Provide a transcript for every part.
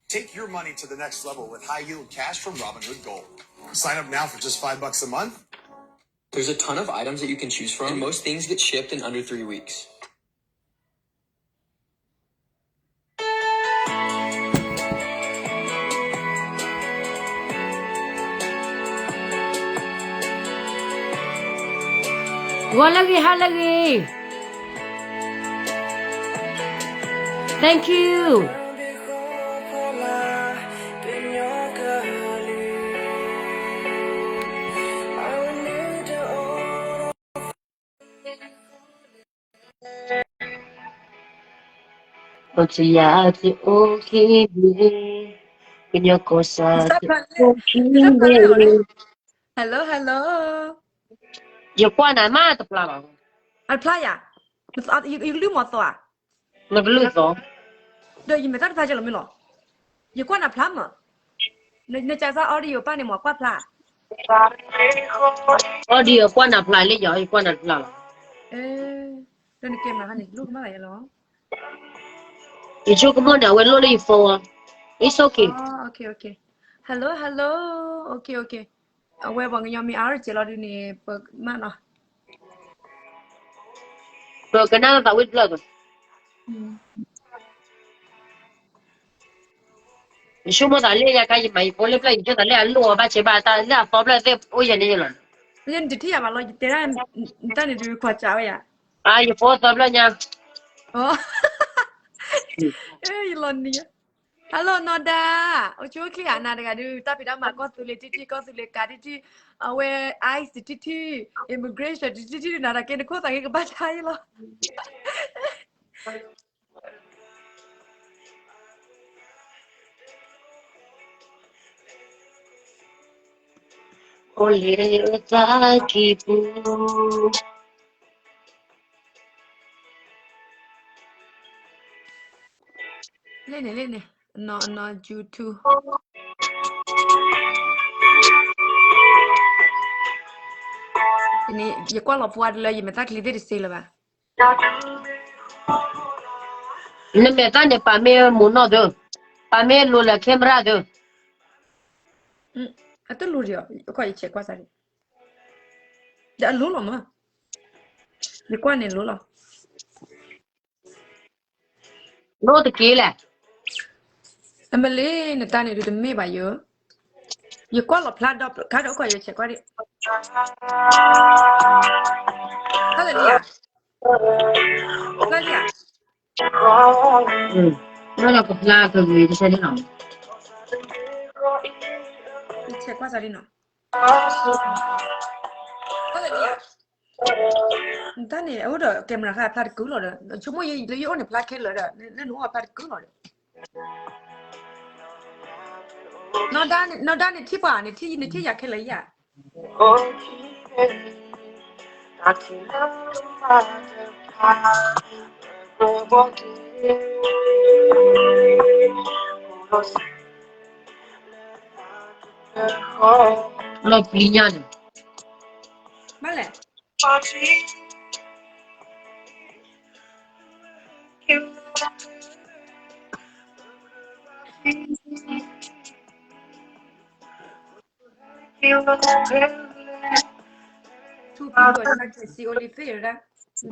Take your money to the next level with high yield cash from Robinhood Gold. Sign up now for just five bucks a month. There's a ton of items that you can choose from, and most things get shipped in under three weeks. Gawlagi halagi. Thank you. ကညီကီၢ်စဲၣ် တအိၣ်ခံဘ့ၣ်, ကညီကီၢ်စဲၣ် တအိၣ်ခံဘ့ၣ်. Hello, hello. ယကွၢ်နၤမးတဖျါဘၣ်. အတဖျါယၤ, ယကလုၢ်မီၤသီဧါ. နကလုၢ်သီ. ဒီးယမဲာ်သၣ်တဖျါကဲလီၤမ့ၢ်လီၤ. ယကွၢ်နၤဖျါမး. နကစၢ်သး audio ပၢ်န့ၣ်မ့ၢ်ကွၢ်ဖျါ. Audio ကွၢ်နၤဖျါလၢယၤ, ယကွၢ်နၤတဖျါလီၤ. ဒီးနကဲမၤဟါန့ၣ် လိၣ်ကမၣ်လၢယၤလီၤ. ယဆိကမိၣ်န့ၣ် အဝဲလိၣ်လၢယ phone. It's okay. Okay, okay. Hello, hello. Okay, okay. အဝဲပှၤကညီမ့ၢ်အါထီၣ်စဲးလီၤဒုးန့ၣ် ပမၢနီၤ. ပကနၣ်သးဝံၣ်တဖျၢၣ်. ယဆိကမိၣ်သးလၢညါခါ ယမၤယဖိလၢဖျၢၣ် ယဆိကမိၣ်သးလၢအလိၣ်အီၤဘၣ်ဆဲးဘၣ်တၢ်လၢအသီဖျၢၣ်သ့ၣ်အိၣ်ယဲၢ်န့ၣ်လီၤ. ယတထံၣ်ယၤဘၣ်လီၤ ယတဲဒၣ်တၢ်န့ၣ်ဒုးခွါစးဝဲယၤ. ယဖိသီဖျၢၣ်ညါ. ယလီၤနံၤ. Hello နီၢ်ဒါ, အိၣ်ဆူၣ်အိၣ်ချ့ဧါ နၤတဂၤဒုး တၢ်ဖံးတၢ်မၤကီၢ်သူလ့ၤထံထံ ကီၢ်သူလ့ၤကးထံထံ, အဝဲ ice ထံထံ, immigration ထံထံ နၤတဂၤကဲနခိၣ်သးက့ကဘၣ်ဆါအံၤလီၤ. အိၣ်လၢသးကံၢ်ပူၤ. လၢန့ၣ်လၢန့ၣ် အနီၢ် အနီၢ် YouTube န့ၣ် ယကွၢ်လီၤပှၤတလၢ ယမဲာ်သၣ်ချံသ့ၣ်တစ့လၢၤဘၣ်. နမဲာ်သၣ်န့ၣ် ပာ်မ့ၢ်မူနီၢ်သၢ, ပာ်မ့ၢ်လိၤလၢ camera သၢ. အတလိၤဒံး, ယကွၢ်ယဆဲးကွၢ်စးဒံး, ဒီးအလိၤလီၤမး, ယကွၢ်န့ၣ်လိၤလီၤ. လိၣ်တက့ၢ်လဲၣ်. အမလ့ နတၢ်န့ၣ်ဒုးတမ့ၢ်ဘၣ်ယိၤ, ယကွၢ်လီၤဖျါဒီး ခါဒီးကွၢ်ယဆဲးကွၢ်ဒံး. ဖျါလံဧါ, ဖျါလံဧါ. ယဆဲးကွၢ်စးဒံးနီၤ. တၢ်န့ၣ် အအိၣ်ဒီး camera ခါဖျါတကုလီၤဒီး ဆိကမိၣ်ယလၢယအိၣ်န့ၣ်ဖျါခဲလၢာ်ဒီး လၢနအိၣ်ဖျါတကုလီၤဒီး နီၢ်ဒါန့ၣ်ထံၣ်ပှၤန့ၣ် နထံၣ်ယၤခဲလၢာ်ယၤ. လီၤပျံၤညါန့ၣ် ဘၣ်လဲၣ်. ဘ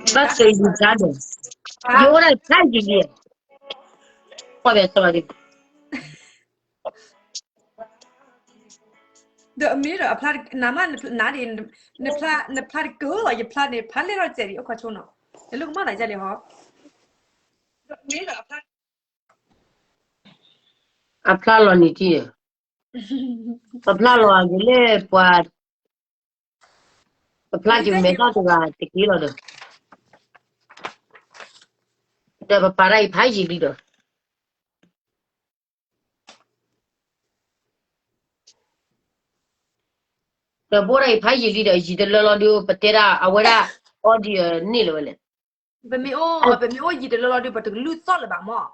ၣ်ဆိၣ်ဂ့ၤတၢ်ဒီး ယအိၣ်ဒၣ်ဖးယံာ်လံ, ကွၢ်ဘဲစီလီၤဒံး ဒီးအမ့ၢ်ဒီးအဖျါနၤမး နဒ် နဖျါတကၢလီၤ ယဖျါန့ၣ် ဖးလဲၢ်ထီၣ်စဲးဒံး အိၣ်ခီဆိနီၤ နလိၣ်ကမၣ်သးဒ်လဲၣ်ဟီ. အဖျါလီၤန့ၣ်တံၢ်, အဖျါလီၤအဂ့ၤလၢပှၤ, ပဖျါက့ၤမဲာ်သၣ်တဂၤတက့ၢ်လီၤဒီး, ဒီးပပာ်တၢ်အံၤဖးယံာ်လံဒီး ဒီးဘိၣ်ဒၣ်အံၤဖးယံာ်လံဒီး ယံာ်တလၢလီၤဒုး ပတဲဒၣ်အဝဲဒၣ် audio န့ၣ်လၢၤဝဲလဲၣ်. ပမ့ၢ်အိၣ် ပမ့ၢ်အိၣ်ယံာ်တလၢလီၤဒုး ပတကလုၢ်သီၣ်လၢၤဘၣ်မး.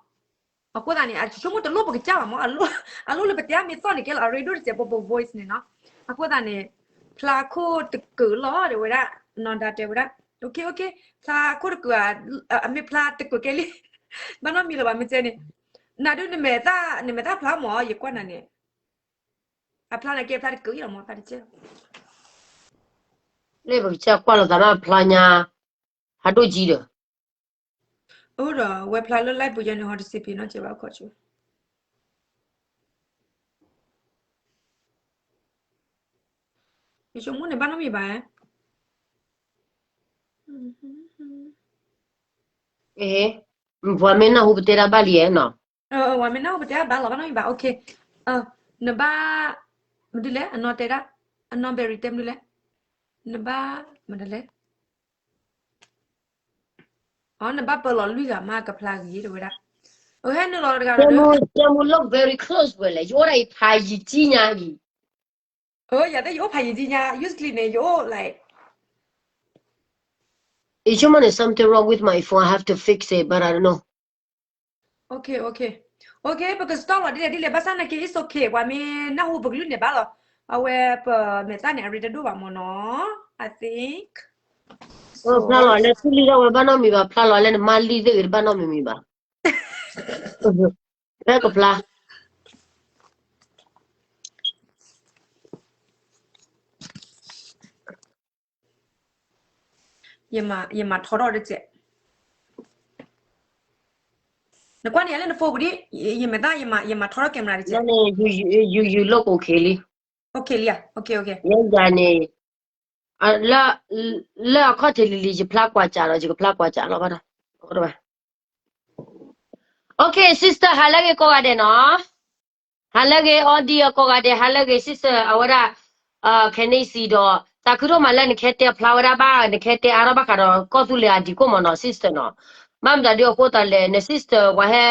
အဃိသတးန့ၣ် အဆိကမိၣ်တလိၣ်ပကစၢ်ဘၣ်မး အလိၣ်လၢပတဲမ့ၢ်သီၣ်န့ၣ် ကဲလီၤအရ့ဒိၣ်တစဲး ပ voice န့ၣ်နီၤ. အဃိသတးန့ၣ် ဖျါခိၣ်တကၢလီၤ တဲဝဲဒၣ်, နီၢ်ဒါတဲဝဲဒၣ် okay okay ဖျါခိၣ်တကၢဧါ, အမ့ၢ်ဖျါတကၢကဲလံ, ဘၣ်နီတမံၤလၢၤဘၣ် မ့ၢ်တဲန့ၣ် နဒုးနမဲာ်သၣ် နမဲာ်သၣ်ဖျါမၢ် ယကွၢ်နၤန့ၣ်, အဖျါနၤကဲဖျါတကုာ်အံၤလီၤမၢ် ဖျါတကဲလီၤ. လၢပကစၢ်ကွၢ်လိာ်သးဒီးဖျါညါ, ဟးဒိၣ်ကံဒီး, အိၣ်ဒီး ဝဲဖျါလၢ live ပူၤယဲန့ၣ် ဟီတစံးပံၤနီၢ်ကဲဘၣ်ခီၣ်ဆိ ယဆိကမိၣ်န့ၣ်ဘၣ်နီတမံၤဘၣ်. အ့, ပှၤမ့ၢ်နၢ်ဟူပတဲတၢ်ဘၣ်လံဧါနီၤ. အ့, ပှၤမ့ၢ်နၢ်ဟူပတဲတၢ်ဘၣ်လီၤဘၣ်နီတမံၤဘၣ်. အ နဘၣ် မဒုလဲၣ် အနီၢ်တဲဒၣ်, အနီၢ် Berry တဲမနုၤလဲၣ်, နဘၣ် မဒုလဲၣ်. အ နဘၣ်ပၢလီၤလွံၢ်ဂၤမး ကဖျါဂ့ၤတဝဲဒၣ်. အဟဲနုာ်လီၤတဂၤဒီး တဲမူ look very close ဝဲလဲၣ်, ယအိၣ်ဒၣ်အံၤဖးယံာ်ကံညါအံၤ. အ ယတဲယအိၣ်ဖးယံာ်ကံညါ usually န့ၣ် ယအိၣ် like ယဆိကမိၣ်န့ၣ် something wrong with my phone, I have to fix it, but I don't know. Okay, okay, okay, ပက stop လီၤဒ်လဲၣ်ဒ်လဲၣ် ဘၣ်ဆၣ်နာ်က့ it's okay, ပှၤမ့ၢ်နၢ်ဟူပကလုၢ်န့ၣ်ဘၣ်လီၤ. အဝဲပမဲာ်သၣ်န့ၣ် အရ့တဒိၣ်ဘၣ်မၢ်နီၤ, I think. ဖျါလီၤလဲၣ် ထူလံထီၣ်ဝဲဘၣ်နီတမံၤဘၣ်, ဖျါလီၤလဲၣ် နမါလံသ့ၣ်ဂ့ၤတဘၣ်နီတမံၤမံၤဘၣ်. ဖဲကဖျါ ယမၤထီထီၣ်တစဲး, နကွၢ်န့ၣ် ယလၢန phone ပူၤဒ်, ယမဲာ်သၣ် ယမၤထီထီၣ် camera တစဲး, ယ ယ ယ look okay လံ, okay လံ, okay, okay. ယဲယၤန့ၣ် လၢ လၢအခီၣ်ထံးလံၤလံၤ ယဖျါကွၢ်စးဒီး ယကဖျါကွၢ်စးလီၤဘၣ်ဒီး, okay sister ဟါလၢအဂ့ၤကိးဂၤဒဲးနီၤ, ဟါလၢအဂ့ၤ အီဒံအကိးဂၤဒဲး ဟါလၢအဂ့ၤ sister အဝဲဒၣ်, ခဲန့ၣ်စံးဒီး သးခုဒိၣ်မးလၢနခဲတဲဖျါဝဲဒၣ်ဘၣ် နခဲတဲအါထီၣ်ဘၣ်ဃးဒီးကီၢ်သူလ့ၤအဒံကိၣ်မၢ်နီၤ sister နီၤ, ဘၣ်မတၤဒုအဃိသးလဲၣ် န sister ပှၤဟဲ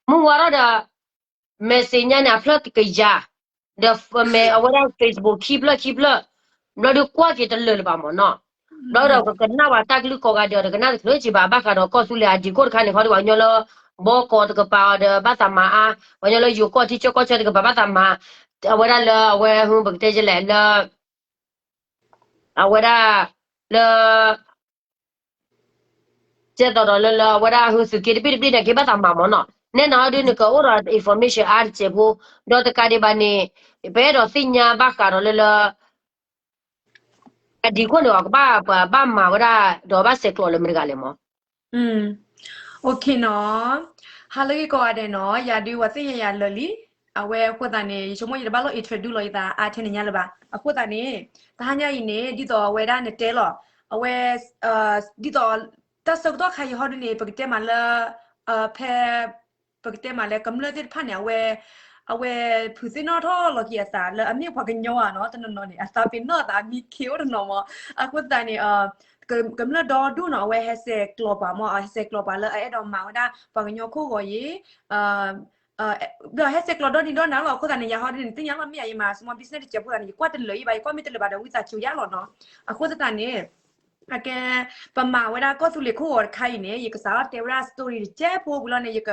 မုၢ်ဝါထီၣ်ဒီး message ညါန့ၣ် အဖျၢၣ်တကယၤ, ဒီးမဲာ်အဝဲဒၣ် Facebook ခံဖျၢၣ်ခံဖျၢၣ်, ဘျီဒုးကွၢ်က့ၤတလၢာ်လၢၤဘၣ်မၢ်နီၤ, ဘျီဒီးကကနၣ်ဝဲတၢ်ကလုၢ်ကိးဂၤဒဲးဒီး တကနၣ်တချုးက့ၤဘၣ် ဘၣ်ဃးဒီးကီၢ်သူလ့ၤအဒံကိၣ်တခါန့ၣ် ခီဒုးပှၤကညီလၢ ဘီကီးတကပၤအီၤဒီးဘၣ်သးမၤအါ, ပှၤကညီလၢယိၤကီၢ်ထံကၠီကီၢ်ဆၢတကပၤဘၣ်သးမၤ, အဝဲဒၣ်လၢအဝဲဟုပကတဲလဲၣ်လၢ အဝဲဒၣ် လၢ ကဲသိးဒီးလၢလၢအဝဲဒၣ်ဟုသုးက့တဘ့ၣ်တဘ့ၣ်န့ၣ် က့ၤဘၣ်သးမၤမၢ်နီၤ, နဲနၤဒုးနကအိၣ်ဒီး information အါတစဲးဖိ, ဒီးတကးဒံးဘၣ်န့ၣ် ပအဲၣ်ဒိးသ့ၣ်ညါဘၣ်ဃးဒီးလၢလၢ အဒံကိၣ်န့ၣ် အကဘၣ်ပှၤဘၣ်မၤဝဲဒၣ် ဒီးဘၣ်ဆဲးကျိးလၢမတၤတဂၤလဲၣ်မၢ်. Okay နီၤ, ဟါလၢအဂ့ၤကိးဂၤဒဲးနီၤ, ယၤဒုးပှၤသ့ၣ်ညါယၤလၢာ်လံ, အဝဲအဃိသတးန့ၣ် ယဆိကမိၣ်ယတဘၣ်လိၣ် introduce လီၤယသးအါထဲန့ၣ်ညါလၢၤဘၣ်. အဃိသတးန့ၣ် တဟါညါအံၤန့ၣ် ဒ်သိးအဝဲဒၣ်နတဲလီၤ, အဝဲ ဒ်သိး တၢ်ဆၢကတီၢ်ခါအံၤဟီဒုးန့ၣ် ပကတဲမးလၢ ဖဲ ပကတဲမးလၢကမျၢၢ်သ့ၣ်တဖၣ်န့ၣ် အဝဲ အဝဲဖုးသ့ၣ်နီၣ်ထီၣ်လီၤက့ၤအသးလၢအမ့ၢ်ပှၤကညီဧါနီၤ, တနီၤနီၤန့ၣ် အသးပ့ၤနီၣ်အသးမံခ့အိၣ်တနီၤမၢ်. အဃိသတးန့ၣ် ကမျၢၢ်ဒီဒူၣ်နီၤ အဝဲဟဲဆဲးကျိးပှၤမၢ်, ဟဲဆဲးကျိးပှၤလၢအအဲၣ်ဒိးမၤဝဲဒၣ်ပှၤကညီခိၣ်ဂီၤအံၤ ဒီးဟဲဆဲးကျိးဒီနံၤဒီနၤလီၤ. အဃိသတးန့ၣ် ယၤဟီဒုးန့ၣ် သ့ၣ်ညါလီၤမ့ၢ်ဧါ ယမၤ small business တစဲးဖိသတးန့ၣ် ယကွၢ်တလၢာ်အံၤဘၣ်, ယကွၢ်မ့ၢ်တလၢာ်ဘၣ်ဒီး ဝံသးစူၤယါလီၤနီၤ. အဃိသတးန့ၣ် အကဲ ပမၤဝဲဒၣ်ကီၢ်သူလ့ၤခိၣ်ဂီၤတခါအံၤန့ၣ် ယကစးထီၣ်တဲဝဲဒၣ် story တစဲးဖိဝံၤလီၤန့ၣ် ယက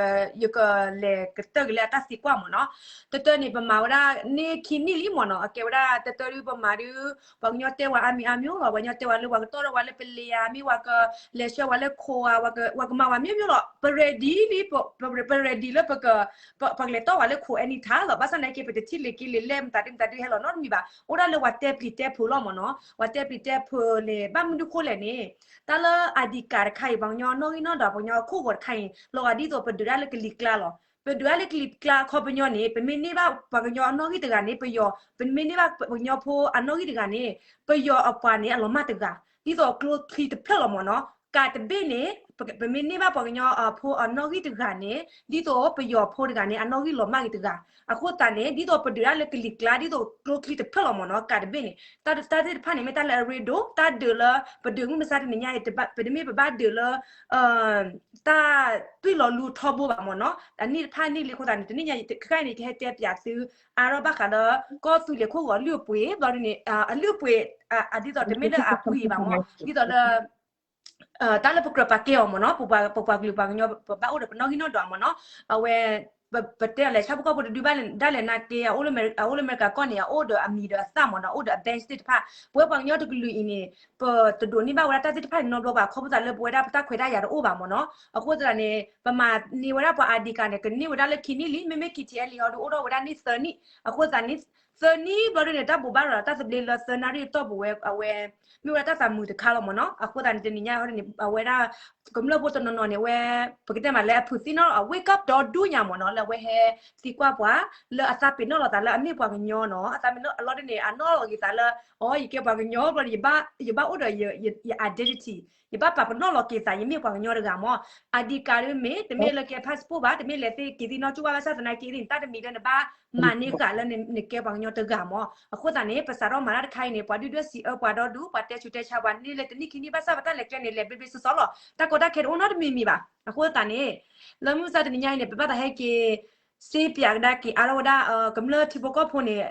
လဲၤကတၢၢ်က့ၤလၢအတၢ်သံကွၢ်မၢ်နီၤ. တတၢန့ၣ် ပမၤဝဲဒၣ်န့ၢ်ခံနံၣ်လံမၢ်နီၤ. အကဲဝဲဒၣ်တတၢဒုး ပမၤဒုး ပှၤကညီတဲဝဲအါမံၤအါမံၤလီၤ. ပှၤကညီတဲဝဲလၢပှၤကတီၢ်ထီၣ်ဝဲလၢပလံၤဧါ, မ့ၢ်ပှၤကလဲၤဆှၢဝဲလၢခိဧါ, ပှၤကမၤဝဲမံၤမံၤလီၤ. ပ ready လံ, ပ ready လၢပ ပှၤကလဲၤတီၢ်ဝဲလၢခိ anytime လီၤ. ဘၣ်ဆၣ်နာ်က့ ပတထံၣ်လ့ၤက့ၤလ့ၤလဲၢ်မတၤဒုမတၤဒုဟဲလီၤနီတမံၤဘၣ်. အိၣ်ဒၣ်လၢပှၤတဲပျံၤတဲဖုးလီၤမၢ်နီၤ. ပှၤတဲပျံၤတဲဖုးလဲၣ် ဘၣ်မနုၤဃိလဲၣ်န့ၣ် တၢ်လၢ ID card တခါအံၤ ပှၤကညီနီၣ်ဂံၢ်နီၣ်ဒွး ပှၤကညီခိၣ်ဂီၤတခါအံၤ လီၤဂာ်ဒ်သိးပဒုးဒၣ်လၢကလံၤကျါလီၤ. ပဒုးဒၣ်လၢကလံၤကျါခီပညီန့ၣ် ပမ့ၢ်န့ၢ်ဘၣ်ပှၤကညီအနီၣ်ဂံၢ်တဂၤန့ၣ် ပယီၤ, ပမ့ၢ်န့ၢ်ဘၣ်ပှၤကညီဖိအနီၣ်ဂံၢ်တဂၤန့ၣ် ပယီၤအပှၤန့ၣ် အလီၤမၢ်တဂၤ, ဒ်သိးကျိချံတဖျၢၣ်လီၤမၢ်နီၤ. ကးတဘ့ၣ်န့ၣ် ပမ့ၢ်န့ၢ်ဘၣ်ပှၤကညီဖိအနီၣ်ဂံၢ်တဂၤန့ၣ် ဒ်သိးပယီၤဖိတဂၤန့ၣ် အနီၣ်ဂံၢ်လီၤမၢ်က့ၤတဂၤ. အဃိသတးန့ၣ် ဒ်သိးပဒုးဒၣ်လၢကလံၤကျါ ဒ်သိးကျိချံတဖျၢၣ်လီၤမၢ်နီၤ. ကးတဘ့ၣ်န့ၣ် တၢ်သ့ၣ်တဖၣ်န့ၣ် မ့ၢ်တၢ်လၢအရ့ဒိၣ် တၢ်ဒုးလၢ ပဒုးမုၢ်မဆါတနံၤညါအံၤ ပတမ့ၢ်ပဘၣ်ဒုးလၢ တၢ်တွံၢ်လီၤလူထီဘိဘၣ်မၢ်နီၤ. အနံၣ်တဖၣ်န့ၣ်လံအဃိသတးန့ၣ် တနံၣ်ညါအံၤ ခဲအံၤန့ၣ် ကဟဲတဲပၠးသု အါထီၣ်ဘၣ်ဃးလၢ ကီၢ်သူလ့ၤခိၣ်ဂီၤလုၢ်အပှ့ၤ ဘျီဒ်န့ၣ် အလုၢ်အပှ့ၤ ဒ်သိးတမ့ၢ်လၢအပှ့ၤဘၣ်မၢ် ဒ်သိးလၢ တၢ်လၢပကြၢးပာ်ကဲအီၤမၢ်နီၤ ပပှၤကလုာ်ပှၤကညီ ပဘၣ်အိၣ်ဒီးပနီၣ်ဂံၢ်နီၣ်ဒွးမၢ်နီၤ အဝဲ ပတဲလဲၤဆၣ်ဖိကီၢ်ဖိတဒုဘၣ်ဒၣ်လဲာ်နာ်က့ အအိၣ်လၢအမဲရကၤကီၢ်န့ၣ် အအိၣ်ဒီးအမံၤဒီးအသၣ်မ့ၢ်နီၤ, အိၣ်ဒီးအ badge သ့ၣ်တဖၣ်. ပဝဲပှၤကညီတကလုာ်အံၤန့ၣ် ပတဒိးန့ၢ်ဘၣ်ဝဲဒၣ်တၢ်သ့ၣ်တဖၣ်န့ၣ်နီတဘျီဘၣ် ခီဖျိသးလၢပဝဲဒၣ်ပတၢ်ခွဲးတၢ်ယာ်တအိၣ်ဘၣ်မ့ၢ်နီၤ. အဃိသတးန့ၣ် ပမၤန့ၢ်ဝဲဒၣ်ပှၤ ID card န့ၣ် ကန့ၢ်ဝဲဒၣ်လၢခံနံၣ်လံ, မ့မ့ၢ် KTLA အံၤဒီးအိၣ်ထီၣ်ဝဲဒၣ်န့ၢ်သၢနံၣ်. အဃိသတးန့ၣ် သၢနံၣ်ဘျီဒ်န့ၣ် တၢ်ဘိးဘၣ်ရၤလီၤတၢ်သဘျ့လၢသၢနၣ်ရံၣ်အတီၢ်ပူၤဝဲ အဝဲ မ့ၢ်ဝဲဒၣ်တၢ်သးမုာ်တခါလီၤမ့ၢ်နီၤ. အဃိသတးန့ၣ် တနံၤညါအံၤန့ၣ် အဝဲဒၣ် ကမျၢၢ်ဖိတနီၤနီၤန့ၣ် အဝဲ ပကတဲမးလၢအဖုးသ့ၣ်နီၣ် အ wake up ဒီဒူၣ်ညါမ့ၢ်နီၤ, လၢအဝဲဟဲသံကွၢ်ပှၤ လၢအသးပ့ၤနီၣ်လီၤသးလၢအမ့ၢ်ပှၤကညီနီၤ, အသးပ့ၤနီၣ်အလီၢ်ဒ်န့ၣ် အနီၣ်လီၤက့ၤသးလၢ အိ ယကဲပှၤကညီဘျီန့ၣ် ယဘၣ်အိၣ်ဒီးယ identity, ယဘၣ်ပာ်ပနီၣ်လီၤက့ၤသး ယမ့ၢ်ပှၤကညီတဂၤမ့ၢ်. ID card မ့ၢ် တမ့ၢ်လၢကဲ passport ဘၣ်, တမ့ၢ်လဲၤသ့က့ၤသ့ၣ်နီၣ်ကၠိၣ်ဘၣ် ဘၣ်ဆၣ်သနာ်က့န့ၣ် တၢ်တမံၤလၢနဘၣ်မၤန့ၢ်ဃာ်လၢနကဲပှၤကညီတဂၤမ့ၢ်. အဃိသတးန့ၣ် ပစးထီၣ်မၤတၢ်တခါအံၤန့ၣ် ပှၤဒုၣ်ဒွဲၣ်စံးအၢပှၤဒီဒူၣ်, ပှၤတဲဆူးတဲဆါပှၤန့ၢ်လၢတနံၣ်ခံနံၣ် ဘၣ်ဆၣ်ပတၢ်လဲၤကျဲန့ၣ် လဲၤဘျ့ဘျ့ဆှီဆှီလီၤ. တၢ်ကီတၢ်ခဲတအိၣ်နီတမံၤမံၤဘၣ်. အဃိသတးန့ၣ် လၢမုၢ်မဆါတနံၤညါအံၤန့ၣ် ပဘၣ်သးဟဲက့ၤ ရှင်းပြ ကဒါက့ၤအါထီၣ်ဝဲဒၣ် ကမျၢၢ်ထံဖိကီၢ်ဖိန့ၣ်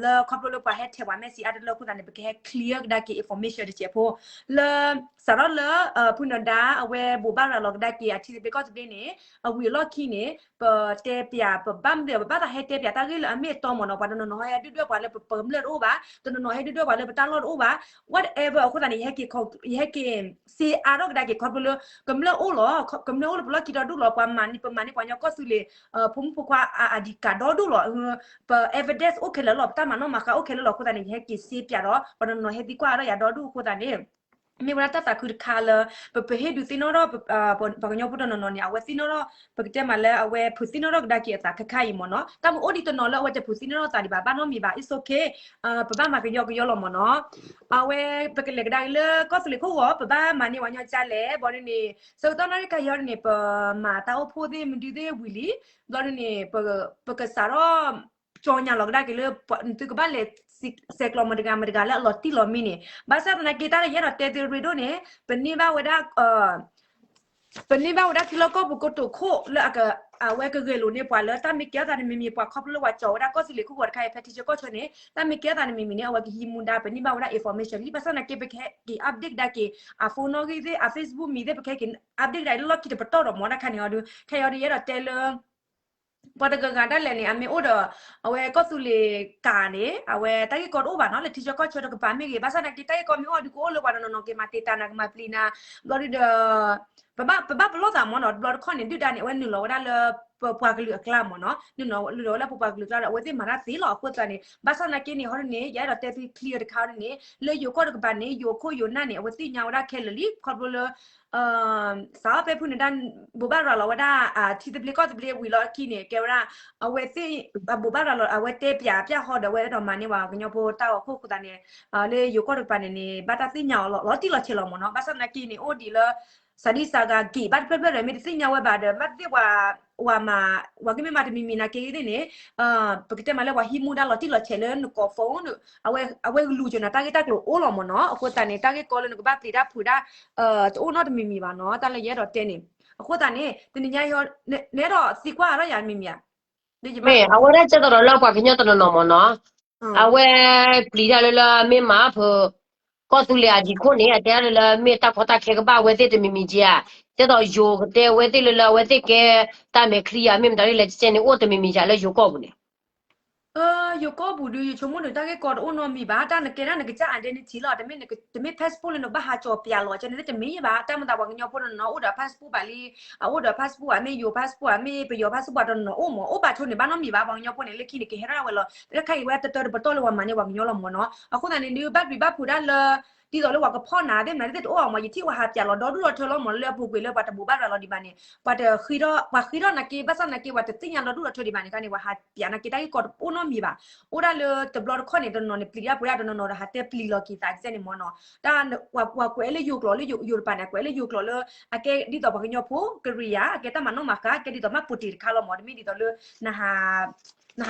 လၢခီဖျိလၢပှၤဟဲထဲးပှၤ message အါတလၢအဃိသတးန့ၣ် ပကဟဲ clear ကဒါက့ၤ information တစဲးဖိ လၢ စးထီၣ်လၢ ဖုနဒါ အဝဲဘိးဘၣ်ရၤလီၤကဒါက့ၤအထံသဘျ့ကီၢ်သဘျ့န့ၣ် အဝံၤအလီၢ်ခံန့ၣ် ပတဲပၠး ပဘၣ်မနုၤ ပဘၣ်သးဟဲတဲပၠးတၢ်ဂ့ၢ်လၢအမ့ၢ်အတီမ့ၢ်နီၤ. ပှၤတနီၤနီၤဟဲဒုၣ်ဒွဲၣ်ပှၤလၢပကမျၢၢ်တအိၣ်ဘၣ်, တနီၤနီၤဟဲဒုၣ်ဒွဲၣ်ပှၤလၢပတၢ်လီၢ်တအိၣ်ဘၣ်, whatever အဃိသတးန့ၣ် ယဟဲက့ၤ ရှင်းအါထီၣ်ကဒါက့ၤခီဖျိလၢ ကမျၢၢ်အိၣ်လီၤ, ကမျၢၢ်အိၣ်လၢပလီၢ်ခံဒီဒူၣ်လီၤ, ပှၤမၤန့ၢ် ပမၤန့ၢ်ပှၤကညီကီၢ်သူလ့ၤ ဖိမုၣ်ဖိခွါအ ID card ဒီဒူၣ်လီၤ, ပ evidence အိၣ်ခဲလၢာ်လီၤ, ပတၢ်မၤနီၣ်မၤဃါအိၣ်ခဲလၢာ်လီၤ. အဃိသတးန့ၣ် ယဟဲက့ၤရှင်းပြ ဒီး ပှၤတနီၤနီၤဟဲသံကွၢ်အါထီၣ်ယၤဒီဒူၣ်အဃိသတးန့ၣ် မ့ၢ်ဝဲဒၣ်တၢ်သးခုတခါလၢ ပ ပဟ့ၣ်ဒုးသ့ၣ်နီၣ်ထီၣ် ပှၤကညီဖိတနီၤနီၤန့ၣ် အဝဲသ့ၣ်နီၣ်ထီၣ် ပကတဲမးလၢအဝဲဖုးသ့ၣ်နီၣ်ထီၣ်ကဒါက့ၤအသးခဲခါအံၤမ့ၢ်နီၤ. တၢ်မ့ၢ်အိၣ်ဒံးတနီၤလၢအဝဲတဖုးသ့ၣ်နီၣ်ထီၣ်သးဒံးဘၣ် ဘၣ်နီတမံၤဘၣ်, it's okay, ပဘၣ်မၤကယီကယီလီၤမ့ၢ်နီၤ. အဝဲ ပကလဲၤကဒါက့ၤလၢကီၢ်သူလ့ၤခိၣ်ဂီၤ ပဘၣ်မၤန့ၢ်ပှၤကညီကလဲၣ်, ဘျီဒ်န့ၣ် ဆၢကတီၢ်နီၣ်ရံၣ်ခါအံၤဒ်န့ၣ် ပမၤတၢ်အိၣ်ဖှိၣ်သ့ၣ်မနုၤသ့ၣ်ဝံၤလံ, ဘျီဒ်န့ၣ် ပကစးထီၣ် ကၠီညါလီၤကဒါက့ၤလၢ သုကဘၣ်လဲၤ ဆဲးကျိးမတၤတဂၤမတၤတဂၤလၢအလီၤတံၢ်လီၤမံန့ၣ်, ဘၣ်ဆၣ်သနာ်က့ တၢ်လၢယအဲၣ်ဒိးတဲသုရ့ဒိၣ်န့ၣ် ပန့ၢ်ဘၣ်ဝဲဒၣ် ပန့ၢ်ဘၣ်ဝဲဒၣ်ထံလီၢ်ကီၢ်ပူၤကတိၤခိၣ်လၢ အဝဲကဂဲၤလိာ်န့ၢ်ပှၤလၢတၢ်မ့ၢ်ကဲထီၣ်သးတမံၤမံၤ ပှၤခီဖျိလၢပှၤကၠီၤဝဲဒၣ်ကီၢ်သူလ့ၤခိၣ်ဂီၤတခါအံၤ ဖဲထံဆၢကီၢ်ဆၢန့ၣ် တၢ်မ့ၢ်ကဲထီၣ်သးတမံၤမံၤန့ၣ် အဝဲကဟံးမူဒါ ပန့ၢ်ဘၣ်ဝဲဒၣ် information လံ. ဘၣ်ဆၣ်သနာ်က့ ပကဟဲက့ၤ update ကဒါက့ၤ အ phone နီၣ်ဂံၢ်သ့ၣ် အ Facebook မံၤသ့ၣ် ပကဟဲက့ၤ update ကဒါလၢလီၢ်ခံတပတီၢ်ဒီးမ့ၢ်တၢ်ခါန့ၣ်အီၤဒုး ခဲအံၤအီၤဒုး ယအဲၣ်ဒိးတဲလၢ ပှၤတဂၤဂၤဒၣ်လဲာ်န့ၣ် အမ့ၢ်အိၣ်ဒီး အဝဲကီၢ်သူလ့ၤကးန့ၣ် အဝဲတၢ်ဂ့ၢ်ကီတအိၣ်ဘၣ်နီၤ လၢထံဆၢကီၢ်ဆၢတကပၤမ့ၢ်ဂ့ၤ, ဘၣ်ဆၣ်သနာ်က့ တၢ်ဂ့ၢ်ကီမ့ၢ်အိၣ်ဒုး ကအိၣ်လၢပှၤတနီၤနီၤက့ၤမၤတံာ်တာ်နၤ ကမၤပျံၤနၤ ဘျီဒုးဒီး ပဘၣ်ပလီၢ်သးမ့ၢ်နီၤ တဘျီတခီၣ်န့ၣ် ဒုၣ်ဒါန့ၣ် အဝဲနုာ်လီၤဝဲဒၣ်လၢ ပပှၤကလုာ်အကျါမ့ၢ်နီၤ နုာ်လီၤလီၤဝဲလၢပပှၤကလုာ်အကျါဒီး အဝဲသ့ၣ်မၤတၢ်သ့လီၤ အဃိသတးန့ၣ် ဘၣ်ဆၣ်သနာ်က့န့ၣ် ဟီဒ်န့ၣ် ယအဲၣ်ဒိးတဲသု clear တခါဒ်န့ၣ် လၢယိၤကီၢ်တကပၤန့ၣ် ယိၤခိၣ်ယိၤနၢ်န့ၣ် အဝဲသ့ၣ်ညါဝဲဒၣ်ခဲလၢာ်လံ ခီဖျိလၢ စးဖဲဖုနဒါ ဘိးဘၣ်ရၤလီၤဝဲဒၣ် ထံသဘျ့ကီၢ်သဘျ့ဝံၤလီၤအခံန့ၣ် ကဲဝဲဒၣ် အဝဲသ့ၣ် ဘိးဘၣ်ရၤလီၤ အဝဲတဲပၠးပၠၢ်ဟီဒီး အဝဲအဲၣ်ဒိးမၤန့ၢ်ပှၤကညီဖိတၢ်ဂီၤခိၣ်အဃိသတးန့ၣ် လၢယိၤကီၢ်တကပၤန့ၣ်န့ၣ် ဘၣ်တၢ်သ့ၣ်ညါအီၤလီၤတံၢ်လီၤဆဲးလီၤမ့ၢ်နီၤ ဘၣ်ဆၣ်သနာ်က့န့ၣ် အိၣ်ဒံးလၢ စၤဒံစၤဂၤက့ၤဘၣ်တဖျၢၣ်ဖျၢၣ်ဒီး မ့ၢ်တသ့ၣ်ညါဝဲဘၣ်ဒီး ဘၣ်သ့ၣ်ပှၤ ပှၤမၤ ပှၤကမ့ၢ်မၤတမံၤမံၤနာ်က့သ့ၣ်န့ၣ် ပကတဲမးလၢပှၤဟံးမူဒါလီၤတံၢ်လီၤဆဲးလၢနကိး phone အဝဲကလူၤကၠီၤနၤ တၢ်ဂ့ၢ်တၢ်ကျိၤအိၣ်လီၤမ့ၢ်နီၤ အဃိသတးန့ၣ် တၢ်ဂ့ၢ်ကီလၢနကဘၣ်ပျံၤတၢ်ဖုးတၢ် တအိၣ်နီတမံၤမံၤဘၣ်နီၤ တၢ်လၢယအဲၣ်ဒိးတဲန့ၣ် အဃိသတးန့ၣ် တနံၤညါအံၤ နအဲၣ်ဒိးသံကွၢ်အါထီၣ်ယၤမံၤမံၤဧါ မ့ၢ်အဝဲဒၣ်ကဲသိးဒီးလၢပှၤကညီတနီၤနီၤမ့ၢ်နီၤ အဝဲပျံၤတၢ်လၢလၢမ့ၢ်မၤဖုး ကီၢ်သူလ့ၤအဒံးခိၣ်န့ၣ် အတဲဒၣ်လၢလၢမ့ၢ်တၢ်ကီတၢ်ခဲကဘၣ် အဝဲသ့ၣ်တမံၤမံၤကဧါ, ကဲသိးယိၤကတဲအဝဲသ့ၣ်လၢလၢအဝဲသ့ၣ်ကဲတၢ်မဲာ်ချံဧါ မ့ၢ်မတၤဒ်လဲၣ်ကဲန့ၣ် အိၣ်တမံၤမံၤဧါလၢယိၤကီၢ်ပူၤန့ၣ် ယိၤကီၢ်ပူၤဒုး ယဆိကမိၣ်န့ၣ် တၢ်ဂ့ၢ်ကီတအိၣ်နီတမံၤဘၣ်, တၢ်နကဲဒၣ်နကစၢ် identity လီၤ, တမ့ၢ် တမ့ၢ် passport လၢနဘၣ်ဟးကၠီၤပၠးလီၤ ကဲန့ၣ်တမ့ၢ်ဘၣ်, တၢ်မၤသးပှၤကညီဖိတနီၤနီၤ အိၣ်ဒီး passport ဘၣ်လံ, အအိၣ်ဒီး passport ဘၣ် မ့ၢ်ယိၤ passport ဘၣ် မ့ၢ်ပယီၤ passport ဘၣ်တနီၤနီၤအိၣ်မး, အိၣ်ဘၣ်ဆိန့ၣ် ဘၣ်နီတမံၤဘၣ်, ပှၤကညီဖိန့ၣ် လၢခံန့ၣ် ကဟဲထီၣ်ဝဲလီၤ, တၢ်ခါအံၤဝဲတတၢတပတီၢ်လၢပှၤမၤန့ၢ်ပှၤကညီလီၤမ့ၢ်နီၤ, အဃိသတးန့ၣ် ဒုးဘၣ်ပျံၤဘၣ်ဖုးဒၣ်လၢ ဒ်သိးလၢပှၤကဖီၣ်နၤသ့ၣ်မနုၤသ့ၣ်တအိၣ်ဘၣ်မး, ယထံၣ်ပှၤဟးပၠးလီၤဒီဒူၣ်ဒီထၢလီၤမး လၢအပူၤကွံာ်လၢပှၤတဘိးဘၣ်ရၤလီၤဒံးဘၣ်န့ၣ်, ပှၤတဃ့ထီၣ် ပှၤဃ့ထီၣ်နာ်က့ ဘၣ်ဆၣ်နာ်က့ ပှၤတသ့ၣ်ညါဒီဒူၣ်ဒီထၢဒံးဘၣ်န့ၣ်ခါန့ၣ် ပှၤဟးပၠးနာ်က့ တၢ်ဂ့ၢ်ကီတအိၣ်နီတမံၤဘၣ်, အိၣ်ဒၣ်လၢတဘျီတခီၣ်န့ၣ် တနီၤန့ၣ် ပျံၤတၢ်ဖုးဒၣ်တနီၤနီၤဒီး ဟးတဲပျံၤလီၤက့ၤသးကစဲန့ၣ်မ့ၢ်နီၤ, တၢ်ပှၤကွဲးလၢယိၤကျိာ်လၢယိၤတပၤန့ၣ် ကွဲးလၢယိၤကျိာ်လၢ အကဲဒ်သိးပှၤကညီဖိကရံၣ်ယါ အကဲတၢ်မၤနီၣ်မၤဃါ ကဲဒ်သိးမၢ်ပိတ့ၢ်တခါလီၤမး, တမ့ၢ်ဒ်သိးလၢ နဟ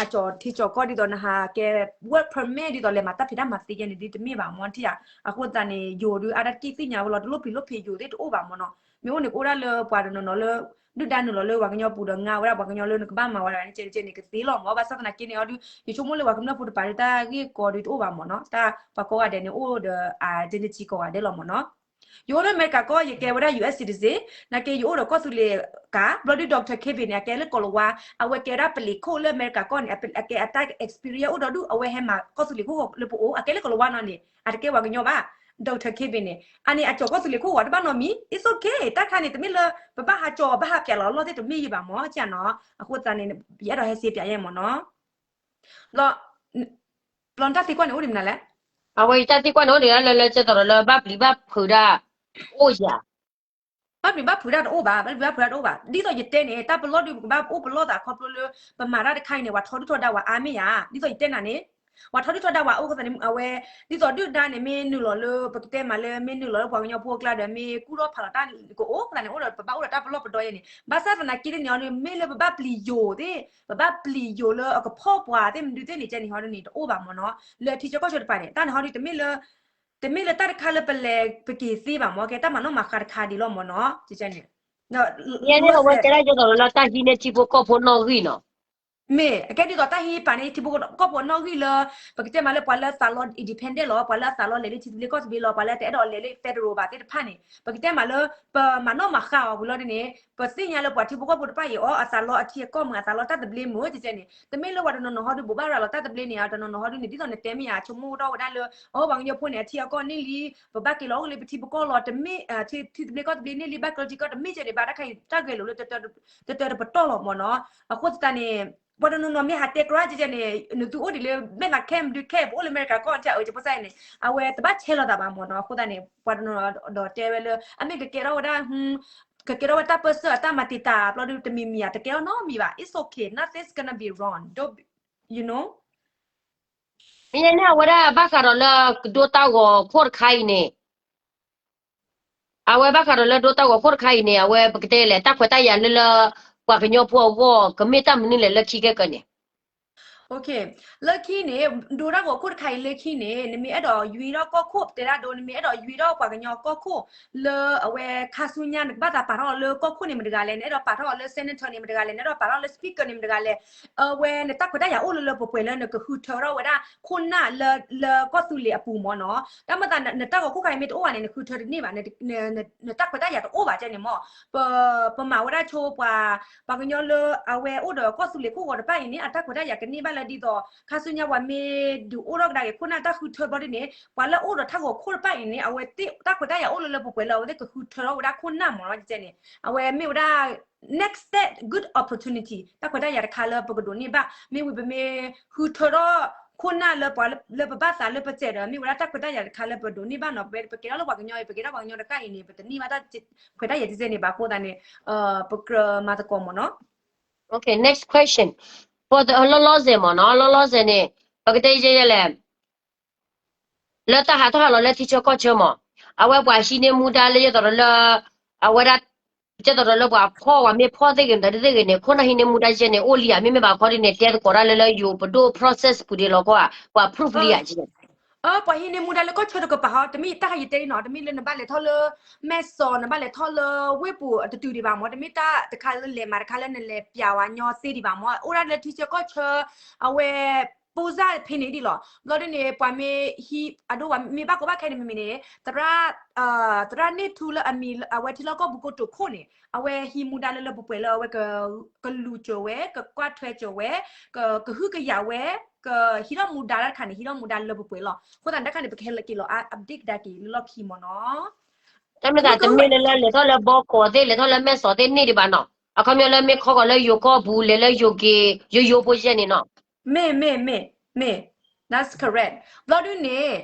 းကၠီၤထံကၠီၤကီၢ်ဒ်သိးနဟးကဲ work permit ဒ်သိးလဲၤမၤတၢ်ဖံးတၢ်မၤသ့ယဲန့ၣ် ဒ်တမ့ၢ်ဘၣ်မ့ၢ်ထံၣ်ဧါ, အဃိသတးန့ၣ် ယိၤဒုးအါတက့ၢ်သ့ၣ်ညါဝဲလီၤ, တလိၣ်ပျံၤလိၣ်ဖံးယိၤသ့ၣ်တအိၣ်ဘၣ်မ့ၢ်နီၤ, မ့ၢ်အိၣ်န့ၣ် ကအိၣ်ဒၣ်လၢပှၤတနီၤနီၤလၢ ဒုၣ်ဒါနုာ်လီၤလၢပှၤကညီပူၤဒီး ငါဝဲဒၣ်ပှၤကညီလၢနကဘၣ်မၤဝဲဒၣ်န့ၣ် ကဲကဲန့ၣ် ကသ့လီၤမး, ဘၣ်ဆၣ်သနာ်က့န့ၣ်အီၤဒုး ယဆိကမိၣ်လၢပှၤကမျၢၢ်ဖိတပၤဒုး တၢ်ဂ့ၢ်ကီဒုးတအိၣ်ဘၣ်မ့ၢ်နီၤ, တၢ်ပှၤကိးဂၤဒဲးန့ၣ် အိၣ်ဒီး identity ကိးဂၤဒဲးလီၤမ့ၢ်နီၤ. ယအိၣ်လၢအမဲရကၤကီၢ် ယကဲဝဲဒၣ် ယူၢ်အဲၣ် citizen နာ်က့ယအိၣ်ဒီးကီၢ်သူလ့ၤကး ဘျီဒုး Doctor Kevin န့ၣ် အကဲလၢကိၤလၤဝါ, အဝဲကဲဝဲဒၣ်ပလံၤခိၣ်လၢအမဲရကၤကီၢ်န့ၣ်, အကဲအတၢ် experience အိၣ်ဒီးဒုး အဝဲဟဲမၤကီၢ်သူလ့ၤခိၣ်လၢပအိၣ်, အကဲလၢကိၤလၤဝါနီၤန့ၣ် အတကဲပှၤကညီဘၣ်. Doctor Kevin န့ၣ် အန့ၣ်အကၠီၤကီၢ်သူလ့ၤခိၣ်ဝဲတဘၣ်နီတမံၤ, it's okay, တၢ်တခါန့ၣ် တမ့ၢ်လၢ ပဘၣ်ဟးကၠီၤဘၣ်ဟးပျးလီၤအလီၢ်သ့ၣ်တမ့ၢ်ယံၤဘၣ်မၢ်, နီၤ, အဃိသတးန့ၣ် ယအဲၣ်ဒိးဟဲစ့ပျးယဲမၢ်နီၤ. ဘျီ ဘျီနတၢ်သံကွၢ်န့ၣ်အိၣ်ဒံးမနုၤလဲၣ်. အဝဲယတၢ်သံကွၢ်န့ၣ်အိၣ်ဒံးလၢ လၢကဲသိးဒီးလၢဘၣ်ပျံၤဘၣ်ဖုးဒၣ်အိၣ်ယၤ, ဘၣ်ပျံၤဘၣ်ဖုးဒၣ်တအိၣ်ဘၣ်, ဘၣ်ပျံၤဘၣ်ဖုးဒၣ်တအိၣ်ဘၣ်. ဒ်သိးယတဲန့ၣ် တၢ်ပလီၢ်ဒုး ပကဘၣ်အိၣ်ပလီၢ်သးခီဖျိလၢ ပမၤတၢ်တခါအံၤန့ၣ် ပှၤထီဒုၣ်ထီဒါဝဲအါမ့ၢ်ဧါ, ဒ်သိးယတဲနၤန့ၣ် ပှၤထီဒုၣ်ထီဒါဝဲအါအဃိသတးန့ၣ် အဝဲ ဒ်သိးဒုၣ်ဒါန့ၣ် မ့ၢ်နုာ်လီၤလၢ ပကတဲမးလၢ မ့ၢ်နုာ်လီၤလၢပှၤကညီဖိအကျါဒီး မ့ၢ်ကူၣ်ထီၣ်ဖးလီၤတၢ်ကအိၣ်သတးန့ၣ် အိၣ်ဒီးပဘၣ်အိၣ်ဒီးတၢ်ပလီၢ်ပဒီယဲန့ၣ် ဘၣ်ဆၣ်သနာ်က့န့ၣ်အီၤဒုး မ့ၢ်လၢပဘၣ်ပျံၤယိာ်သ့ၣ်, ပဘၣ်ပျံၤယိာ်လၢအကဖီၣ်ပှၤသ့ၣ်မနုၤသ့ၣ်န့ၣ် ကဲန့ၣ်ဟီဒုးန့ၣ် တအိၣ်ဘၣ်မၢ်နီၤ. လၢထံဆၢကီၢ်ဆၢတဖၣ်န့ၣ် တၢ်န့ၣ်ဟီဒုး တမ့ၢ်လၢ တမ့ၢ်လၢတၢ်တခါလၢပလဲၤပက့ၤသ့ဘၣ်မၢ်, ကဲတၢ်မၤနီၣ်မၤဃါတခါဒံးလီၤမၢ်နီၤ, န့ၣ် အဝဲကဲဒၣ်ယဲသိးလၢတၢ်ဟံးန့ၢ်ထံဖိကီၢ်ဖိနီၣ်ဂံၢ်နီၤ. မ့ၢ် အကဲဒ်သိးတၢ်ဟံးပာ်န့ၢ် ထံဖိကီၢ်ဖိနီၣ်ဂံၢ်လၢ ပကတဲမးလၢပှၤလၢအသးလီ independent လီၤ, ပှၤလၢအသးလီလဲၤလၢထံသဘျ့ကီၢ်သဘျ့လီၤ, ပှၤလၢတအဲၣ်ဒိးလဲၤလၢ federal ဘၣ်သ့ၣ်တဖၣ်န့ၣ် ပကတဲမးလၢ ပမၤနီၣ်မၤဃါအီၤဝံၤလီၤဒ်န့ၣ် ပသ့ၣ်ညါလၢပှၤထံဖိကီၢ်ဖိတဖၣ်အံၤအီၤ အသးလီအထံအကီၢ်မုၢ် အသးလီတၢ်သဘျ့မုၢ် ကဲန့ၣ် တမ့ၢ်လၢပှၤတနီၤနီၤဟီဒုးဘိးဘၣ်ရၤလီၤတၢ်သဘျ့န့ၣ် တနီၤနီၤဟီဒုးန့ၣ် ဒ်သိးနတဲမ့ၢ်ဧါ ဆိကမိၣ်ထီၣ်ဝဲဒၣ်လၢ အပှၤကညီဖိန့ၣ် အထံအကီၢ်န့ၢ်လံ ပဘၣ်က့ၤလီၤအိၣ်လၢပထံပကီၢ်လီၤ တမ့ၢ် ထံသဘျ့ကီၢ်သဘျ့န့ၢ်လံ ဘၣ်ကျၢၤထံကီၢ်တမ့ၢ်ကဲန့ၣ် ဘၣ်တၢ်ခါအံၤတၢ်ဂဲၤလိာ်လၢ တတၢတပတီၢ်လီၤမၢ်နီၤ. အဃိသတးန့ၣ် ပှၤတနီၤနီၤမ့ၢ်ဟးတဲကြၢးကဲန့ၣ် နသုအိၣ်ဒံးလၢ မဲၣ်လးခဲ မဒုးခဲ ပအိၣ်လၢအမဲရကၤကီၢ် အဝဲကဲဖိသၣ်န့ၣ် အဝဲတဘၣ်ဆဲးလီၤသးဘၣ်မၢ်နီၤ. အဃိသတးန့ၣ် ပှၤတနီၤနီၤဒီးတဲဝဲလၢ အမ့ၢ်ကကဲထီၣ်ဝဲဒၣ် ကကဲထီၣ်ဝဲတၢ်ပၢၢ်ဆၢအတၢ်မၤတံာ်တာ် ဘျီဒုးတမံၤမံၤဧါ တကဲထီၣ်နီတမံၤဘၣ် it's okay, nothing's gonna be wrong, don't you know. မ့ၢ်န့ၣ် အဝဲဒၣ်ဘၣ်ဃးဒီးလၢကဒိတၢ်ဂီၤခိၣ်တခါအံၤန့ၣ် အဝဲဘၣ်ဃးဒီးလၢဒိတၢ်ဂီၤခိၣ်တခါအံၤန့ၣ် အဝဲပကတဲလဲၣ် တၢ်ခွဲးတၢ်ယာ်လၢလၢ ပှၤကညီဖိအဂီၢ် ကမ့ၢ်တၢ်မနုၤလဲၣ်လၢခံကဲကၢန့ၣ် လၢခံန့ၣ် ဒိတၢ်ဂီၤခိၣ်တခါအံၤလၢခံန့ၣ် နမ့ၢ်အဲၣ်ဒိးယွံထီၣ်ကီၢ်ခိၣ် ပတဲဒၣ်ဒိ နမ့ၢ်အဲၣ်ဒိးယွံထီၣ်ပှၤကညီကီၢ်ခိၣ် လၢအဝဲခါဆူညါ နကဘၣ်သးပာ်ထီၣ်လၢကီၢ်ခိၣ်န့ၣ်မတဂၤလဲၣ်, နအဲၣ်ဒိးပာ်ထီၣ်လၢ senator န့ၣ်မတဂၤလဲၣ်, နအဲၣ်ဒိးပာ်ထီၣ်လၢ speaker န့ၣ်မတဂၤလဲၣ်, အဝဲနတၢ်ခွဲးတၢ်ယာ်အိၣ်လၢလၢပှဲၤပှဲၤလၢနကဃုထၢထီၣ်ဝဲဒၣ်ခိၣ်နၢ်လၢ လၢကီၢ်သူလ့ၤအပူၤမၢ်နီၤ. တၢ်မၤသးနတၢ်ဂီၤခိၣ်ခါအံၤမ့ၢ်တအိၣ်ဘၣ်န့ၣ် နဃုထၢတန့ၢ်ဘၣ်, နတၢ်ခွဲးတၢ်ယာ်တအိၣ်ဘၣ်ကဲန့ၣ်မၢ်. ပမၤဝဲဒၣ်ဆိပှၤ ပှၤကညီလၢအဝဲအိၣ်ဒီးကီၢ်သူလ့ၤခိၣ်ဂီၤတဖၣ်အံၤန့ၣ် အတၢ်ခွဲးတၢ်ယာ်ကန့ၢ်ဘၣ်လၢဒ်သိး ခါဆူညါပှၤမ့ၢ်ဒုးအိၣ်ထီၣ်ကဒါက့ၤခိၣ်နၢ်တၢ်ဃုထၢဘျီဒ်န့ၣ် ပှၤလၢအိၣ်ဒီးတၢ်ဂီၤခိၣ်တဖၣ်အံၤန့ၣ် အဝဲသ့ၣ်တၢ်ခွဲးတၢ်ယာ်အိၣ်လၢလၢပှဲၤပှဲၤလၢအဝဲသ့ၣ်ကဃုထၢထီၣ်ဝဲဒၣ်ခိၣ်နၢ်မၢ်နီၤ ကဲန့ၣ် အဝဲမ့ၢ်ဝဲဒၣ် next step, good opportunity တၢ်ခွဲးတၢ်ယာ်တခါလၢပကဒိးန့ၢ်ဘၣ် မ့ၢ်ဝံၤပမ့ၢ်ဃုထၢထီၣ်ခိၣ်နၢ်လၢပှၤလၢပဘၣ်သးလၢပစဲးဒီး မ့ၢ်ဝဲဒၣ်တၢ်ခွဲးတၢ်ယာ်တခါလၢပဒိးန့ၢ်ဘၣ်နီၤ. ပကဲထီၣ်လၢပှၤကညီအံၤ ပကဲထီၣ်ပှၤကညီတဃၣ်အံၤန့ၣ် ပတန့ၢ်ဘၣ်တၢ်ခွဲးတၢ်ယာ်တစဲးန့ၣ်ဘၣ်အဃိသတးန့ၣ် ပကြၢးမၤသကိးမၢ်နီၤ. Okay, next question. For the လီၤလီၤဆဲးမၢ်နီၤ, လီၤလီၤဆဲးန့ၣ် ပကတဲယဲလဲၣ် လၢတၢ်ဟးထီၣ်ဟးလီၤလၢထံဆၢကီၢ်ဆၢမၢ်, အဝဲပှၤဟံးန့ၢ်မူဒါလၢယဲသိးဒီးလၢ အဝဲဒၣ် ယဲသိးဒီးလၢပှၤဖီၣ်ပှၤမ့ၢ်ဖီၣ်သ့ၣ်ဂ့ၤ မတၤသ့ၣ်ဂ့ၤန့ၣ် ခိၣ်နၢ်ဟံးန့ၢ်မူဒါယဲန့ၣ် အိၣ်လံဧါ, မ့မ့ၢ်ဘၣ်ခီဒ်န့ၣ် တဲသကိးတၢ်လၢလၢယိၤပဒိၣ် process ပူၤဒ်လီၤကီၢ်ဧါ, ပှၤ proof လံဧါ. ပှၤဟံးန့ၢ်မူဒါလၢကီၢ်ဆၢတကပၤဟီ တမ့ၢ်တၢ်ဟးယတဲအံၤနီၤ, တမ့ၢ်လၢနဘၣ်လဲၤထီၣ်လၢ မဲၢ်စီး နဘၣ်လဲၤထီၣ်လၢဝ့ၢ်ပူၤတတုၤဒံးဘၣ်မၢ်, တမ့ၢ်တၢ်တခါလၢလဲၤမးတခါလၢနလဲၤပျးဝဲညီသ့ဒံးဘၣ်မၢ်, အိၣ်ဒၣ်လၢထံဆၢကီၢ်ဆၢ အဝဲ ပိၢ်စၢ်ဖဲန့ၣ်ဒ်လီၤ. ဘျီဒ်န့ၣ် ပှၤမ့ၢ်ဟံး အဒိပှၤမ့ၢ်ဘၣ်ကီဘၣ်ခဲန့ၣ်မ့မ့ၢ်န့ၣ် သရၣ် သရၣ်န့ၢ်ထူလၢအမံၤအဝဲထံလီၢ်ကီၢ်ပူၤကိတိာ်ခိၣ်န့ၣ် အဝဲဟံးမူဒါလၢလၢပှဲၤပှဲၤလၢအဝဲ ကလူၤစၢၤဝဲ ကကွၢ်ထွဲစၢၤဝဲ ကဟုကယာ်ဝဲ ကဟံးထီၣ်မူဒါတၢ်တခါန့ၣ် ဟံးထီၣ်မူဒါလၢပှဲၤပှဲၤလီၤ. အဃိသတးန့ၣ်တၢ်တခါန့ၣ် ပကဟဲလၢက့ၤလီၤ update ကဒါက့ၤလၢလီၢ်ခံမၢ်နီၤ. တၢ်မ့ၢ်သးတမ့ၢ်လၢလၢလဲၤထီၣ်လၢဘီကီးသ့ၣ် လဲၤထီၣ်လၢမဲၢ်စီးသ့ၣ်န့ၣ်ဒံးဘၣ်နီၤ, အခီပညီလၢမ့ၢ်ခီကီးလၢယိၤကီၢ်ပူၤ လဲၤလၢယိၤက့ၤ ယိယိဖိယဲန့ၣ်နီၤ. မ့ၢ် မ့ၢ် မ့ၢ် မ့ၢ် that's correct. ဘျီဒ်န့ၣ်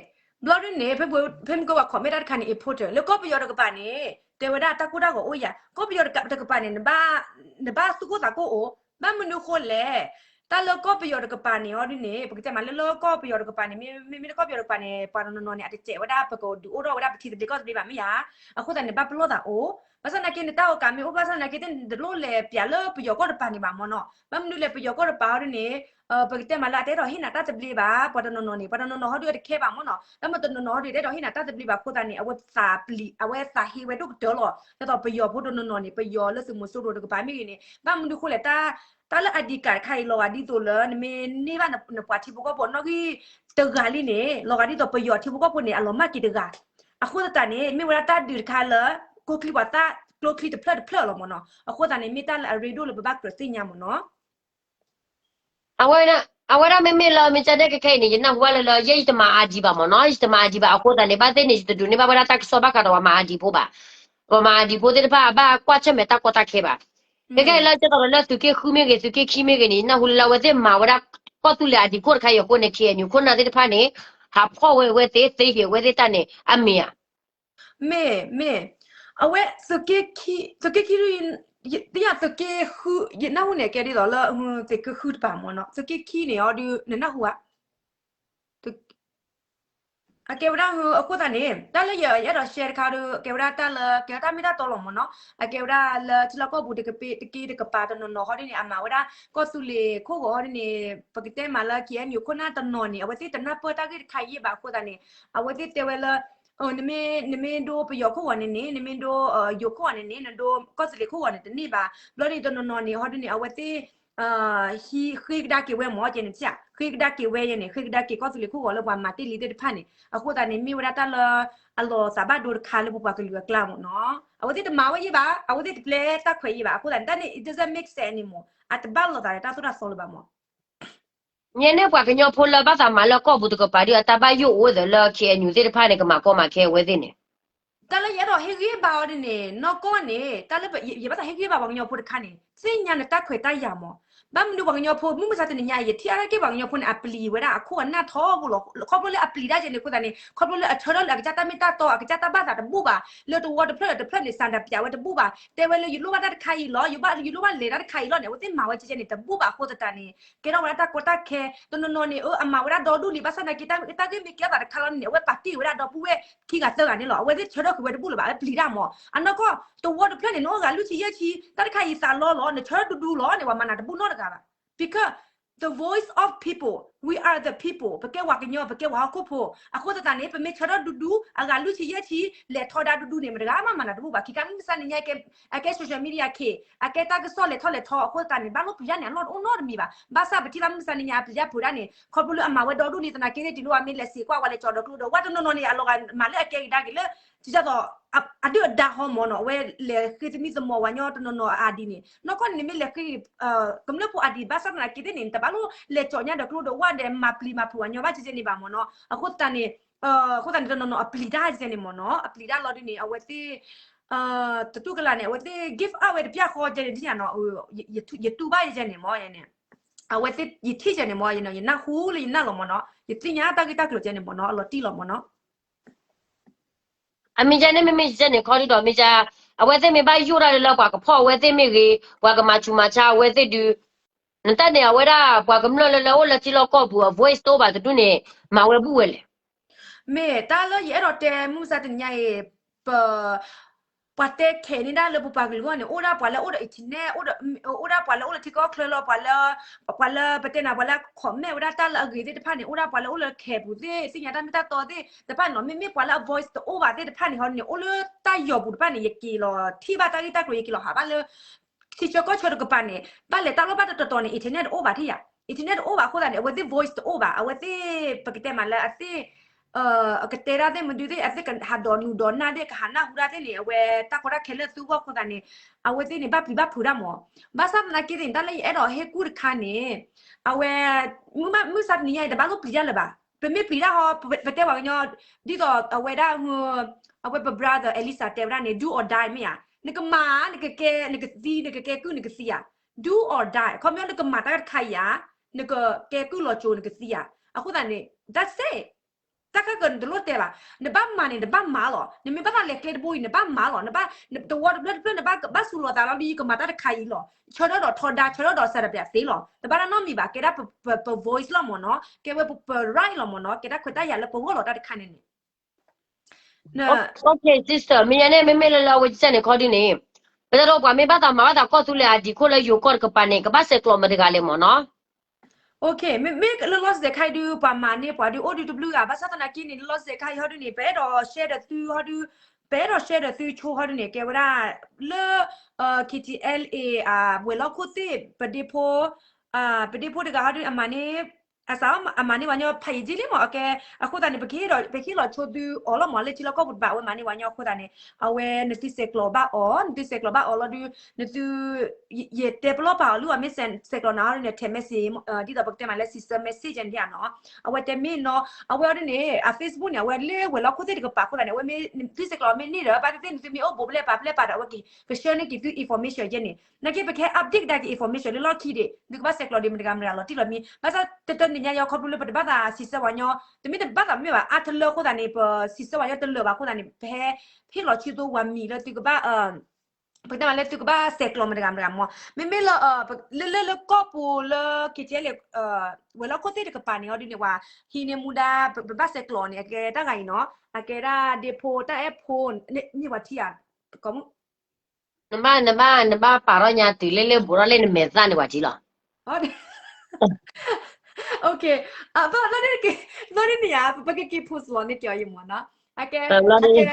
ဘျီဒ်န့ၣ် ဖဲမ့ၢ်ကဝဲ comment တၢ်တခါန့ၣ် important လၢကီၢ်ပယီၤတကပၤန့ၣ် တဲဝဲဒၣ်တၢ်ကိၢ်တၢ်ဂီၤအိၣ်ယၤ ကီၢ်ပယီၤတကပၤန့ၣ် နဘၣ်သူၣ်ကိၢ်သးကိၢ်အိၣ် ဘၣ်မနုၤဃိလဲၣ်. တၢ်လၢကီၢ်ပယီၤတကပၤန့ၣ် အီၤဒ်န့ၣ် ပကတဲမးလၢလၢကီၢ်ပယီၤတကပၤန့ၣ် မ့မ့ၢ်လၢကီၢ်ပယီၤတကပၤန့ၣ် ပှၤတနီၤနီၤန့ၣ် အတစဲးဝဲဒၣ် ပကဒုးအိၣ်ထီၣ်ဝဲဒၣ်ပထံသဘျ့ကီၢ်သဘျ့ဘၣ်မ့ၢ်ဧါ. အဃိသတးန့ၣ် ဘၣ်ပလီၢ်သးအိၣ် ဘၣ်ဆၣ်သနာ်က့န့ၣ် တၢ်အိၣ်ကးမ့ၢ်အိၣ်ဘၣ်ဆၣ်သနာ်က့သ့ၣ်န့ၣ် တလိၣ်လဲၤပျးလၢပယီၤကီၢ်တပၤန့ၣ်ဘၣ်မၢ်နီၤ. ဘၣ်မနုၤလဲၣ် ပယီၤကီၢ်တပၤအီၤဒ်န့ၣ် ပကတဲမးလၢအတအဲၣ်ဒိးဟ့ၣ်နၤတၢ်သဘျ့ဘၣ် ပှၤတနီၤနီၤန့ၣ် ပှၤတနီၤနီၤဟီဒုးအတခဲဘၣ်မၢ်နီၤ. ဘၣ်မနုၤတနီၤနီၤဟီဒုးတအဲၣ်ဒိးဟ့ၣ်နၤတၢ်သဘျ့ဘၣ်အဃိသတးန့ၣ် အဝဲသးပျံၤ အဝဲသးဟ့ဝဲဒိၣ်ကတၢၢ်လီၤ. ဒ်သိးပယီၤဖိတနီၤနီၤန့ၣ် ပယီၤလၢသုးမီၤစိရိၤတကပၤမ့ၢ်ဂ့ၤန့ၣ် ဘၣ်မနုၤဃိလဲၣ် တၢ်လၢ ID card တခါအံၤ လီၤဂာ်ဒ်သိးလၢ နမ့ၢ်န့ၢ်ဘၣ်နပှၤထံဖိကီၢ်ဖိနီၣ်ဂံၢ်တဂၤလံန့ၣ် လီၤဂာ်ဒ်သိးပယီၤထံဖိကီၢ်ဖိန့ၣ် အလီၤမၢ်က့ၤတဂၤ. အဃိသတးန့ၣ် မ့ၢ်ဝဲဒၣ်တၢ်ဒုးတခါလၢ ကျိချံပှၤသၣ်ကျိချံတဖျၢၣ်တဖျၢၣ်လီၤမ့ၢ်နီၤ. အဃိသတးန့ၣ် မ့ၢ်တၢ်လၢအရ့ဒိၣ်လၢပဘၣ်ကြၢးသ့ၣ်ညါမ့ၢ်နီၤ. အဝဲဒၣ် အဝဲဒၣ်မ့မ့ၢ်လၢမ့ၢ်ကဲဒဲကခဲအံၤန့ၣ် ယနၢ်ဟူဘၣ်လၢလၢ ယဲယတမၤအါဒံးဘၣ်မ့ၢ်နီၤ, ယတမၤအါဒံးဘၣ် အဃိသတးန့ၣ် ဘၣ်သ့ၣ်န့ၣ် ယတဒိးန့ၢ်ဘၣ်ဝဲဒၣ်တၢ်ကစီၣ်ဘၣ်ဃးဒီးပှၤမၤအါဒံးဖိဘၣ်. ပှၤမၤအါဒံးဖိသ့ၣ်တဖၣ် အဘၣ်ကွၢ်ဆၢၣ်မဲာ်တၢ်ကီတၢ်ခဲဘၣ်. ခဲကဲလၢကဲသိးဒီးလၢသုးက့ဃုမ့ၢ်ဂ့ၤ သုးက့ခံမ့ၢ်ဂ့ၤန့ၣ် ယနၢ်ဟူလၢလၢအဝဲသ့ၣ်မၤဝဲဒၣ်ကီၢ်သူလ့ၤအါဒံးခိၣ်တခါအံၤအဃိန့ၣ် ခ့ၣ်အဲၣ်ယူၣ်ခိၣ်နၢ်သ့ၣ်တဖၣ်န့ၣ် ဟးဖီၣ်ဝဲအဝဲသ့ၣ် သ့ဟ့ၣ်အဝဲသ့ၣ်တၢ်န့ၣ် အမ့ၢ်ဧါ. မ့ၢ် မ့ၢ် အဝဲ သုးက့ခံ သုးက့ခံ သ့ၣ်ညါသုးက့ဃု ယနၢ်ဟူန့ၣ် ကဲဒ်သိးလၢ သုးက့ဃုတပၤမ့ၢ်နီၤ, သုးက့ခံန့ၣ်အီၤဒုး နနၢ်ဟူဧါ. အကဲဝဲဒၣ် အဃိသတးန့ၣ် တၢ်လၢယအဲၣ်ဒိး share တခါဒီး ကဲဝဲဒၣ်တၢ်လၢ ကဲဝဲဒၣ်တၢ်မ့ၢ်တၢ်တီလီၤမ့ၢ်နီၤ. အကဲဝဲဒၣ်လၢထံလီၢ်ကီၢ်ပူၤတကပၤတကပၤတနီၤနီၤဟီဒ်န့ၣ် အမၤဝဲဒၣ်ကီၢ်သူလ့ၤခိၣ်ဂီၤဟီဒ်န့ၣ် ပကတဲမးလၢ ခ့ၣ်အဲၣ်ယူၣ်ခိၣ်နၢ်တနီၤန့ၣ် အဝဲသ့ၣ်တနၢ်ပၢၢ်တၢ်ဂ့ၢ်တခါအံၤဘၣ်အဃိသတးန့ၣ် အဝဲသ့ၣ်တဲဝဲလၢ နမ့ၢ် နမ့ၢ်ဒိပယီၤခိၣ်ဂီၤန့ၣ်န့ၣ် နမ့ၢ်ဒိ ယိၤခိၣ်ဂီၤန့ၣ်န့ၣ် နဒိကီၢ်သူလ့ၤခိၣ်ဂီၤန့ၣ်တန့ၢ်ဘၣ်. ဘျီန့ၣ်တနီၤနီၤန့ၣ် ဟီဒ်န့ၣ် အဝဲသ့ၣ် ဟံးဃ့ကဒါက့ၤဝဲမ့ၢ် ကဲန့ၣ် ဃ့ကဒါက့ၤဝဲယဲန့ၣ် ဃ့ကဒါက့ၤကီၢ်သူလ့ၤခိၣ်ဂီၤလၢပှၤမၤတ့ၢ်လံသ့ၣ်တဖၣ်န့ၣ် အဃိသတးန့ၣ် မ့ၢ်ဝဲဒၣ်တၢ်လၢ အလီၤသးဘၣ်ဒိတခါလၢပပှၤကလုာ်အကျါမ့ၢ်နီၤ. အဝဲသ့ၣ်တမၤဝဲယဲၢ်ဘၣ် အဝဲသ့ၣ်တပျဲတၢ်ခွဲးယဲၢ်ဘၣ် အဃိသတးန့ၣ် တၢ်န့ၣ် it doesn't make sense anymore အတဘၣ်လိာ်သးဒီးတၢ်သိၣ်တၢ်သီလၢၤဘၣ်မ့ၢ် ညဲန့ၣ်ပှၤကညီဖိလၢဘၣ်သးမၤလၢကီၢ်ပူၤတကပၤဒီး အတၢ်ဘၣ်ယိၣ်အိၣ်ဝဲသ့ၣ်လၢ ခ့ၣ်အဲၣ်ယူၣ်သ့ၣ်တဖၣ်န့ၣ် ကမၤကီမၤခဲအဝဲသ့ၣ်န့ၣ် တၢ်လၢယအဲၣ်ဒိးဟ့ၣ်ဂံၢ်ဘါအီၤဒ်န့ၣ် နီၢ်ကီၢ်န့ၣ် တၢ်လၢယဘၣ်သးဟ့ၣ်ဂံၢ်ဘါပှၤကညီဖိတခါန့ၣ် သ့ၣ်ညါနတၢ်ခွဲးတၢ်ယာ်မး. ဘၣ်မနုၤပှၤကညီဖိ မုၢ်မဆါတနံၤညါအံၤ ယထံၣ်အါတက့ၢ်ပှၤကညီဖိန့ၣ် အပျံၤဝဲဒၣ်အခိၣ်အနၢ်ထီဘိလီၤ. ခီဖျိလၢအပျံၤတၢ်ယဲန့ၣ်အဃိသတးန့ၣ် ခီဖျိလၢအဆၢထၢၣ်လၢအကစၢ်တၢ်မ့ၢ်တၢ်တီ အကစၢ်တၢ်ဘၣ်သးတဘူၣ်ဘၣ် လၢတဝီတဖျၢၣ်ဒီးတဖျၢၣ်န့ၣ် စးတပျးဝဲတဘူၣ်ဘၣ် တဲဝဲလၢယလိၣ်ဘၣ်တၢ်တခါအံၤလီၤ ယလိၣ်ဘၣ်လဲၤတၢ်တခါအံၤလီၤန့ၣ် အဝဲသ့ၣ်မၤဝဲကဲကဲန့ၣ် တဘူၣ်ဘၣ်အဃိသတးန့ၣ် ကဲထီၣ်ဝဲဒၣ်တၢ်ကီတၢ်ခဲ တနီၤနီၤန့ၣ် အမၤဝဲဒၣ်ဒီဒူၣ်လံ ဘၣ်ဆၣ်သနာ်က့ တၢ်ဂ့ၢ်မ့ၢ်ကဲဘၣ်တခါလီၤန့ၣ် အဝဲပာ်တ့ၢ်ဝဲဒၣ်ဒီပုၢ်ဝဲၢ်ခံဂၤသၢဂၤန့ၣ်လီၤ. အဝဲသ့ၣ်ဆၢထၢၣ်ဃုာ်ဝဲတဘူၣ်လၢၤဘၣ် အဝဲပျံၤတၢ်မး. အနီၢ်ကီၢ် တဝီတဖျၢၣ်န့ၣ် နအိၣ်ဂၤလွံၢ်ဆံယဲၢ်ဆံ တၢ်တခါအံၤသးလီလီၤ နဆၢထၢၣ်ဒူဒူလီၤန့ၣ် ပှၤမၤနၤတဘူၣ်နီတဂၤဘၣ် because the voice of people, we are the people ပကဲပှၤကညီ ပကဲပှၤဟီၣ်ခိၣ်ဖိ အဃိသတးန့ၣ် ပမ့ၢ်ဆၢထၢၣ်ဒူဒူ အဂၤလွံၢ်ဆံယဲၢ်ဆံ လဲၤထီဒါဒူဒူန့ၣ် မတဂၤမးမၤနၤတဘူၣ်ဘၣ် ခံခါမုၢ်မဆါနံၤညါ အကဲ social media ခ့ အကဲတၢ်ကစီၣ်လဲၤထီၣ်လဲၤထီ အဃိသတးန့ၣ် ဘၣ်လိၣ်ပျံၤတၢ်န့ၣ် အလီၢ်တအိၣ်နီတမံၤဘၣ်. ဘၣ်ဆၣ်ပထံၣ်ဘၣ်မုၢ်မဆါနံၤညါ အပျံၤတၢ်ဖုးတၢ်န့ၣ် ခီဖျိလၢအမၤဝဲဒီဒူၣ်လံသနာ်က့ သ့ၣ်တုၤလၢဝဲမ့ၢ်လဲၤစံးကွၢ်ဝဲလဲၤကၠီၤဒီးကျိဒီးဝၣ်တနီၤနီၤန့ၣ် အလီၤဂာ်မၤလၢအကဲကဒါက့ၤလၢ ဒ်သိး အဒုၣ်အဒါဟီမးနီၤ အဝဲလဲၤဃ့သမံသမိးပှၤကညီတနီၤနီၤအါဒံးန့ၣ် နီၢ်ကီၢ်န့ၣ် နမ့ၢ်လဲၤဃ့ ကမျၢၢ်ဖိအါဒံး ဘၣ်ဆၣ်သနာ်က့သ့ၣ်န့ၣ် နတဘၣ်လိၣ်လဲၤကၠီၤညါဒီးကျိဒီးဝၣ်ဒီး မၤပျံၤမၤဖုးပှၤကညီဘၣ်ကဲကဲန့ၣ်ဘၣ်မးနီၤ. အဃိသတးန့ၣ် အဃိသတးန့ၣ် တနီၤနီၤအပျံၤတၢ်ကဲကဲန့ၣ်မးနီၤ အပျံၤတၢ်လီၤဒ်န့ၣ် အဝဲသ့ၣ် တတူၢ်ကလာ်န့ၣ် အဝဲသ့ၣ် give up ဝဲတပျၢ်ဃီကဲန့ၣ် ယတူၢ်ဘၣ်ကဲကဲန့ၣ်မး အဝဲသ့ၣ် ယထံၣ်ကဲန့ၣ်မး ယနၢ်ဟူလၢယနၢ်လီၤမးနီၤ ယသ့ၣ်ညါတၢ်ဂ့ၢ်တၢ်ကျိၤကဲန့ၣ်မးနီၤ အလီၤတံၢ်လီၤမးနီၤ အမ့ၢ်ကဲန့ၣ် မ့မ့ၢ်ကဲန့ၣ် ခီဒုဒီး မ့ၢ်ကဲ အဝဲသ့ၣ်မ့ၢ်ဘၣ်ယိၣ်တၢ်လၢလၢပှၤကဖီၣ်အဝဲသ့ၣ်မ့ၢ်ဂ့ၤ ပှၤကမၤဆူးမၤဆါအဝဲသ့ၣ်ဒုး နတၢ်န့ၣ် အဝဲဒၣ်ပှၤကမျၢၢ်လၢလၢအိၣ်လၢထံလီၢ်ကီၢ်ပူၤ အ voice တအိၣ်ဘၣ်တဒူၣ်န့ၣ် မၤဝဲဘူၣ်ဝဲလဲၣ် မ့ၢ်တၢ်လၢယအဲၣ်ဒိးတဲမုၢ်မဆါတနံၤညါအံၤ ပ ပှၤတဲခဲးန့ၢ်ဒၣ်လၢပပှၤကလုာ်အဂီၢ်န့ၣ် အိၣ်ဒၣ်ပှၤလၢအိၣ်ဒီး internet အိၣ်ဒီး အိၣ်ဒၣ်ပှၤလၢအိၣ်လၢထံကီၢ်ချၢလီၤ ပှၤလၢ ပှၤလၢပတဲနၤ ပှၤလၢ comment ဝဲဒၣ်တၢ်လၢအဂ့ၤသ့ၣ်တဖၣ်န့ၣ် အိၣ်ဒၣ်ပှၤလၢအိၣ်လၢခဲးပူၤသ့ၣ် သ့ၣ်ညါတၢ်မ့ၢ်တၢ်တီသ့ၣ်တဖၣ်န့ၣ်လီၤ. မ့မ့ၢ်ပှၤလၢအ voice တအိၣ်ဘၣ်သ့ၣ်တဖၣ်န့ၣ်ဟီန့ၣ် အိၣ်လၢတၢ်ယီၤပူၤတဖၣ်န့ၣ် ယက့ၤလီၤထံၣ်ဘၣ်တၢ်ဂ့ၢ်တၢ်ကျိၤ ယက့ၤလီၤဟးဘၣ်လၢ ထံဆၢကီၢ်ဆၢတကပၤန့ၣ် ဘၣ်လဲၤတၢ်လီၢ်ဘၣ်တတီၤတီၤန့ၣ် internet တအိၣ်ဘၣ်ထံၣ်ယၤ internet တအိၣ်ဘၣ်အဃိသတးန့ၣ် အဝဲသ့ၣ် voice တအိၣ်ဘၣ် အဝဲသ့ၣ် ပကတဲမးလၢအသ့ၣ် အကတဲဒၣ်သ့ၣ်မနုၤသ့ၣ် အသ့ၣ်ကဟးဒီးနူၤဒီးနၢ်သ့ၣ် ကဟးနၢ်ဟူဒၣ်သ့ၣ်န့ၣ် အဝဲတၢ်ကီတၢ်ခဲလၢာ်သူဂီၢ်အဃိသတးန့ၣ် အဝဲသ့ၣ်န့ၣ် ဘၣ်ပျံၤဘၣ်ဖုးတၢ်မး ဘၣ်ဆၣ်သနာ်က့သ့ၣ်န့ၣ် တၢ်လၢယအဲၣ်ဒိးဟ့ၣ်ကူၣ်တခါန့ၣ် အဝဲ မုၢ်မဆါတနံၤညါအံၤ တဘၣ်လိၣ်ပျံၤတၢ်လၢၤဘၣ် ပမ့ၢ်ပျံၤတၢ်ဟီ ပတဲပှၤကညီ ဒ်သိးအဝဲဒၣ် အဝဲပ brother Elisa တဲဝဲဒၣ်န့ၣ် do or die မ့ၢ်ဧါ နကမၤ နကကဲ နကသံ နကကဲကုၢ် နကသံဧါ do or die ခီပညီနကမၤတၢ်တခါအံၤဧါ နကကဲကုၢ်လီၤကၠိ နကသံဧါ အဃိသတးန့ၣ် that's it တၢ်ခါကၢၤနတလိၣ်တဲဘၣ် နဘၣ်မၤန့ၣ် နဘၣ်မၤလီၤ နမ့ၢ်ဘၣ်သးလဲၤကျဲတဘိအံၤ နဘၣ်မၤလီၤ နဘၣ် တဝီတဖျၢၣ်တဖျၢၣ် နဘၣ်ဘၣ်စူၤလီၤသးလီၤ ဒ်ယကမၤတၢ်တခါအံၤလီၤ ဆၢထၢၣ်ဒီးထီဒါ ဆၢထၢၣ်ဒီးစးတပျးသ့လီၤ တဘၣ်တၢ်နီတမံၤဘၣ် ကဲဒၣ်ပ ပ voice လီၤမ့ၢ်နီၤ ကဲဝဲပ right လီၤမ့ၢ်နီၤ ကဲတၢ်ခွဲးတၢ်ယာ်လၢပဂီၢ်လီၤတၢ်တခါန့ၣ်န့ၣ် Okay sister မ့ၢ်ညါန့ၣ် မ့မ့ၢ်လၢလၢအဝဲကစၢ်န့ၣ်ခီဒုန့ၣ် ပတၢ်ဒီးပှၤမ့ၢ်ဘၣ်သးမၤဘၣ်သးကီၢ်သူလ့ၤအဒံးခိၣ်လၢယိၤကီၢ်တကပၤန့ၣ် ကဘၣ်ဆဲးကျိးမတၤတဂၤလဲၣ်မ့ၢ်နီၤ Okay မ့မ့ၢ်လၢလီၢ်စဲးခါအံၤဒု ပှၤမၤန့ၢ်ပှၤဒု အိၣ်ဒုတဘျုးဂၤ ဘၣ်ဆၣ်သနာ်က့န့ၣ် လၢလီၢ်စဲးခါအံၤဟီဒုန့ၣ် ပအဲၣ်ဒိး share ဒီးသုဟီဒု ပအဲၣ်ဒိး share ဒီးသုဆိဟီဒုန့ၣ် ကဲဝဲဒၣ် လၢ KTLA အဝဲၤလီၢ်ခိၣ်သ့ၣ် ပဒ့ဖိ ပဒ့ဖိတဂၤဟီဒု အမၤန့ၢ် အစးအမၤန့ၢ်ပှၤညီဖးယံာ်ဒ်လံမး အကဲ, အဃိသတးန့ၣ် ပကဟ့ၣ်လီၤဆိသုအီၤလီၤမး လၢထံလီၢ်ကီၢ်ပူၤတဘၣ် အဝဲမၤန့ၢ်ပှၤညီအဃိသတးန့ၣ် အဝဲနသုဆဲးကျိးဘၣ်အီၤ နသုဆဲးကျိးဘၣ်အီၤလီၤဒုး နသု ယတဲပလီၢ်ပာ်အီၤလၢအမ့ၢ်ဆဲးကျိးနၤအီၤဒ်န့ၣ် ထဲး message ဒ်သိးပကတဲမးလၢ sister message န့ၣ်နီၤ အဝဲတဲမ့ၢ်နီၤ အဝဲအီၤဒ်န့ၣ် အ Facebook န့ၣ် အဝဲလၢဝဲၤလီၢ်ခိၣ်သ့ၣ်တကပၤအဃိသတးန့ၣ် အဝဲမ့ၢ်သုဆဲးကျိးမ့ၢ်န့ၢ်ဒီး ဘၣ်သ့ၣ်သ့ၣ်နသုမ့ၢ်အိၣ်ဘူးဖဲလဲၣ်ပာ်ဖဲလဲၣ်ပာ်ဒီး အဝဲက့ၤကဆှၢန့ၢ်က့ၤသု information ယဲန့ၣ် နာ်က့ပကဟဲ update ကဒါက့ၤ information လၢလီၢ်ခံဒံး နသုကဘၣ်ဆဲးကျိးဒံးမတၤတဂၤမတၤတဂၤလီၤတံၢ်လီၤမံၤ ဘၣ်ဆၣ်တတၢၢ်တနံၤညါယီၤခီဖျိလၢပတဘၣ်သးစံးဆၢပှၤညီ တမ့ၢ်တဘၣ်သးမ့ၢ်ဘၣ် အါတလၢအဃိသတးန့ၣ် ပစံးဆၢပှၤညီတလၢာ်ဘၣ်အဃိသတးန့ၣ် ပဟဲဟ့ၣ်လီၤဆံသိပှၤမံၤလၢသုကဘၣ် ပကတဲမးလၢသုကဘၣ်ဆဲးကျိးမတၤတဂၤမတၤတဂၤမ့ၢ် မ့မ့ၢ်လၢ လၢလၢလၢကီၢ်ပူၤလၢ က့ၤကဲလံ ဝဲၤလီၢ်ခိၣ်သ့ၣ်တကပၤန့ၣ် အီၤဒ်န့ၣ် ပှၤဟံးန့ၢ်မူဒါ ပဘၣ်ဆဲးကျိးန့ၣ် အကဲတၢ်ဂၤအံၤနီၤ အကဲဒၣ်ဒ့ဖိတၢ်အဲၣ်ဖိ န့ၢ်ပှၤထံၣ်ဧါ ကိးမုၢ် နဘၣ် နဘၣ် နဘၣ်ပာ်ထီၣ်ညါတုၤလၢလၢဘူးထီၣ်လၢနမဲာ်သၣ်န့ၣ်ပှၤထံၣ်လီၤ အဘၣ်လၢန့ၣ် ဘၣ်လၢန့ၣ်ဧါ ပကက့ၤ post လီၤန့ၢ်က့ၤအီၤယမ့ၢ်နီၤ အကဲ အကဲ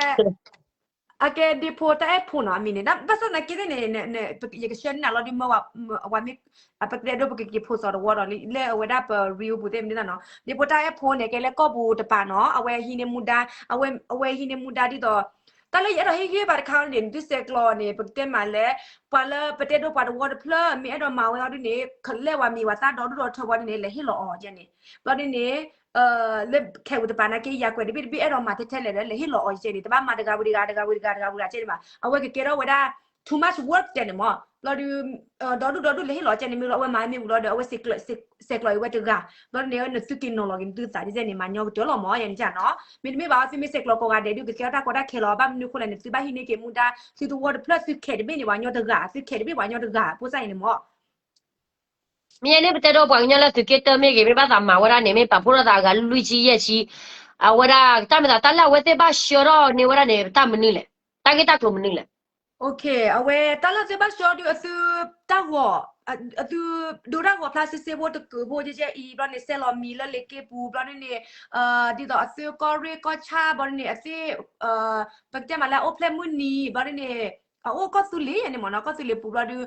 အကဲဒ့ဖိတၢ်အဲၣ်ဖိနီၤ အမံၤန့ၣ် ဘၣ်ဆၣ်သနာ်က့သ့ၣ်န့ၣ် ယကဆှၢန့ၢ်နၤလီၤဒုးမၢဝဲ ပကတဲဒိပကက့ၤ post အီၤတဝီဒီးလံ လၢအဝဲဒၣ်ပ reel ပူၤသ့ၣ်မနုၤသ့ၣ်နီၤ ဒ့ဖိတၢ်အဲၣ်ဖိန့ၣ် ကဲလၢကီၢ်ပူၤတပၤနီၤ အဝဲဟံးန့ၢ်မူဒါ အဝဲဟံးန့ၢ်မူဒါဒ်သိး တၢ်လၢယအဲၣ်ဒိးဟ့ၣ်ဂံၢ်ဘါတခါန့ၣ် နသုဆဲးကျိးန့ၣ် ပကတဲမးလၢ ပှၤလၢပတဲဒိပှၤတဝီတဖျၢၣ် မ့ၢ်အဲၣ်ဒိးမၤဝဲအီၤဒ်န့ၣ် လဲၢ်ဝဲမံၤဝဲသးဒီဒူၣ်ဒီထၢပှၤဒ်န့ၣ် လဲၤဟ့ၣ်လီၤအီၤယဲန့ၣ် ဘျီဒ်န့ၣ် လၢခဲပူၤတပၤနာ်က့ ယၤကွဲးတဘ့ၣ်တဘ့ၣ်အဲၣ်ဒိးမၤထဲထဲလဲၣ်ဒီး လဲၤဟ့ၣ်လီၤအီၤယဲန့ၣ် တဘၣ်မၤတဂၤဝံၤတဂၤ တဂၤဝံၤတဂၤ တဂၤဝံၤတဂၤကဲန့ၣ်ဘၣ် အဝဲကကဲထီၣ်ဝဲဒၣ် too much work ကဲန့ၣ်မး ဘျီဒုး ဒီဒူၣ်ဒီဒူၣ်လဲၤဟ့ၣ်လီၤကဲန့ၣ်မ့ၢ်လီၤ အဝဲမၤမ့ၢ်ဝံၤလီၤဒီး အဝဲ ဆဲးကျိးအံၤဝဲတဂၤ ဘျီဒ်န့ၣ် နသုက့ၤနီၤလီၤက့ၤနသုသးဒ်န့ၣ် မၤညီကတၢၢ်လီၤမး ယဲန့ၣ်နီၤ မ့တမ့ၢ်ဘၣ် သုမ့ၢ်ဆဲးကျိးကိးဂၤဒဲးဒုး ကကဲထီၣ်တၢ်ကီတၢ်ခဲလီၤ ဘၣ်မနုၤအဃိလဲၣ်န့ၣ် သုဘၣ်ဟံးန့ၢ်က့ၤမူဒါ သုတဝီတဖျၢၣ် သုခဲးတဘ့ၣ်န့ၣ် ပှၤညီတဂၤ သုခဲးတဘ့ၣ်ပှၤညီတဂၤ ဖိစၢ်အံၤန့ၣ်မး မ့ၢ်ယဲန့ၣ် ပတဲဒီးပှၤကညီလၢသုးက့တၢမ့ၢ်ဂ့ၤ မ့ၢ်ဘၣ်သးမၤဝဲဒၣ်န့ၣ် မ့ၢ်ပာ်ဖှိၣ်ထီၣ်သးအဂၤလွံၢ်ဆံယဲၢ်ဆံ အဝဲဒၣ်တၢ်မ့ၢ်သးတၢ်လၢအဝဲသ့ၣ်ဘၣ်ဆှၢထီၣ်န့ၢ်ဝဲဒၣ်န့ၣ် တၢ်မနုၤလဲၣ် တၢ်ဂ့ၢ်တၢ်ကျိၤမနုၤလဲၣ် အဝဲတၢ်လၢသုဘၣ်ဆှၢဒုးအသုတၢ်ဂီၤ အသုဒိတၢ်ဂီၤဖျါစ့စ့ဖိတကုးဖိကဲကဲအံၤ ဘျီန့ၣ် ဆဲးလီၤမံၤလၢလ့ၤက့ပူၤ ဘျီန့ၣ်န့ၣ် ဒ်သိးအသုကီၢ်ရ့ၣ်ကီၢ်ဆၣ် ဘျီန့ၣ်န့ၣ် အသ့ၣ် ပကတဲမးလၢအအိၣ်ဖျဲၣ်မုၢ်နံၤ ဘျီန့ၣ်န့ၣ် အအိၣ်ကီၢ်သူလ့ၤန့ၣ်မ့ၢ်နီၤ ကီၢ်သူလ့ၤပူၤဘျီဒုး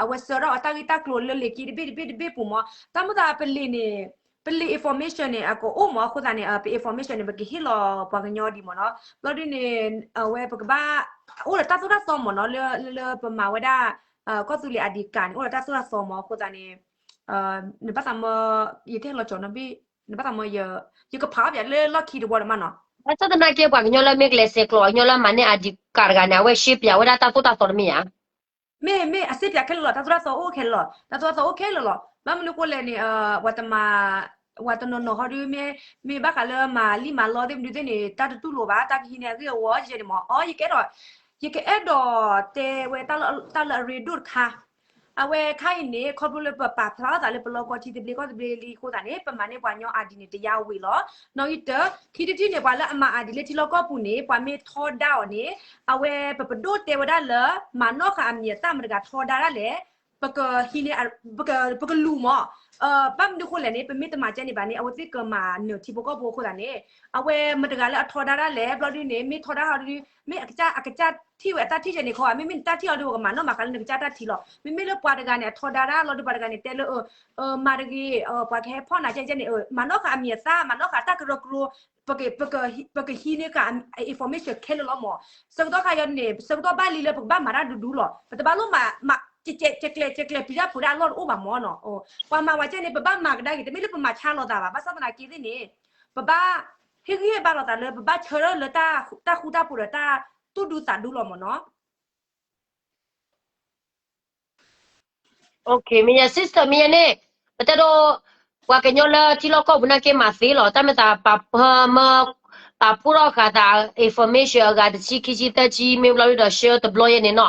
အဝဲဆှၢထီၣ်အတၢ်ဂ့ၢ်တၢ်ကျိၤလၢလ့ၤက့တဘ့ၣ်တဘ့ၣ်တဘ့ၣ်ပူၤမး တၢ်မ့ၢ်သးပလ့ၤန့ၣ် ပလ့ၤ information န့ၣ် အကအိၣ်မးအဃိသတးန့ၣ် ပ information န့ၣ် ပကဟ့ၣ်လီၤပှၤကညီဒံးမ့ၢ်နီၤ ဘျီဒုးန့ၣ် အဝဲပကဘၣ် အိၣ်ဒီးတၢ်သိၣ်တၢ်သီမ့ၢ်နီၤ လၢလၢပမၤဝဲဒၣ် ကီၢ်သူလ့ၤအဒံးကးန့ၣ် အိၣ်ဒီးတၢ်သိၣ်တၢ်သီမ့ၢ်အဃိသတးန့ၣ် နဘၣ်သးမၢ ယတဟဲလီၤကၠီၤနီတဘ့ၣ် နဘၣ်သးမၢ ယကဖးအီၣ်ပယၤလၢလီၢ်ခံတဝီဒီးမးနီၤ ဘၣ်ဆၣ်သနာ်က့ ပှၤကညီလၢမ့ၢ်ကလဲၤဆဲးကျိး ပှၤကညီလၢမၤန့ၢ်အဒံးကးတဂၤန့ၣ် အဝဲရှဲပၠးဝဲဒၣ်တၢ်သိၣ်တၢ်သီတမ့ၢ်ဧါ မ့ၢ် မ့ၢ်အရှဲပၠးခဲလၢာ်လီၤ တၢ်သိၣ်တၢ်သီအိၣ်ခဲလၢာ်လီၤ တၢ်သိၣ်တၢ်သီအိၣ်ခဲလၢာ်လီၤ ဘၣ်မနုၤဃိလဲၣ်န့ၣ် ပှၤတမၤ ပှၤတနီၤနီၤဟီဒုး မ့ၢ် မ့ၢ်ဘၣ်ဃးလၢမၤလံၣ်မၤလီသ့ၣ်မနုၤသ့ၣ်န့ၣ် တၢ်တတူၢ်လိာ်ဘၣ် တၢ်ကဟံးန့ၢ်အဂ့ၢ်အဝီ ယဲန့ၣ်မ့ၢ် အီ ယကအဲၣ်ဒိး ယကအဲၣ်ဒိးတဲဝဲ တၢ်လၢအရ့ဒိၣ်တခါ အဝဲခါအံၤန့ၣ် ခီဖျိလၢပပာ်ဖျါထီၣ်သးလၢပလီၢ်ကီၢ်ထံသဘျ့ကီၢ်သဘျ့လံအဃိသတးန့ၣ် ပမၤန့ၢ်ပှၤကညီအဒံးန့ၣ် တယါဝံၤလီၤ နီၣ်ဂံၢ်တၢ ခံထံၣ်တထံၣ်န့ၣ် ပှၤလၢအမၤအဒံးလၢထံလီၢ်ကီၢ်ပူၤန့ၣ် ပှၤမ့ၢ်ထီဒါအီၤန့ၣ် အဝဲပပဒိၣ်တဲဝဲဒၣ်လၢ မၤနီၣ်ဃာ်အမံၤအသၣ်မတဂၤထီဒါဒၣ်လဲာ် ပကဟံးန့ၢ် ပကလူၤမး ဘၣ်မနုၤဃိလဲၣ်န့ၣ် ပမ့ၢ်တမၤကဲန့ၣ်ဘၣ်န့ၣ် အဝဲသ့ၣ်ကမၤနၢၤထံဖိကီၢ်ဖိအဃိသတးန့ၣ် အဝဲမတဂၤလၢအထီဒါဒၣ်လဲာ် ဘျီဒုးန့ၣ် မ့ၢ်ထီဒါဟီဒုး မ့ၢ်အကစၢ် အကစၢ်ထံၣ်ဝဲအတၢ်ထံၣ်ကဲန့ၣ်ခီ မ့မ့ၢ်နတၢ်ထံၣ်အီၤဒုး ပကမၤနီၣ်မၤဃာ်လၢနကစၢ်တၢ်ထံၣ်လီၤ မ့မ့ၢ်လၢပှၤတဂၤန့ၣ် အထီဒါဒၣ်လီၤဒုး ပှၤတဂၤန့ၣ် တဲလၢ မၤတဂ့ၤ ပှၤကဟဲဖီၣ်နၤကဲကဲန့ၣ် မၤနီၣ်ဃာ်အမံၤအသၣ် မၤနီၣ်ဃာ်တၢ်ကရၢကရိ ပက ပက ပကဟံးန့ၢ်ဃာ် information ခဲလၢာ်လီၤမး ဆၢကတီၢ်ခါအံၤန့ၣ် ဆၢကတီၢ်ဘၣ်လံလၢပကဘၣ်မၤတၢ်ဒူဒူလီၤ ပတဘၣ်လိၣ်မၤ မၤ ကဲကဲကဲကျဲ ကဲကျဲ ပံၤတၢ်ဖိတၢ်အလီၢ်တအိၣ်ဘၣ်မးနီၤ ပှၤမၤဝဲကဲန့ၣ် ပဘၣ်မၤကဒါက့ၤ တမ့ၢ်လၢပမၤဆါလိာ်သးဘၣ် ဘၣ်ဆၣ်သနာ်က့သ့ၣ်န့ၣ် ပဘၣ် ဟ့ၣ်ဂံၢ်ဟ့ၣ်ဘါလိာ်သးလၢ ပဘၣ်ဆၢထၢၣ်လၢတၢ်ဃူတၢ်ဖိးဒီးတၢ်သူၣ်ဒူသးဒူလီၤမးနီၤ မ့ၢ်ယဲ sister မ့ၢ်ယဲန့ၣ် ပတဲဒိး ပှၤကညီလၢထံလီၢ်ကီၢ်ပူၤနာ်က့မၤသ့လီၤ တၢ်မ့ၢ်သးပာ်ဖၢမၢ ပာ်ဖှိၣ်ထီၣ်ဃာ်သး information အဂၤတဆံခံဆံသၢဆံ မ့ၢ်ဘျီဒုဒီး share တဘျီယဲန့ၣ်နီၤ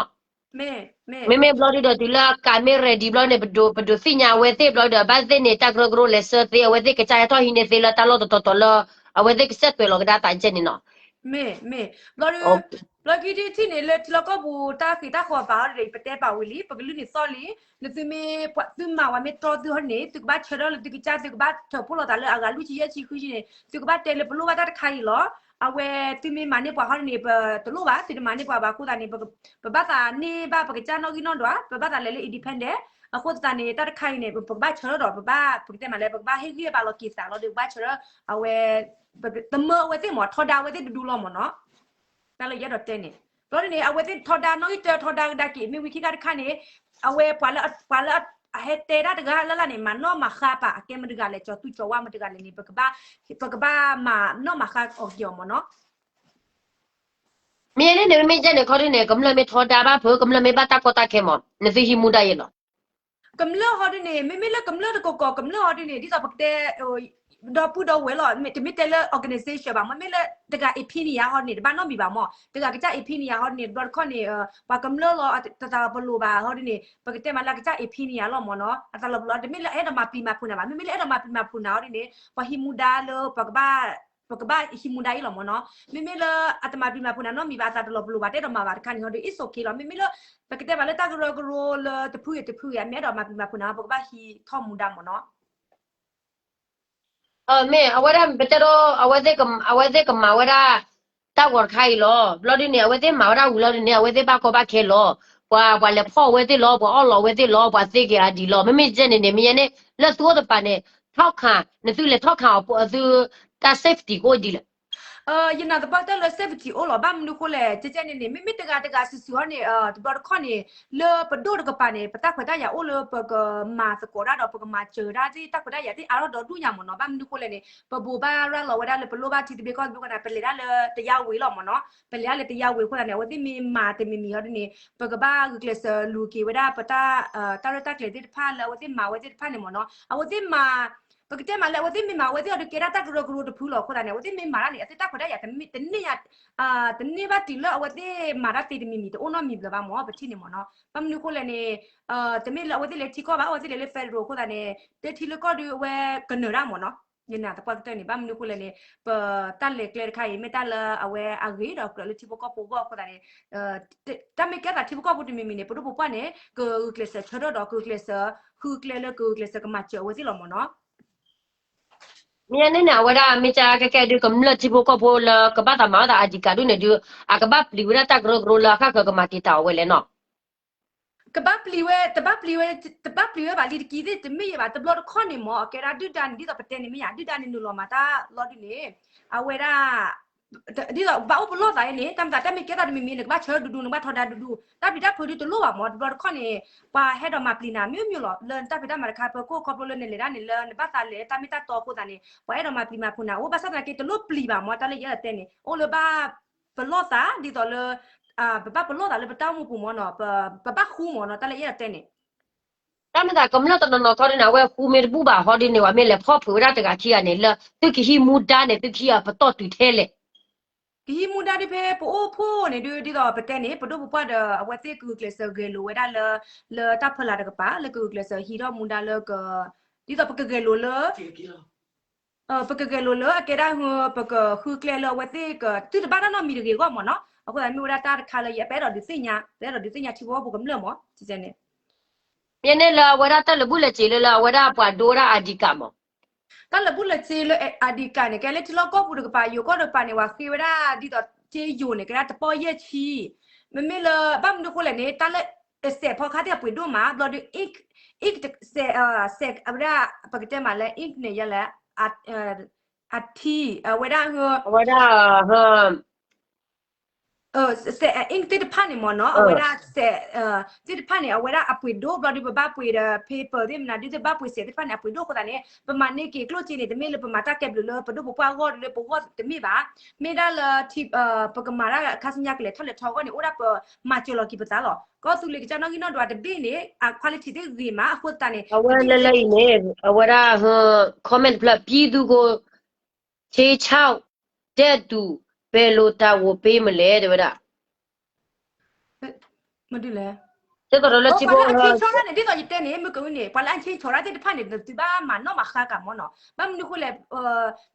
မ့မ့ၢ်ဘျီဒုဒီးတုၤလၢကးမ့ၢ် ready ဘျီန့ၣ် ပဒိး ပဒိးသ့ၣ်ညါအဝဲသ့ၣ်ဘျီဒီး ဘၣ်သ့ၣ်န့ၣ် တၢ်ကရၢကရိလဲၤဆၢသ့ အဝဲသ့ၣ်ကစၢ်ဟဲထီၣ်ဟံးန့ၢ်သ့လၢတၢ်လီၢ်တတီၤတီၤလၢ အဝဲသ့ၣ်ကစဲးသွဲးလီၤကဒါသးကဲန့ၣ်နီၤ မ့ၢ် မ့ၢ် ဘျီဒု ဘျီခံထံၣ်တထံၣ်န့ၣ် လၢထံလီၢ်ကီၢ်ပူၤတၢ်ဃံးတၢ်ဃီၤပာ်အီၤဒီး ပတဲပာ်ဝံၤလံ ပကလုၢ်န့ၣ်သီၣ်လံ နသုမ့ၢ် သုမၤဝဲမ့ၢ်တီသုဟီန့ၣ် သုကဘၣ်ဆၢထၢၣ်လၢသုကစၢ် သုကဘၣ်ထၢၣ်ဖှိၣ်လိာ်သးလၢအဂၤလွံၢ်ဆံယဲၢ်ဆံဃုဆံန့ၣ် သုကဘၣ်တဲလၢပလိၣ်ဘၣ်တၢ်တခါအံၤလီၤ အဝဲသုမ့ၢ်မၤန့ၢ်ပှၤဟီဒ်န့ၣ် ပတလိၣ်ဘၣ် သုတမၤန့ၢ်ပှၤဘၣ်အဃိသတးန့ၣ် ပဘၣ်သးန့ၢ်ဘၣ်ပကစၢ်နီၣ်ဂံၢ်နီၣ်ဒွး ပဘၣ်သးလဲၤလၢ independent အဃိသတးန့ၣ် တၢ်တခါအံၤန့ၣ် ပကဘၣ်ဆၢထၢၣ်ဒီး ပဘၣ် ပကတဲမးလဲၣ် ပကဘၣ်ဟ့ၣ်ဂံၢ်ဘါလီၤက့ၤသးလီၤဒီး ပဘၣ်ဆၢထၢၣ် အဝဲ တမၢအဝဲသ့ၣ်မး ထီဒါအဝဲသ့ၣ်တဒူလီၤမးနီၤ တၢ်လၢယအဲၣ်ဒိးတဲန့ၣ် ဘျီဒ်န့ၣ် အဝဲသ့ၣ်ထီဒါနီၣ်ဂံၢ်တၢ ထီဒါကဒါက့ၤ မ့ၢ်ဝံၤခံခါတခါန့ၣ် အဝဲပှၤလၢ ပှၤလၢအဟဲတဲဒၣ်တဂၤလၢ်လၢ်န့ၣ် မၤနီၣ်မၤဃါပာ် အကဲမတၤတဂၤလဲၣ် ကၠီၤသူကၠီၤဝါမတၤတဂၤလဲၣ်န့ၣ် ပကဘၣ် ပကဘၣ်မၤနီၣ်မၤဃါအီၤက့ၤအီၤမးနီၤ မ့ၢ်န့ၣ်န့ၣ် မ့မ့ၢ်ကဲန့ၣ်ခီဒ်န့ၣ် ကမျၢၢ်မ့ၢ်ထီဒါဘၣ်ဖုး ကမျၢၢ်မ့ၢ်ဘၣ်တၢ်ကီတၢ်ခဲမး နသုဟံးမူဒါယဲလီၤ ကမျၢၢ်ဟီဒ်န့ၣ် မ့မ့ၢ်လၢကမျၢၢ်တကီၢ်ကီၢ် ကမျၢၢ်ဟီဒ်န့ၣ် ဒ်သိးပကတဲ ဒီပုၢ်ဒီဝဲၢ်လီၤ တမ့ၢ်တဲလၢ organization ဘၣ် မ့မ့ၢ်လၢတဂၤ opinion ဟီဒ်န့ၣ် တဘၣ်နီတမံၤဘၣ်မး တဂၤကစၢ် opinion ဟီဒ်န့ၣ် တဘျီတခီၣ်န့ၣ် ပှၤကမျၢၢ်လီၤ တသးပလိာ်ဘၣ်ဟီဒ်န့ၣ် ပကတဲမးလၢအကစၢ် opinion လီၤမးနီၤ အသးလီၤပလိာ် တမ့ၢ်လၢအဲၣ်ဒိးမၤပျံၤမၤဖုးနၤဘၣ် မ့မ့ၢ်လၢအဲၣ်ဒိးမၤပျံၤမၤဖုးနၤဟီဒ်န့ၣ် ပှၤဟံးမူဒါလၢ ပကဘၣ် ပကဘၣ်ဟံးမူဒါအံၤလီၤမးနီၤ မ့မ့ၢ်လၢအတမၤပျံၤမၤဖုးနၤနီတမံၤဘၣ် အသးတလီၤပလိာ်ဘၣ် တအဲၣ်ဒိးမၤဘၣ်တခါန့ၣ်ဟီဒ် it's okay လီၤ မ့မ့ၢ်လၢ ပကတဲမးလၢတၢ်ကရၢကရိလၢတဖုအံၤတဖုအံၤ မ့ၢ်အဲၣ်ဒိးမၤပျံၤမၤဖုးနၤ ပကဘၣ်ဟံးထီၣ်မူဒါမးနီၤ မ့ၢ်အဝဲဒၣ်ပတဲဒီး အဝဲသ့ၣ်ကမၤဝဲဒၣ် တၢ်ဂီၤတခါအံၤလီၤ ဘျီဒ်န့ၣ် အဝဲသ့ၣ်မၤဝဲဒၣ်ဝံၤလီၤဒ်န့ၣ် အဝဲသ့ၣ်ဘၣ်ကီဘၣ်ခဲလီၤ ပှၤ ပှၤလဲၤဖီၣ်အဝဲသ့ၣ်လီၤ ပှၤအီၣ်လီၤအဝဲသ့ၣ်လီၤ ပှၤသ့က့ၤအဒံးလီၤ မ့မ့ၢ်ကဲန့ၣ်န့ၣ် မ့ၢ်ယဲန့ၣ် လၢသုအိၣ်တပၤန့ၣ် ထီၣ်ခး နသုလဲၤထီၣ်ခးအီၤ အသု တၢ် safety ကအိၣ်ဒ်လဲၣ် ယနာ်သပှၢ်တၢၢ်လၢ safety အိၣ်လီၤ ဘၣ်မနုၤဃိလဲၣ် ကဲကဲန့ၣ်န့ၣ် မ့မ့ၢ်တဂၤတဂၤစုာ်စုာ်ဟီန့ၣ် တဘျီတခီၣ်န့ၣ် လၢပဒိၣ်တကပၤန့ၣ် ပတၢ်ခွဲးတၢ်ယာ်အိၣ်လၢပကမၤသကိးတၢ်ဒီး ပကမၤစၢၤတၢ်သ့ၣ် တၢ်ခွဲးတၢ်ယာ်သ့ၣ်အါထီၣ်ဒီဒူၣ်ညါမးနီၤ ဘၣ်မနုၤဃိလဲၣ်န့ၣ် ပဘိးဘၣ်ရၤလီၤဝဲဒၣ်လၢပလိၣ်ဘၣ်ထံသဘျ့ကီၢ်သဘျ့ကီၢ်န့ၣ် ပလဲၤဒၣ်လၢတယါဝ့ၤလီၤမးနီၤ ပလဲၤဒၣ်လၢတယါဝ့ၤအဃိသတးန့ၣ် အဝဲသ့ၣ်မ့ၢ်မၤတမံၤမံၤဟီဒ်န့ၣ် ပကဘၣ်ဂုာ်ကျဲးစၢးလူၤက့ၤဝဲဒၣ်ပတၢ် တၢ်ရဲၣ်တၢ်ကျဲၤသ့ၣ်တဖၣ်လၢအဝဲသ့ၣ်မၤဝဲသ့ၣ်တဖၣ်န့ၣ်မးနီၤ အဝဲသ့ၣ်မၤ ပကတဲမးလၢအဝဲသ့ၣ်မ့ၢ်မၤအဝဲသ့ၣ်အီၤဒီးကဲဒၣ်တၢ်ကရၢကရိတဖုလီၤအဃိသတးန့ၣ် အဝဲသ့ၣ်မ့ၢ်မၤတၢ်န့ၣ် အသ့ၣ်တၢ်ခွဲးတၢ်ယာ်တန့ၢ်ဘၣ်တုၤလၢအဝဲသ့ၣ်မၤတၢ်သ့တမံၤမံၤ တအိၣ်နီတမံၤဘျီဘၣ်မး ပထံၣ်န့ၣ်မးနီၤ ဘၣ်မနုၤဃိလဲၣ်န့ၣ် တမ့ၢ်လၢအဝဲသ့ၣ်လဲၤထံကီၢ်ဘၣ် အဝဲသ့ၣ်လဲၤလၢ federal အဃိသတးန့ၣ် တဲထံလၢကီၢ်ဒုးအဝဲကနၢၤတၢ်မးနီၤ ယနာ်သပှၢ်ကတၢၢ်န့ၣ် ဘၣ်မနုၤဃိလဲၣ်န့ၣ် ပတၢ်လဲၤကျဲတခါအံၤ မ့ၢ်တၢ်လၢအဝဲအဂ့ၤဒီးကြၢးလၢထံဖိကီၢ်ဖိအဂီၢ်အဃိသတးန့ၣ် တၢ်မ့ၢ်ကဲသးထံဖိကီၢ်ဖိတမံၤမံၤန့ၣ် ပဒိၣ်ပပှၢ်န့ၣ် ကဂုာ်ကျဲးစၢးဆၢထၢၣ်ဒီးကဂုာ်ကျဲးစၢး ဃုကျဲလၢကဂုာ်ကျဲးစၢးကမၤစၢၤအဝဲသ့ၣ်လီၤမးနီၤ မ့ၢ်န့ၣ်န့ၣ် အဝဲဒၣ်မ့ၢ်ကဲကဲဒုးကမျၢၢ်ထံဖိကီၢ်ဖိလၢကဘၣ်သးမၤဝဲဒၣ် I D card ဒုးန့ၣ်ဒုး အကဘၣ်ပျံၤဝဲဒၣ်တၢ်ကရၢကရိလၢအဃၣ်ဃၢၤကမၤတံာ်တာ်အီၤဝဲလဲၣ်နီၤ ကဘၣ်ပျံၤဝဲ တဘၣ်ပျံၤဝဲ တဘၣ်ပျံၤဝဲဘၣ်လံတကံသ့ၣ်တမ့ၢ်ယဲဘၣ် တဘျီတခီၣ်န့ၣ်မး အကဲဒၣ်ဒုၣ်ဒါန့ၣ် ဒ်သိးပတဲန့ၣ်မ့ၢ်ယါ ဒုၣ်ဒါန့ၣ်နုာ်လီၤမၤတၢ်လီၤဒုးန့ၣ် အဝဲဒၣ် ဒ်သိးဘၣ်အိၣ်ပလီၢ်သးအံၤန့ၣ် တၢ်မၤသးတၢ်မ့ၢ်ကဲသးတမံၤမံၤ နကဘၣ်ဆၢဒူဒူ နကဘၣ်ထီဒါဒူဒူ တၢ်ပျံၤတၢ်ဖုးဒုးတလိၣ်ဘၣ်မး တဘျီတခီၣ်န့ၣ် ပှၤဟဲဒိးမၤပျံၤနၤမ့ၢ်မ့ၢ်လီၤ လၢနတၢ်ဖံးတၢ်မၤတခါ ပကိၢ်ခီဖျိလၢနလဲၤဒၣ်န့ၣ် လၢနဘၣ်သးလဲၤတၢ်မ့ၢ်တၢ်တီအဃိသတးန့ၣ် ပှၤအဲၣ်ဒိးမၤပျံၤမၤဖုးနၤအိၣ် ဘၣ်ဆၣ်သနာ်က့ တလိၣ်ပျံၤဘၣ်မး တၢ်လၢယအဲၣ်ဒိးတဲန့ၣ် အိၣ်လၢဘၣ်ပလီၢ်သး ဒ်သိးလၢ ပဘၣ်ပလီၢ်သးလၢပတၢ်အိၣ်မူပူၤမးနီၤ ပဘၣ်ဃူမးနီၤ တၢ်လၢယအဲၣ်ဒိးတဲန့ၣ် တၢ်မ့ၢ်သးကမျၢၢ်တနီၤနီၤခီဒုးန့ၣ် အဝဲဃူမ့ၢ်တဘူၣ်ဘၣ်ဟီဒုးန့ၣ် ပှၤမ့ၢ်လဲၤဖီၣ်ဖုးဝဲဒၣ်တဂၤခံဂၤန့ၣ် လၢသုကဟံးမူဒါန့ၣ် သုကဟံးအပတီၢ်တုၤထဲလဲၣ် ကဟံးမူဒါဒုးဖဲပအိၣ်ဖှိၣ်န့ၣ်ဒုး ဒ်သိးပတဲန့ၣ် ပဒိၣ်ပပှၢ်ဒီးအဝဲသ့ၣ်ကဂုာ်ကျဲးစၢးဂဲၤလိာ်ဝဲဒၣ်လၢ လၢတၢ်ဖီလာ်တကပၤ လၢကဂုာ်ကျဲးစၢးဟံးထီၣ်မူဒါလၢက ဒ်သိးပကဂဲၤလိာ်လၢ ပကဂဲၤလိာ်လၢအကဲဒၣ် ပကဃုကျဲလၢအဝဲသ့ၣ်က သုတဘၣ်တၢ်နီတမံၤတဂ့ၤအဂီၢ်မးနီၤ အဃိသတးမ့ၢ်ဝဲဒၣ်တၢ်တခါလၢယအဲၣ်ဒိးဒုးသ့ၣ်ညါ ပအဲၣ်ဒိးဒုးသ့ၣ်ညါထံဖိကီၢ်ဖိကမျၢၢ်မး န့ၣ် မ့ၢ်န့ၣ်လၢအဝဲဒၣ်တၢ်လၢာ်ဘူၣ်လၢာ်စ့လၢလၢအဝဲဒၣ်ပှၤဒိဝဲဒၣ် I D card မး တၢ်လၢာ်ဘူၣ်လၢာ်စ့လၢ I D card န့ၣ် ကဲလၢထံလီၢ်ကီၢ်ပူၤတကပၤ ယိၤကီၢ်တကပၤန့ၣ် ပှၤဃ့ဝဲဒၣ်ဒ်သိးစ့ယိၤန့ၣ် ကဲဒၣ်တပီၢ်ယဲၢ်ဆံ မ့မ့ၢ်လၢ ဘၣ်မနုၤဃိလဲၣ်န့ၣ် တၢ်လၢ စဲးဖီခါသ့ၣ်အပှ့ၤဒိၣ်မး ဘျီဒုး ink စဲး စဲး အဝဲဒၣ် ပကတဲမးလၢ ink န့ၣ် ယဲလဲၣ် အထံ အဝဲဒၣ် အဝဲဒၣ် စဲး ink သ့ၣ်တဖၣ်န့ၣ်မ့ၢ်နီၤ အဝဲဒၣ်စဲး သ့ၣ်တဖၣ်န့ၣ် အဝဲဒၣ်အပှ့ၤဒိၣ် ဘျီဒုး ပဘၣ်ပှ့ၤဒီး paper သ့ၣ်မနုၤဒုး သ့ၣ်ဘၣ်ပှ့ၤစဲးသ့ၣ်တဖၣ်န့ၣ် အပှ့ၤဒိၣ်အဃိသတးန့ၣ် ပမၤန့ၢ်က့ၤကျိၣ်စ့န့ၣ် တမ့ၢ်လၢပမၤတၢ်ကဲဘျုးလၢပဒိၣ်ပပှၢ်အဂီၢ်လၢပဂီၢ်တမ့ၢ်ဘၣ် မ့ၢ်ဒၣ်လၢ ပကမၤတၢ်ခါဆူညါကလဲၤထီၣ်လဲၤထီအဂီၢ်န့ၣ် အိၣ်ဒၣ်ပမၤစၢၤလီၤက့ၤပသးလီၤ ကီၢ်သူလ့ၤကစၢ်နီၣ်ဂံၢ်နီၣ်ဒွးတဘ့ၣ်န့ၣ် အ quality သ့ၣ်ဂ့ၤမး အဃိသတးန့ၣ် အဝဲလၢလၢအံၤန့ၣ် အဝဲဒၣ် comment ဖျၢၣ် ပြည်သူကို ခြေခြောက် တက်သူ ဘယ်လိုတာဝန်ပေးမလဲ တဲဝဲဒၣ် မဒုလဲၣ် ဒ်သိးလၢထံဖိ ပှၤလၢအဆ့ဆီတၢ်န့ၣ် ဒ်သိးယတဲန့ၣ် မုၢ်ကဝံၤန့ၣ် ပှၤလၢအဆ့ဆီတၢ်သ့ၣ်တဖၣ်န့ၣ် သုဘၣ်မၤနီၣ်မၤဃါကၤမ့ၢ်နီၤ ဘၣ်မနုၤဃိလဲၣ်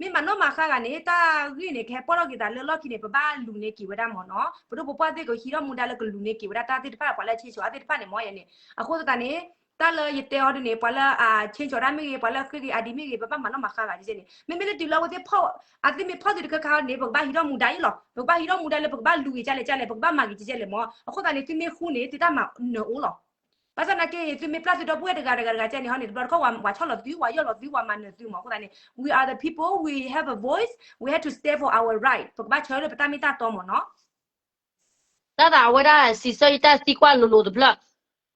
မ့ၢ်မၤနီၣ်မၤဃါဂၤန့ၣ် တၢ်ဂ့ၢ်န့ၣ် ကဟဲပီၢ်ထီၣ်က့ၤသးလၢလီၢ်ခံန့ၣ် ပဘၣ်လူၤန့ၢ်က့ၤဝဲဒၣ်မ့ၢ်နီၤ ပဒိၣ်ပပှၢ်သ့ၣ်ကဟံးထီၣ်မူဒါလၢကလူၤန့ၢ်က့ၤဝဲဒၣ်တၢ်သ့ၣ်တဖၣ် ပှၤလၢအဆ့ဆီတၢ်သ့ၣ်တဖၣ်န့ၣ်မ့ၢ်ယဲန့ၣ် အဃိသတးန့ၣ် တၢ်လၢယတဲအီၤဒ်န့ၣ် ပှၤလၢအ change အီၤဒၣ်မ့ၢ်ဂ့ၤ ပှၤလၢအဃ့ၢ်ဂ့ၤ ID မ့ၢ်ဂ့ၤ ပဘၣ်မၤနီၣ်မၤဃါဂၤကဲန့ၣ် မ့မ့ၢ်လၢတုၤလၢအဝဲသ့ၣ်ဖီၣ် အသ့ၣ်မ့ၢ်ဖီၣ်သုတခါခါန့ၣ် ပကဘၣ်ဟံးထီၣ်မူဒါအံၤလီၤ. ပကဘၣ်ဟံးထီၣ်မူဒါလၢပကဘၣ်လူၤဂ့ၤကလဲၣ်ကလဲၣ် ပကဘၣ်မၤဂ့ၤကလဲၣ်မး. အဃိသတးန့ၣ် သုမ့ၢ်ဃူန့ၣ် သုတၢ်မၤနၢၤအိၣ်လီၤ. ဘၣ်ဆၣ်သနာ်က့ သုမ့ၢ်ပျၢ်သုဒီပုၢ်ဝဲၢ်တဂၤတဂၤတဂၤကဲန့ၣ်ဟီန့ၣ် တဘျီတခီၣ်ဝဲဆီၣ်လီၤသု ဝဲယီၢ်လီၤသု ဝဲမၤနၢၤသုမး. အဃိသတးန့ၣ် we are the people, we have a voice, we have to stand for our right. ပကဘၣ်ဆၢလၢပတၢ်မ့ၢ်တၢ်တီမးနီၤ. တၢ်သးအဝဲဒၣ် စံးဆၢယတၢ်သံကွၢ်လိၤလိၤတဖျၢၣ်,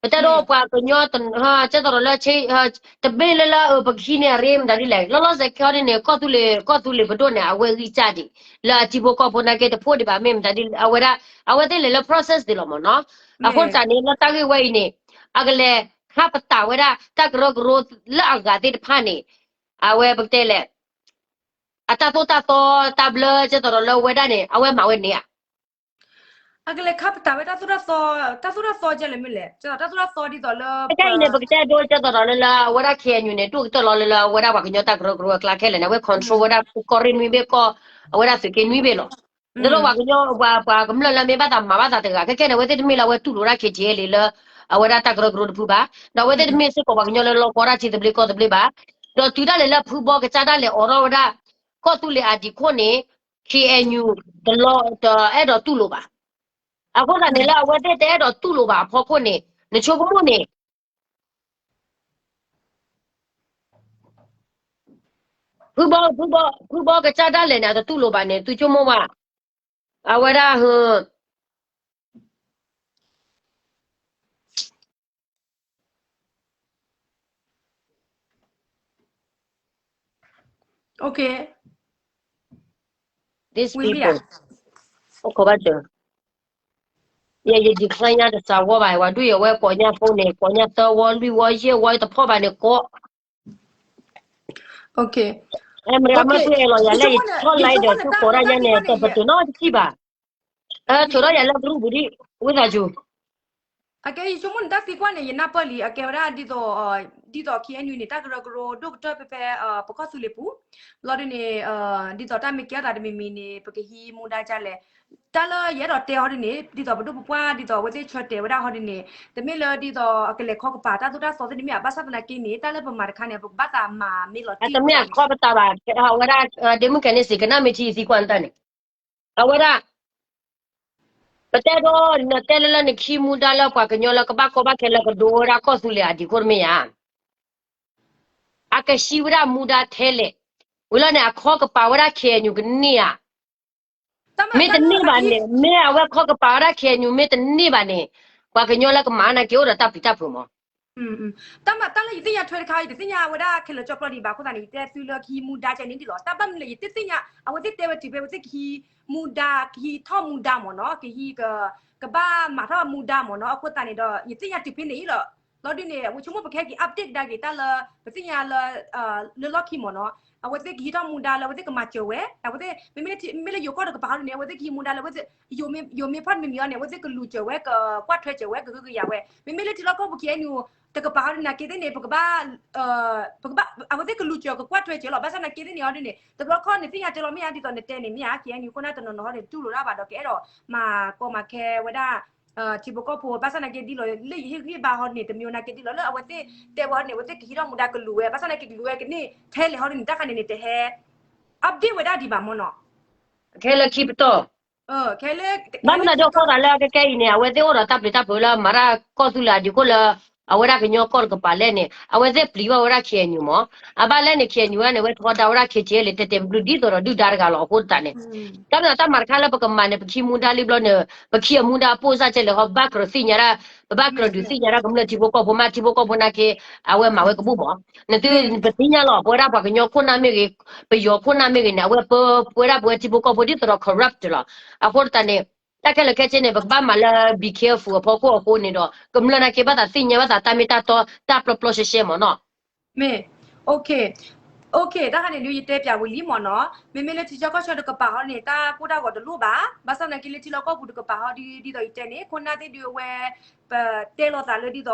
ပတဲဒိပှၤကညီ ကဲသိးဒီးလၢ တဘ့ၣ်လၢလၢ ပကဟံးန့ၢ်အရ့မတၤဒ်လဲၣ် လီၤလီၤဆဲးဆဲးခဲအံၤန့ၣ် ကီၢ်သူလ့ၤ ကီၢ်သူလ့ၤပဒိၣ်န့ၣ် အဝဲဂံၢ်စၢ်ဒံး လၢအထံဖိကီၢ်ဖိနာ်က့တဖိးဒံးဘၣ် မ့ၢ်မတၤဒ်လဲၣ် အဝဲဒၣ် အဝဲသ့ၣ်လဲၤလၢ process ဒံးလီၤမးနီၤ. အဃိသတးန့ၣ် လၢတၢ်ဂ့ၢ်ဝဲအံၤန့ၣ် အကလဲၤခါပတာ်ဝဲဒၣ် တၢ်ကရၢကရိလၢအဂၤသ့ၣ်တဖၣ်န့ၣ် အဝဲပကတဲလဲၣ် အတၢ်သိၣ်တၢ်သီတၢ်ဘျၢ ကဲသိးဒီးလၢဝဲဒၣ်န့ၣ် အဝဲမၤဝဲန့ၣ်ဧါ. အကလဲၤခါပတာ်ဝဲတၢ်သိၣ်တၢ်သီ, တၢ်သိၣ်တၢ်သီကဲလဲၣ်မ့ၢ်လဲၣ်, တၢ်သိၣ်တၢ်သီဒ်သိးလၢ ခဲအံၤန့ၣ် ပကတဲဒိကဲသိးဒီးလၢလၢ အဝဲဒၣ် K N U န့ၣ် ဒိၣ်ကတၢၢ်လီၤလၢလၢ အဝဲဒၣ်ပှၤကညီတၢ်ကရၢကရိအကျါခဲလၢာ်န့ၣ် အဝဲ control ဝဲဒၣ်ကီၢ်ရ့ၣ်နွံဘ့ၣ်ကီၢ် အဝဲဒၣ်သုးက့နွံဘ့ၣ်လီၤ. ဒ်သိးပှၤကညီ ပှၤ ပှၤကမျၢၢ်လၢမ့ၢ်ဘၣ်သးမၤဘၣ်သးတဂၤ ခဲခဲန့ၣ် အဝဲသ့ၣ်တမ့ၢ်လၢအဝဲတူၢ်လိာ်ဒၣ် K T L လၢ အဝဲဒၣ်တၢ်ကရၢကရိတဖုဘၣ်, ဒီးအဝဲသ့ၣ်တမ့ၢ်စ့ၢ်ကီးပှၤကညီလၢလီၤကီဒၣ်ထံသဘျ့ကီၢ်သဘျ့ဘၣ်. ဒီးတုၤဒၣ်လဲာ်လၢဖုဘီကစၢ်ဒၣ်လဲာ်အိးထီၣ်ဝဲဒၣ် ကီၢ်သူလ့ၤအဒံးခိၣ်န့ၣ် K N U တလီၤတအဲၣ်ဒိးတူၢ်လိာ်ဘၣ်. အဃိသတးန့ၣ်လၢအဝဲသ့ၣ်တအဲၣ်ဒိးတူၢ်လိာ်ဘၣ်အဖီခိၣ်န့ၣ် နဆိကမိၣ်န့ၣ် ဖုဘီ ဖုဘီ ဖုဘီကစၢ်ဒၣ်လဲာ်န့ၣ် အတတူၢ်လိာ်ဘၣ်န့ၣ် သုဆိကမိၣ်ဘၣ်. အဝဲဒၣ် Okay. These people. အိၣ်ခိးဘၣ်စၢၤ, ယဲယ decline ညါတစးဝီဘၣ်, ဝဲဒုးယဝဲကိးညါဖိန့ၣ် ကိးညါသၢဝီလွံၢ်ဝီယဲၢ်ဝီတဖီၣ်ဘၣ်န့ၣ်ကိး အဲမရမၢသုအဲၣ်လီၤယၤလၢယထီၣ် line ဒီးသုကိးတၢ်ညါန့ၣ် တပတုာ်နီတထံၣ်ဘၣ်. ထုးထီၣ်ယၤလၢကရူၢ်ပူၤဒ် ဝံသးစူၤ အကဲယဆိကမိၣ်န့ၣ် တၢ်သံကွၢ်န့ၣ် ယနၢ်ပၢၢ်လံ အကဲဝဲဒၣ်ဒ်သိး ဒ်သိး K N U န့ၣ် တၢ်ကရၢကရိဒိၣ်ကတၢၢ်ဖဲဖဲ ပကီၢ်သူလ့ၤပူၤ လီၤဒ်န့ၣ် ဒ်သိးတၢ်မ့ၢ်ကဲထီၣ်သးတမံၤမံၤန့ၣ် ပကဟံးမူဒါဒ်လဲၣ်. တၢ်လၢယအဲၣ်ဒိးတဲဟီဒ်န့ၣ် ဒ်သိးပဒိၣ်ပပှၢ် ဒ်သိးအဝဲသ့ၣ်ဆၢတဲာ်ဝဲဒၣ်ဟီဒ်န့ၣ် တမ့ၢ်လၢဒ်သိးအကလဲၤခီကပၤတၢ်သိၣ်တၢ်သီသ့ၣ်တမ့ၢ်ဧါ, ဘၣ်ဆၣ်သနာ်က့န့ၣ် တၢ်လၢပမၤတခါန့ၣ် ပကဘၣ်သးမၤမ့ၢ်လီၤတံၢ်ဝဲဒၣ်န့ၣ် တမ့ၢ်အခီပတာ်ဘၣ်, အဝဲဒၣ် ဒ့မုၣ်ကဲန့ၣ်စံး ကနၣ်မ့ၢ်ထံသံကွၢ်နတၢ်န့ၣ် အဝဲဒၣ် ပတဲဒိ နတဲလၢလၢနကဟံးမူဒါလၢပှၤကညီလၢကဘၣ်ကီဘၣ်ခဲလၢကဒိဝဲဒၣ်ကီၢ်သူလ့ၤအဒံးခိၣ်တမ့ၢ်ဧါ. အကဟံးဝဲဒၣ်မူဒါထဲလဲၣ်, ဝံၤလီၤန့ၣ် အခီကပၤဝဲဒၣ် K N U ကန့ၢ်ဧါ. မ့ၢ်တန့ၢ်ဘၣ်န့ၣ် မ့ၢ်အဝဲခီကပၤဝဲဒၣ် K N U မ့ၢ်တန့ၢ်ဘၣ်န့ၣ် ပှၤကညီလၢကမၤနာ်က့အိၣ်ဒီးတၢ်ပျံၤတၢ်ဖုးမး တၢ်မၤတၢ်လၢယသ့ၣ်ညါထွဲတခါ ယတသ့ၣ်ညါဝဲဒၣ်ခဲလၢာ်ကၠီကျီဒံးဘၣ်အဃိသတးန့ၣ် ယတဲသုလၢကဟံးမူဒါကဲန့ၣ်ဒ်လီၤ. တၢ်ဘၣ်မနုၤလဲၣ် ယတသ့ၣ်ညါ အဝဲသ့ၣ်တဲဝဲတုၤဖဲအဝဲသ့ၣ်ကဟံးမူဒါ ကဟံးထီၣ်မူဒါမ့ၢ်နီၤ ကဟံး ကဘၣ်မၤထီၣ်မူဒါမ့ၢ်နီၤ အဃိသတးန့ၣ်ဒီး ယသ့ၣ်ညါတုၤဖဲန့ၣ်အံၤလီၤ. လီၤဒ်န့ၣ် အဝဲဆိကမိၣ်ပခဲက့ၤ update ကဒါက့ၤတၢ်လၢ ပသ့ၣ်ညါလၢ လၢလီၢ်ခံမ့ၢ်နီၤ အဝဲသ့ၣ်ကဟံးထီၣ်မူဒါလၢအဝဲသ့ၣ်ကမၤစၢၤဝဲ အဝဲသ့ၣ် မ့မ့ၢ်လၢယိၤကီၢ်တကပၤဟီဒ်န့ၣ် အဝဲသ့ၣ်ကဟံးမူဒါလၢအဝဲသ့ၣ် ယိၤမ့ၢ်ဖီၣ်တမံၤမံၤအီၤန့ၣ် အဝဲသ့ၣ်ကလူၤစၢၤဝဲ ကကွၢ်ထွဲစၢၤဝဲ ကဂုာ်ကယၤဝဲ မ့မ့ၢ်လၢထံလီၢ်ကီၢ်ပူၤ K N U တကပၤဟီဒ်န့ၣ် က့သ့ၣ်န့ၣ် ပကဘၣ် ပကဘၣ် အဝဲသ့ၣ်ကလူၤစၢၤကကွၢ်ထွဲစၢၤလီၤ. ဘၣ်ဆၣ်သနာ်က့သ့ၣ်န့ၣ်ဟီဒ်န့ၣ် တဘျီခီန့ၣ် သ့ၣ်ညါတဲလီၤမ့ၢ်ဧါ ဒ်သိးနတဲန့ၣ်မ့ၢ်ဧါ K N U ခိၣ်နၢ်တနီၤနီၤဟီဒ်န့ၣ် တူၢ်လိာ်တၢ်ဘၣ်ဒီး ကအဲၣ်ဒိးမၤကီမၤခဲဝဲဒၣ် ထံဖိကီၢ်ဖိ ဘၣ်ဆၣ်သနာ်က့ဒ်လီၤ လၢယဟ့ၣ်ဂံၢ်ဘါဟီဒ်န့ၣ် တမံၤနာ်က့ဒ်လီၤ လၢအဝဲသ့ၣ်တဲဝဲဟီဒ်န့ၣ် အဝဲသ့ၣ်ကဟံးထီၣ်မူဒါကလူၤဝဲ ဘၣ်ဆၣ်သနာ်က့ကလူၤဝဲကန့ၢ်ထဲလဲၣ်ဟီဒ်န့ၣ် တၢ်ခါန့ၣ်န့ၣ် တဟဲ update ဝဲဒၣ်ဒံးဘၣ်မ့ၢ်နီၤ ခဲလၢာ်ခံပတီၢ် ခဲလၢာ် ဘၣ်မနုၤဒိၣ်ကီၢ်သးလၢကကဲအံၤန့ၣ် အဝဲသ့ၣ်အိၣ်ဒီးတၢ်ပျံၤတၢ်ဖုးလၢမၤတၢ်ကီၢ်သူလ့ၤအဒံးခိၣ်လၢ အဝဲဒၣ်ကညီကီၢ်တကပၤလဲၣ်န့ၣ် အဝဲသ့ၣ်ပျံၤဘၣ်ဝဲဒၣ် K N U မ့ၢ် အဘၣ်လဲၣ်န့ၣ် K N U န့ၣ် အဝဲထီဒါဝဲဒၣ် K T L တဲာ်တဲာ်ဘျုးဒ်သိးဒီးဒုၣ်ဒါတဂၤလီၤ အဃိသတးန့ၣ် တၢ်မ့ၢ်တၢ်မၤတခါလၢပကမၤန့ၣ် ပခံမူဒါလံဘျီန့ၣ် ပခံအမူဒါအပိၢ်စၢ်ကဲလဲၣ်ဟီ ဘၣ်ကြၢးသ့ၣ်ညါဒၣ် ပဘၣ်ကြၢးဒုးသ့ၣ်ညါဒၣ်ကမျၢၢ်ထံဖိကီၢ်ဖိမး ထံဖိကီၢ်ဖိနာ်က့ အဝဲမၤဝဲကဘူၣ်မး နသုပသ့ၣ်ညါလီၤ ပဝဲဒၣ်ပှၤကညီခိၣ်နၢ်မ့ၢ်ဂ့ၤ ပယီၤခိၣ်နၢ်မ့ၢ်ဂ့ၤန့ၣ် အဝဲပဝဲဒၣ်ပဝဲထံဖိကီၢ်ဖိဒ်သိးဒီး corrupt လီၤ. အဃိသတးန့ၣ် တၢ်ခဲလၢာ်ခဲဆ့န့ၣ် ပကဘၣ်မၤလၢ be careful အဖီခိၣ်အဃိန့ၣ်ဒီး ကမျၢၢ်နာ်က့ဘၣ်သးသ့ၣ်ညါဘၣ်သးတၢ်မ့ၢ်တၢ်တီ တၢ်ပျီပျီရှဲရှဲမ့ၢ်နီၤ မ့ၢ် OK, OK တၢ်ခါန့ၣ်ဒုး ယတဲပၠးဝံၤလံမ့ၢ်နီၤ မ့မ့ၢ်လၢထံဆၢကီၢ်ဆၢတကပၤဟီန့ၣ် တၢ်ကိၢ်တၢ်ဂီၤတလိၣ်ဘၣ် ဘၣ်ဆၣ်သနာ်က့လၢထံလီၢ်ကီၢ်ပူၤတကပၤဟီဒ် ဒ်သိးယတဲန့ၣ် ခိၣ်နၢ်သ့ၣ်ဒုးအဝဲ ပတဲလိာ်သးလၢဒ်သိး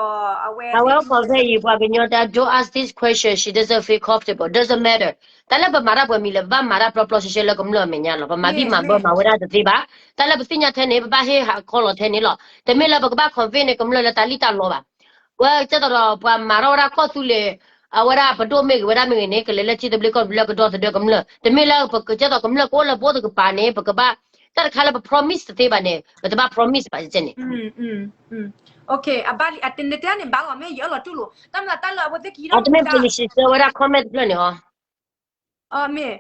အဝဲ အဝဲအိၣ်ခိးဖဲအံၤ ပှၤကညီတဲ don't ask this question, she doesn't feel comfortable, doesn't matter တၢ်လၢပမၤတၢ်ပှဲၤမံၤလၢ ပဘၣ်မၤတၢ်ပျီပျီရှဲရှဲလၢကမျၢၢ်အမဲာ်ညါလီၤ. ပမၤဘံၣ်မၤဘၢမၤဝဲဒၣ်တသ့ဘၣ်. တၢ်လၢပသ့ၣ်ညါထဲန့ၣ် ပဘၣ်ဟ့ၣ်ဟးခီလီၤထဲန့ၣ်လီၤ. တမ့ၢ်လၢပကဘၣ် convince န့ၣ် ကမျၢၢ်လၢတၢ်လံၣ်တၢ်လီဘၣ်. ဝဲကဲသိးဒီးပှၤမၤထီၣ်ဝဲဒၣ်ကီၢ်သူလ့ၤ အဝဲဒၣ်ပဒိၣ်မ့ၢ်ဂ့ၤ ဝဲဒၣ်မ့ၢ်ဂ့ၤန့ၣ် ကလဲၤလၢထံသဘျ့ကီၢ်သဘျ့ကဒီသဒၢကမျၢၢ် တမ့ၢ်လၢပကဲသိးကမျၢၢ်ကအိၣ်လၢပအိၣ်တကပၤန့ၣ် ပကဘၣ် တၢ်တခါလၢပ promise တသ့ဘၣ်န့ၣ် ပတဘၣ် promise ဘၣ်န့ၣ် နတဲန့ၣ်ဘၣ်လီၤ မ့ၢ်ယအၢၣ်လီၤတူၢ်လိာ် တၢ်မၤတၢ်လၢအဝဲသ့ၣ်ကဟံးထီၣ်မူဒါ တမ့ၢ်ပလံၤစံးဆၢဝဲဒၣ် comment တဖျၢၣ်န့ၣ်အီၤ မ့ၢ်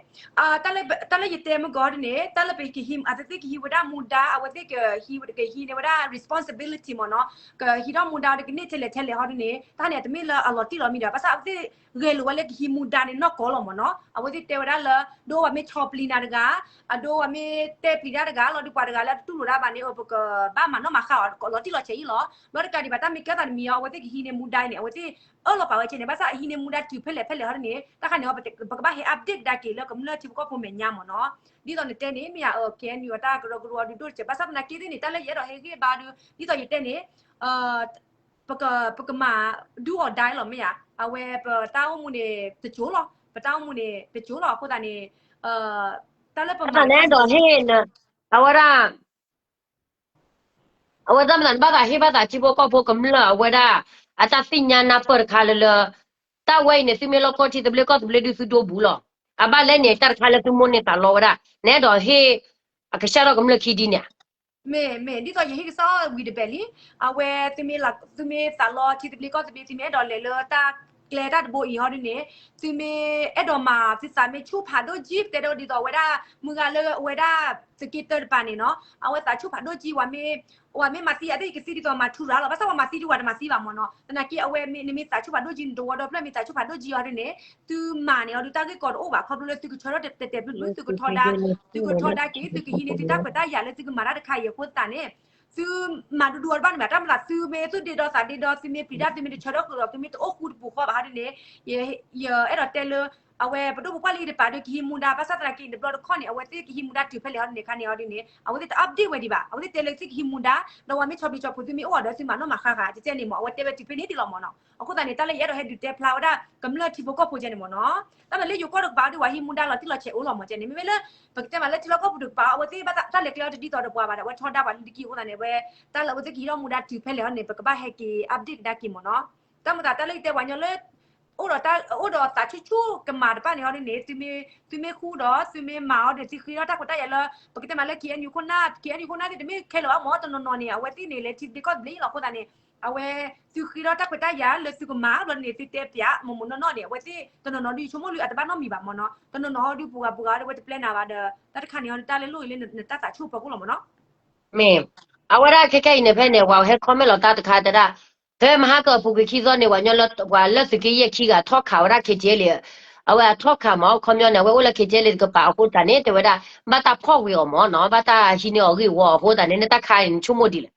တၢ်လၢယတဲမ့ၢ်ကီးဒ်န့ၣ် တၢ်လၢပကဟံး အဝဲသ့ၣ်ကဟံးဝဲဒၣ်မူဒါ အဝဲသ့ၣ်ကဟံးန့ၢ်ဝဲဒၣ် responsibility မ့ၢ်နီၤ ကဟံးထီၣ်မူဒါတကန့ၢ်ထဲလဲၣ်ထဲလဲၣ်ဟီဒ်န့ၣ် တၢ်န့ၣ် အတမ့ၢ်လၢအလီၤတံၢ်လီၤမံၤဒီး ဘၣ်ဆၣ်အဝဲသ့ၣ်ဂဲၤလိာ်ဝဲလၢကဟံးမူဒါန့ၣ်နီၢ်ကီၢ်လီၤမ့ၢ်နီၤ အဝဲသ့ၣ်တဲဝဲဒၣ်လၢ ဒိဝဲမ့ၢ်ဆီပျံၤနၤတဂၤ အဒိဝဲမ့ၢ်တဲပျံၤတၢ်တဂၤ လီၤဒုးပှၤတဂၤလၢတတူၢ်လိာ်ဒၣ်ဘၣ်န့ၣ် ပကဘၣ်မၤနီၣ်မၤဃါအီၤ လီၤတံၢ်လီၤဆဲးအံၤလီၤ ဘျီတကးဒံးဘၣ် တၢ်မ့ၢ်ကဲသးတမံၤအီၤ အဝဲသ့ၣ်ကဟံးန့ၢ်မူဒါအံၤန့ၣ် အဝဲသ့ၣ်အၢၣ်လီၤပာ်ဝဲကဲန့ၣ် ဘၣ်ဆၣ်အဟံးန့ၢ်မူဒါတုၤဖဲလဲၣ်ဖဲလဲၣ်ဟီဒ်န့ၣ် တၢ်ခါန့ၣ် ပကဘၣ်ဟဲ update ကဒါက့ၤလၢကမျၢၢ်ထံဖိကီၢ်ဖိမဲာ်ညါမ့ၢ်နီၤ ဒ်သိးနတဲန့ၣ် မ့ၢ်ယၤ KNU အတၢ်ကရၢကရိအဒုးဒိၣ်တစဲး ဘၣ်ဆၣ်သနာ်က့သ့ၣ်န့ၣ် တၢ်လၢယအဲၣ်ဒိးဟ့ၣ်ဂံၢ်ဘါဒုး ဒ်သိးယတဲန့ၣ် ပကမၤ do or die လီၤမ့ၢ်ယၤ အဝဲပတၢ်အိၣ်မူန့ၣ်တစိၤလီၤ ပတၢ်အိၣ်မူန့ၣ်တစိၤလီၤ အဃိသတးန့ၣ် တၢ်လၢပမၤ အဲၣ်ဒိးဟ့ၣ် အဝဲဒၣ် အဝဲတၢ်မၤသးန့ၣ် ဘၣ်သးဟ့ၣ်ဘၣ်သးထံဖိကီၢ်ဖိကမျၢၢ်အဝဲဒၣ် အတၢ်သ့ၣ်ညါနၢ်ပၢၢ်တခါလၢလၢ တၢ်ဝဲအံၤန့ၣ် သုမ့ၢ်လီၢ်ကီၢ်ထံသဘျ့ကီၢ်သဘျ့ဒုး သုဒိဘူးလီၤ. အဘၣ်လဲၣ်န့ၣ် တၢ်တခါလၢသုမိၣ်န့ၢ်သးလီဝဲဒၣ် နအဲၣ်ဒိးဟ့ၣ် အကစၢ်ထီၣ်ကမျၢၢ်ခံဒ်န့ၣ်ဧါ မ့ၢ် မ့ၢ် ဒ်သိးယဟ့ၣ်ကစီၣ်ဝံၤတဘဲၣ်လံ အဝဲ သုမ့ၢ်သးလီထံသဘျ့ကီၢ်သဘျ့ သုမ့ၢ်အဲၣ်ဒိးလဲၤလၢတၢ်ကျဲတၢ်တဘိအံၤဟီဒ်န့ၣ် သုမ့ၢ်အဲၣ်ဒိးမၤ သုသးမ့ၢ်ဆူၣ်ဖးဒိၣ်ကံ ပတဲဒိးဒ်သိးဝဲဒၣ် မုၢ်ဂၤလၢအဝဲဒၣ် သုးက့တၢတပၤန့ၣ်နီၤ အဝဲသးဆူၣ်ဖးဒိၣ်ကံ ဝဲမ့ၢ် ဝဲမ့ၢ်မၤသံအသ့ၣ် ယကသံဒ်သိးမၤထူရၤလီၤ ဘၣ်ဆၣ်ဝဲမၤသံဒ်ဝဲတမၤသံဘၣ်မ့ၢ်နီၤ သနာ်က့အဝဲမ့ၢ် နမ့ၢ်သးဆူၣ်ဖးဒိၣ်ကံ နတဝီဒီဖျၢၣ်မ့ၢ်သးဆူၣ်ဖးဒိၣ်ကံအီၤဒ်န့ၣ် သုမၤန့ၣ်အီၤဒုး တၢ်ဂ့ၢ်ကီတအိၣ်ဘၣ် ခီဖျိလၢသုကဆၢထၢၣ်တဲာ်တဲာ်ဖျုးဖျုး သုကထီဒါ သုကထီဒါက့ၤ သုကဟံးန့ၢ်သုတၢ်ခွဲးတၢ်ယာ်လၢသုကမၤတၢ်တခါအံၤအဃိသတးန့ၣ် သုမၤဒူဒူအီၤတဘၣ်န့ၣ်ဘၣ် တၢ်မၤသး သုမ့ၢ်သူၣ်ဒ့ဒီသးဒ့ဒီ သုမ့ၢ်ပျံၤတၢ် သုမ့ၢ်တဆၢထၢၣ်ဃုာ်ဒီး သုမ့ၢ်တအိၣ်ဃူတပူၤဃီဘၣ်ဟီဒ်န့ၣ် ယအဲၣ်ဒိးတဲလၢ အဝဲပဒိၣ်ပပှၢ်လၢအံၤတပၤဒီးကဟံးမူဒါ ဘၣ်ဆၣ်သနာ်က့ တဘျီတခီၣ်န့ၣ် အဝဲသ့ၣ်ကဟံးမူဒါတုၤဖဲလဲၣ်ဟီဒ်န့ၣ်ခါန့ၣ်ဟီဒ်န့ၣ် အဝဲသ့ၣ်တ update ဝဲဒံးဘၣ် အဝဲသ့ၣ်တဲလၢသုကဟံးမူဒါ ဒီးဝဲမ့ၢ်ဆီပျံၤဆီဖိ သုမ့ၢ်အိၣ်အီၤဒီးသုမၤနီၣ်မၤဃါဃာ် ကကဲန့ၣ်မ့ၢ် အဝဲတဲဝဲတုၤဖဲန့ၣ်ဒံးလီၤမ့ၢ်နီၤ အဃိသတးန့ၣ် တၢ်လၢယအဲၣ်ဒိးဟဲဒုးတဲဖျါဝဲဒၣ် ကမျၢၢ်ထံဖိကီၢ်ဖိကဲန့ၣ်မ့ၢ်နီၤ တၢ်မၤလၢယိၤကီၢ်တကပၤဒီး ပှၤဟံးမူဒါလီၤတံၢ်လီၤဆဲးအိၣ်လီၤမ့ၢ်ကဲန့ၣ် မ့မ့ၢ်လၢ ပကတဲမးလၢထံလီၢ်ကီၢ်ပူၤတကပၤ အဝဲသ့ၣ်ဘၣ်သးတၢ်လဲၤကျဲအီၤတဒ်သိးဒီးပှၤဘၣ်ဒီး အဝဲထီဒါပှၤလၢတကံၢ်အဃိသတးန့ၣ် အဝဲ တၢ်လၢအဝဲသ့ၣ်ကဟံးထီၣ်မူဒါတုၤဖဲလဲၣ်ဟီန့ၣ် ပကဘၣ်ဟဲက့ၤ update ကဒါက့ၤမ့ၢ်နီၤ တၢ်မၤသးတၢ်လၢယတဲပှၤကညီလၢ အိၣ်ဒီးတၢ် အိၣ်ဒီးသးဆူၣ်ဆူၣ်ကမၤတဖၣ်န့ၣ်ဟီဒ်န့ၣ် သုမ့ၢ်ဃူဒီး သုမ့ၢ်မၤအီၤဒီး သုဃ့ထီၣ်တၢ်ခွဲးတၢ်ယာ်လၢ ပကတဲမးလၢ KNU ခိၣ်နၢ် KNU ခိၣ်နၢ်သ့ၣ်တမ့ၢ်ခဲလၢာ်ဘၣ်မ့ၢ် တနီၤနီၤန့ၣ် အဝဲသ့ၣ်န့ၣ် လဲၤထံသဘျ့ကီၢ်သဘျ့လီၤအဃိသတးန့ၣ် အဝဲ သုဃ့ထီၣ်တၢ်ခွဲးတၢ်ယာ်လၢသုကမၤဘျီန့ၣ် သုတဲပၠး မိၢ်မိၢ်နီၢ်နီၢ်န့ၣ် အဝဲသ့ၣ်တနီၤနီၤဒုး ယဆိကမိၣ်လၢအတဘၣ်နီတမံၤဘၣ်မ့ၢ်နီၤ တနီၤနီၤဟီဒုး ပူၤဂၤပူၤဂၤဒီး အဝဲတပျဲနၤဘၣ်ဒီး တၢ်တခါန့ၣ်ဟီဒုး တၢ်လၢလိၣ်အံၤလၢနတၢ်သးဆူၣ်အဖီခိၣ်လီၤမ့ၢ်နီၤ မ့ၢ် အဝဲဒၣ်ခဲခဲအံၤန့ၣ်ဖဲန့ၣ် ပှၤဟဲ comment လီၤတၢ်တခါတဲဒၣ် ဖဲမဟါကအပူၤကွံာ်ခံသီန့ၣ် ပှၤကညီလၢ ပှၤလၢသုးက့ယဲၢ်ခံဂၤထီၣ်ခးဝဲဒၣ် KTLA အဝဲအထီၣ်ခးမ့ၢ် ခီပညီန့ၣ် အဝဲအိၣ်လၢ KTLA တကပၤအဃိသတးန့ၣ် တဲဝဲဒၣ် ဘၣ်တၢ်ဖီၣ်ဝံၤအီၤမ့ၢ်နီၤ ဘၣ်တၢ်ဟံးန့ၢ်အီၤဂ့ၢ်ဝီအဃိသတးန့ၣ် နတၢ်ခါအံၤနဆိကမိၣ်ဒ်လဲၣ်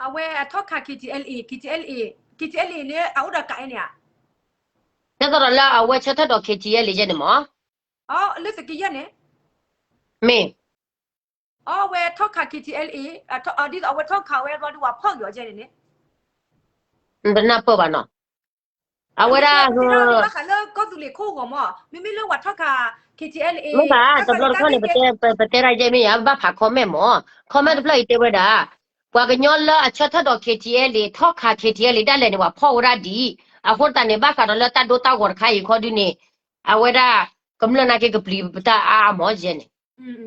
အဝဲအထီၣ်ခး KTLA KTLA KTLA လၢအအိၣ်ဒီးကးအဲန့ၣ်ဧါ ဒ်သိးဒီးလၢအဝဲဆၢထၢၣ်ဒီး KTLA ယဲန့ၣ်မ့ၢ် လၢသုးက့ယဲၢ်န့ၣ် မ့ၢ် အဝဲထီၣ်ခး KTLA ဒ်သိးအဝဲထီၣ်ခးဝဲဘျီဒုး ပှၤဖီၣ်က့ၤအီၤကဲန့ၣ်န့ၣ် ပနၢ်ပၢၢ်ဘၣ်နီၤ အဝဲဒၣ် ဘၣ်ဃးလၢကီၢ်သူလ့ၤခိၣ်ဂီၤမ့ၢ် မ့မ့ၢ်လၢပှၤထီၣ်ခး KTLA မ့ၢ်ဘၣ် တဘျီတခီၣ်န့ၣ် ပတဲ ပတဲဒၣ်ယဲၢ်မ့ၢ်ယါ ဘၣ်ဖး comment မ့ၢ် comment တဖျၢၣ်အံၤတဲဝဲဒၣ် ပှၤကညီလၢအဆၢထၢၣ်ဒီး KTLA ထီၣ်ခး KTLA ဒၣ်လဲာ်န့ၣ် ပှၤဖီၣ်ဝဲဒၣ်ဒ် အဃိသတးန့ၣ် ဘၣ်ဃးဒီးလၢတၢ်ဒိတၢ်ဂီၤတခါအံၤခီဒုးန့ၣ် အဝဲဒၣ် ကမျၢၢ်နာ်က့ကပျံၤပတၢ်အါအါမ့ၢ်ယဲန့ၣ်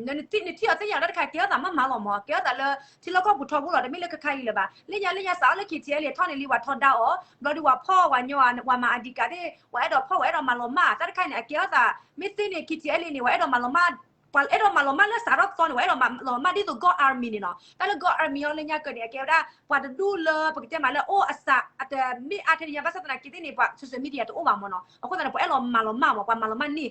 နထံၣ်အီၤသ့ၣ်ညါလၢတခါ ကဲထီၣ်သးမးမးလီၤမ့ၢ် ကဲထီၣ်သးလၢ ထံလီၢ်ကီၢ်ပူၤထီဘိလီၤ တမ့ၢ်လၢခဲခါအံၤလၢၤဘၣ် လၢညါလၢညါစးအီၤလၢ KTLA ထီၣ်န့ၣ်လံ ပှၤထီဒါအီၤ ဘျီဒုးပှၤဖီၣ်ပှၤညီ ပှၤမၤ ID card သ့ၣ် ပှၤအဲၣ်ဒိးဖီၣ် ပှၤအဲၣ်ဒိးမၤလီၤမၢ် တၢ်တခါအံၤန့ၣ် အကဲထီၣ်သး မ့ၢ်သ့န့ၣ် KTLA န့ၣ် ပှၤအဲၣ်ဒိးမၤလီၤမၢ် ပှၤအဲၣ်ဒိးမၤလီၤမၢ်လၢစးထီၣ်သီန့ၣ် ပှၤအဲၣ်ဒိးမၤလီၤမၢ်ဒ်သိး God Army န့ၣ်နီၤ တၢ်လၢ God Army အီၤလၢညါကၢန့ၣ် အကဲဝဲဒၣ် ပှၤတဒူၣ်လၢပကတဲမးလၢအိၣ်အစး အတမ့ၢ်အါထဲန့ၣ်ညါ ဘၣ်ဆၣ်သနာ်က့သ့ၣ်န့ၣ် ပှၤ social media တအိၣ်ဘၣ်မ့ၢ်နီၤ အဃိသတးန့ၣ် ပှၤအဲၣ်ဒိးမၤလီၤမၢ်မ့ၢ် ပှၤမၤလီၤမၢ်န့ၢ်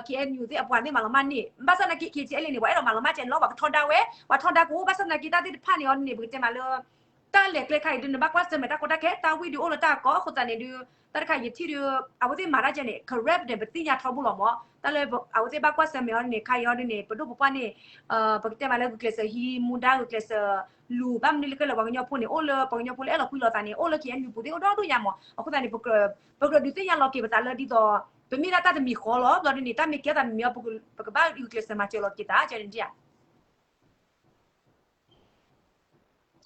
KNU သ့ၣ်အပှၤသ့ၣ်မၤလီၤမၢ်န့ၢ် ဘၣ်ဆၣ်သနာ်က့ KTLA န့ၣ် ပှၤအဲၣ်ဒိးမၤလီၤမၢ်ကဲန့ၣ်လီၤ ပှၤကထီဒါဝဲ ပှၤထီဒါကအိၣ် ဘၣ်ဆၣ်သနာ်က့တၢ်သ့ၣ်တဖၣ်န့ၣ်အီၤန့ၣ် ပကတဲမးလၢ တၢ်လဲၤကျဲခါအံၤဒုး နဘၣ်ကွၢ်ဆၢၣ်မဲာ်တၢ်ကီတၢ်ခဲ တၢ်ဝံၣ်ဒုးအိၣ်လၢတၢ်ကီ အဃိသတးန့ၣ်ဒုး တၢ်တခါယထံၣ်ဒုး အဝဲသ့ၣ်မၤတၢ်ကဲန့ၣ် corrupt န့ၣ် ပသ့ၣ်ညါထီဘိလီၤမ့ၢ် တၢ်လၢအဝဲသ့ၣ်ဘၣ်ကွၢ်ဆၢၣ်မဲာ်အီၤန့ၣ် ခါအံၤအီၤဒုးန့ၣ် ပဒိၣ်ပပှၢ်န့ၣ် ပကတဲမးလၢဂုာ်ကျဲးစၢးဟံးမူဒါ ဂုာ်ကျဲးစၢးလူၤ ဘၣ်မနုၤလၢကဲလၢပှၤကညီဖိန့ၣ် အိၣ်လၢပှၤကညီဖိလၢအဲၣ်လီၤကွံလီၤသးန့ၣ် အိၣ်လၢ KNU ပူၤသ့ၣ်အိၣ်ဒီဒိၣ်ညါမ့ၢ် အဃိသတးန့ၣ် ပကြၢးဒုးသ့ၣ်ညါလီၤက့ၤပသးလၢဒ်သိး ပမ့ၢ်ဒၣ်တၢ်တမံၤဃီလီၤ ဘျီဒုးန့ၣ် တၢ်မ့ၢ်ကဲသးမံၤမံၤအီၤ ပကဘၣ်ဂုာ်ကျဲးစၢးမၤစၢၤလီၤက့ၤသး ကဲန့ၣ်ဒ် ဒ်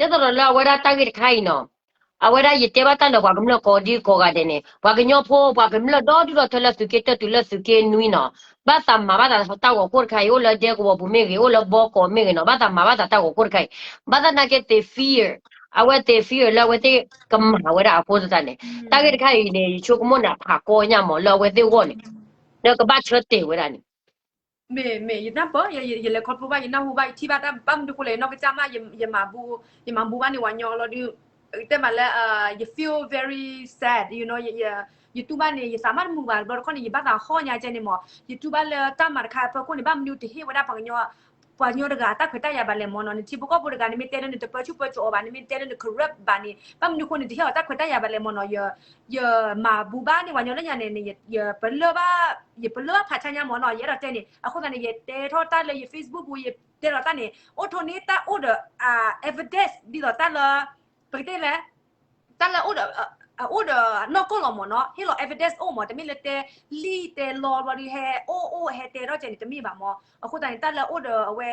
သိးဒီးလၢအဝဲဒၣ်တၢ်ဂ့ၢ်တခါအံၤနီၤ အဝဲဒၣ်ယတဲဘၣ်တၢ်လၢပှၤကမျၢၢ်ကိးဒံကိးဂၤဒဲးန့ၣ် ပှၤကညီဖိ ပှၤကမျၢၢ်ဒီဒူၣ်ဒီထၢလၢသုးက့တၢၢ်တုၤလၢသုးက့နွံနီၤ, ဘၣ်သးမၤဘၣ်သးတၢ်ဂီၤခိၣ်တခါအံၤ အိၣ်လၢဒဲကဝီၤပူၤမ့ၢ်ဂ့ၤ အိၣ်လၢဘီကီးမ့ၢ်ဂ့ၤနီၤ, ဘၣ်သးမၤဘၣ်သးတၢ်ဂီၤခိၣ်တခါအံၤ, ဘၣ်သနာ်က့ they fear, အဝဲသ့ၣ် fear လၢအဝဲသ့ၣ်ကမၤဝဲဒၣ်အဃိသတးန့ၣ်, တၢ်ဂ့ၢ်တခါအံၤန့ၣ် ယဆိကမိၣ်န့ၣ် အဖးကီညါမးလၢအဝဲသ့ၣ်အဂီၢ်န့ၣ်, ဒီးကဘၣ်ဆၢတဲာ်ဝဲဒၣ်န့ၣ် မ့ၢ် မ့ၢ် ယနၢ်ပၢၢ် ယလဲၤခီဖျိဘၣ် ယနၢ်ဟူဘၣ် ယထံၣ်ဘၣ်တၢ် ဘၣ်မနုၤဃိလဲၣ် ယနီၢ်ကစၢ်မး ယမၤဘူ, ယမၤဘူဘၣ်န့ၣ် ပှၤညီလီၤဒုး, တဲမးလၢ ယ feel very sad, you know, ယတူၢ်ဘၣ်န့ၣ် ယသးမးတမုာ်ဘၣ် တဘျီတခီၣ်န့ၣ် ယဘၣ်သးဟီၣ်ညါကဲန့ၣ်မး, ယတူၢ်ဘၣ်လၢတၢ်မၤတခါအဖီခိၣ်န့ၣ် ဘၣ်မနုၤတဟ့ၣ်ဝဲဒၣ်ပှၤကညီ ပှၤကညီတဂၤ တၢ်ခွဲးတၢ်ယာ်ဘၣ်လဲၣ်မးနီၤ, နထံဖိကီၢ်ဖိတဂၤ နမ့ၢ်တဲလၢနတပၢဆူၣ်ပၢစိးအီၤဘၣ် နမ့ၢ်တဲလၢန corrupt ဘၣ်န့ၣ် ဘၣ်မနုၤဃိနတဟ့ၣ်အီၤတၢ်ခွဲးတၢ်ယာ်ဘၣ်လဲၣ်မးနီၤ, ယမၤဘူဘၣ်န့ၣ် ပှၤညီလၢညါန့ၣ် ယပလၢၢ်ဘၣ် ယပလၢၢ်ဘၣ်ဖးဆါညါမးနီၤ, ယအဲၣ်ဒိးတဲန့ၣ် အဃိသတးန့ၣ် ယတဲထီၣ်တၢ်လၢယ Facebook ပူၤ ယတဲလီၤတၢ်န့ၣ် အိၣ်ထိးန့ၢ်တၢ်အိၣ်ဒီး evidence ဒ်သိးတၢ်လၢ ပကတဲလဲၣ် တၢ်လၢအိၣ်ဒီး အအိၣ်ဒီးနီၢ်ကီၢ်လီၤမးနီၤ, ဟ့ၣ်လီၤ evidence အိၣ်မး, တမ့ၢ်လၢတဲလံၣ်တဲလီဘျီဒုး ဟဲအိၣ်အိၣ်ဟဲတဲထီၣ်ကဲန့ၣ် တမ့ၢ်ဘၣ်မး, အဃိသတးန့ၣ် တၢ်လၢအိၣ်ဒီးအဝဲ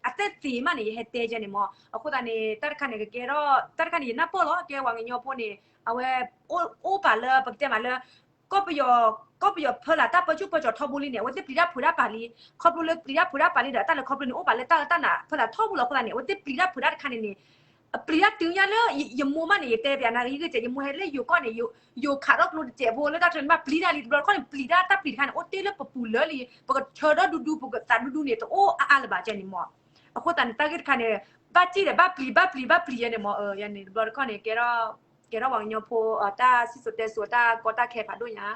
အသက်သေမးန့ၣ် ယဟဲတဲကဲန့ၣ်မး, အဃိသတးန့ၣ် တၢ်တခါန့ၣ် ကကဲထီၣ် တၢ်တခါန့ၣ် ယနၢ်ပၢၢ်လီၤ ကဲပှၤကညီဖိန့ၣ် အဝဲ အိၣ်ပာ်လၢ ပကတဲမးလၢ ကီၢ်ပယီၤ ကီၢ်ပယီၤဖီလာ်တၢ်ပၢဆူၣ်ပၢစိးထီဘိလံန့ၣ် အဝဲသ့ၣ်ပျံၤတၢ်ဖုးတၢ်ပာ်လံ, ခီဖျိလၢပျံၤတၢ်ဖုးတၢ်ပာ်လံဒီး တၢ်လဲၤခီဖျိန့ၣ် အိၣ်ပာ်လၢတၢ်လၢတၢ်နးဖီလာ်ထီဘိလီၤအဃိသတးန့ၣ် အဝဲသ့ၣ်ပျံၤတၢ်ဖုးတၢ်တခါန့ၣ်န့ၣ် ပျံၤတၢ်တုၤညါလၢ ယမိၢ်မးန့ၣ် ယတဲပျးနၤဂ့ၤဂ့ၤကဲး ယမိၢ်ဟဲလၢယိၤကီၢ်န့ၣ် ယိၤခးထီၣ်ကျိတစဲးဖိလၢတၢ်ချၢန့ၣ် မ့ၢ်ပျံၤတၢ်လံတဘျီတခီၣ်န့ၣ် ပျံၤတၢ်တၢ်ပျံၤတခါန့ၣ် အိၣ်တ့ၢ်လၢပပူၤလၢာ်လံ, ပကဆၢဒီဒူဒူ ပကသးဒူဒူန့ၣ် တအိၣ်အါအါလၢၤဘၣ်ကဲန့ၣ်မး, အဃိသတးန့ၣ် တၢ်ဂ့ၢ်တခါန့ၣ် ဘၣ်စံၣ်ဒီး ဘၣ်ပျံၤ ဘၣ်ပျံၤ ဘၣ်ပျံၤယဲန့ၣ်မး, ယဲန့ၣ် တဘျီတခီၣ်န့ၣ် ကဲထီၣ် ကဲထီၣ်ပှၤကညီဖိ တၢ်စံၣ်စိၤတဲစိၤ တၢ်ကီတၢ်ခဲဖးဒိၣ်ညါ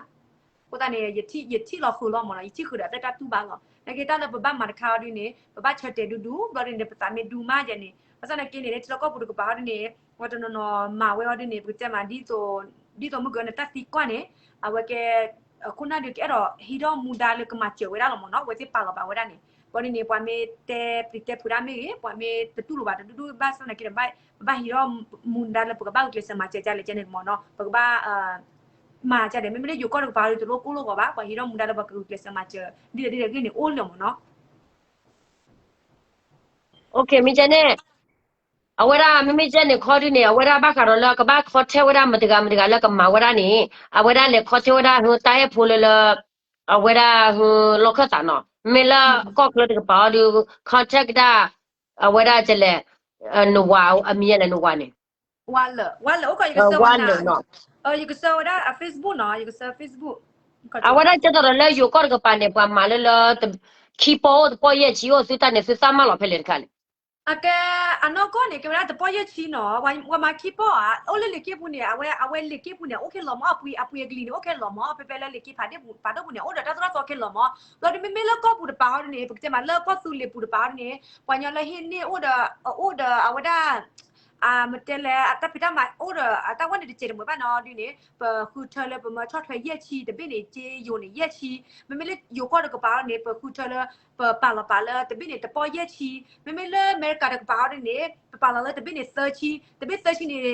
အဃိသတးန့ၣ် ယထံၣ်လီၤဃုာ်လီၤမးနီၤ, ယထံၣ်ဃုာ်ဒီးအသးတၢ်တူၢ်ဘၣ်လီၤ, နာ်က့တၢ်လၢပဘၣ်မၤတခါအီၤဒုန့ၣ် ပဘၣ်ဆၢတဲာ်ဒူဒူ ဘျီဒုန့ၣ် ပသးမ့ၢ်ဒူမးယဲန့ၣ် ဘၣ်ဆၣ်နာ်က့န့ၣ် လၢထံလီၢ်ကီၢ်ပူၤတကပၤအီၤဒုန့ၣ် ပှၤတနီၤနီၤမၤဝဲအီၤဒုန့ၣ် ပကတဲမး ဒ်သိးမုၢ်ကၢန့ၣ် တၢ်သံကွၢ်န့ၣ် အဝဲကဲ ခိၣ်နၢ်ဒုးကအဲၣ်ဒိးဟံးထီၣ်မူဒါလၢကမၤစၢၤဝဲဒၣ်လီၤမးနီၤ, အဝဲသ့ၣ်ပာ်လီၤပာ်ဝဲဒၣ်န့ၣ် ဘျီဒုန့ၣ် ပှၤမ့ၢ်တဲပျံၤတဲဖုးဒၣ်မ့ၢ်ဂ့ၤ ပှၤမ့ၢ်တတူၢ်လိာ်ဘၣ်တဒူဒူ ဘၣ်ဆၣ်နာ်က့ဒီး ပဘၣ်ဟံးထီၣ်မူဒါလၢပကဘၣ်ဂုာ်ကျဲးစၢးမၤစၢၤဒ်လဲၣ်ကဲန့ၣ်မးနီၤ, ပကဘၣ် မၤဒ်လဲၣ် မ့မ့ၢ်လၢယိၤကီၢ်တကပၤအီၤဒု တလိၣ်ကိၢ်လိၣ်ဂီၤဘၣ်, ပှၤဟံးထီၣ်မူဒါလၢပှၤကဂုာ်ကျဲးစၢးမၤစၢၤ ဒ်လဲၣ်ဒ်လဲၣ်ဂ့ၢ်န့ၣ် အိၣ်လၢၤမးနီၤ. မ့ၢ်ကဲန့ၣ် အဝဲဒၣ်မ့မ့ၢ်ကဲန့ၣ်ခီဒုန့ၣ် အဝဲဒၣ်ဘၣ်ဃးဒီးလၢကဘၣ် contact ဝဲဒၣ်မတၤတဂၤမတၤတဂၤလၢကမၤဝဲဒၣ်န့ၣ် အဝဲဒၣ်လဲၤ contact ဝဲဒၣ်ဟုတၢ်အဲၣ်ဖိလၢလၢ အဝဲဒၣ်ဟုလီၢ်ခၢၣ်သးနီၤ, မ့ၢ်လၢကီၢ်ချၢတကပၤအီၤဒု contact ကဒါ အဝဲဒၣ်ကလဲၣ် နဝၤအမံၤလဲၣ် နဝၤန့ၣ် ဝၤလၢာ် ဝၤလၢာ် အိၣ်ကီး ယကဆၢဝဲဒၣ် ဝၤလၢာ်နီၤ, ယကဆၢဝဲဒၣ်အ Facebook နီၤ, ယကဆၢ Facebook အဝဲဒၣ်ကဲသိးဒီးလၢယိၤကီၢ်တကပၤန့ၣ် ပှၤမၤလၢလၢ ခံပီၢ်အိၣ်တပီၢ်ယဲၢ်ဆံအိၣ် သုတၢ်န့ၣ် သုသးမၤလီၤဖဲလဲၣ်တခါလဲၣ်. အကဲ အနီၢ်ကီၢ်န့ၣ် ကဲဝဲဒၣ်တပီၢ်ယဲၢ်ဆံနီၤ, ပှၤမၤခံပီၢ်ဧါ, အိၣ်လၢလ့ၤက့ၢ်ပူၤန့ၣ် အဝဲ အဝဲလ့ၤက့ၢ်ပူၤန့ၣ် အိၣ်ခဲလၢာ်မး, အပှ့ၤ အပှ့ၤအကလံၤန့ၣ် အိၣ်ခဲလၢာ်မး, ဖဲဖဲလၢလ့ၤက့ၢ်ဖးဒိၣ်ပူၤ ဖးဒိၣ်ပူၤန့ၣ် အိၣ်ဒီးတၢ်သိၣ်တၢ်သီခဲလၢာ်မး, ဘျီဒုမ့မ့ၢ်လၢကီၢ်ပူၤတပၤအီၤဒုန့ၣ် ပကတဲမးလၢကီၢ်သူလ့ၤပူၤတပၤအီၤဒုန့ၣ် ပှၤညီလၢဟ့ၣ်န့ၢ်အိၣ်ဒီး အအိၣ်ဒီးအဝဲဒၣ် မတဲလဲၣ် အတၢ်ဖံးတၢ်မၤအိၣ်ဒီး အတၢ်ဝဲန့ၣ်တစဲးတမှဲၤဘၣ်နီၤဒုန့ၣ် ပဃုထၢလၢပမၤဆီၣ်ထွဲယဲၢ်ဆံ တဘ့ၣ်န့ၣ် က့ယိၤန့ၣ် ယဲၢ်ဆံ, မ့မ့ၢ်လၢယိၤကီၢ်တကပၤအီၤန့ၣ် ပဃုထၢလၢ ပပာ်လီၤပာ်လၢတဘ့ၣ်န့ၣ် တပီၢ်ယဲၢ်ဆံ, မ့မ့ၢ်လၢအမဲရကၤတကပၤအီၤဒုန့ၣ် ပပာ်လီၤလၢတဘ့ၣ်န့ၣ် သၢဆံ, တဘ့ၣ်သၢဆံန့ၣ်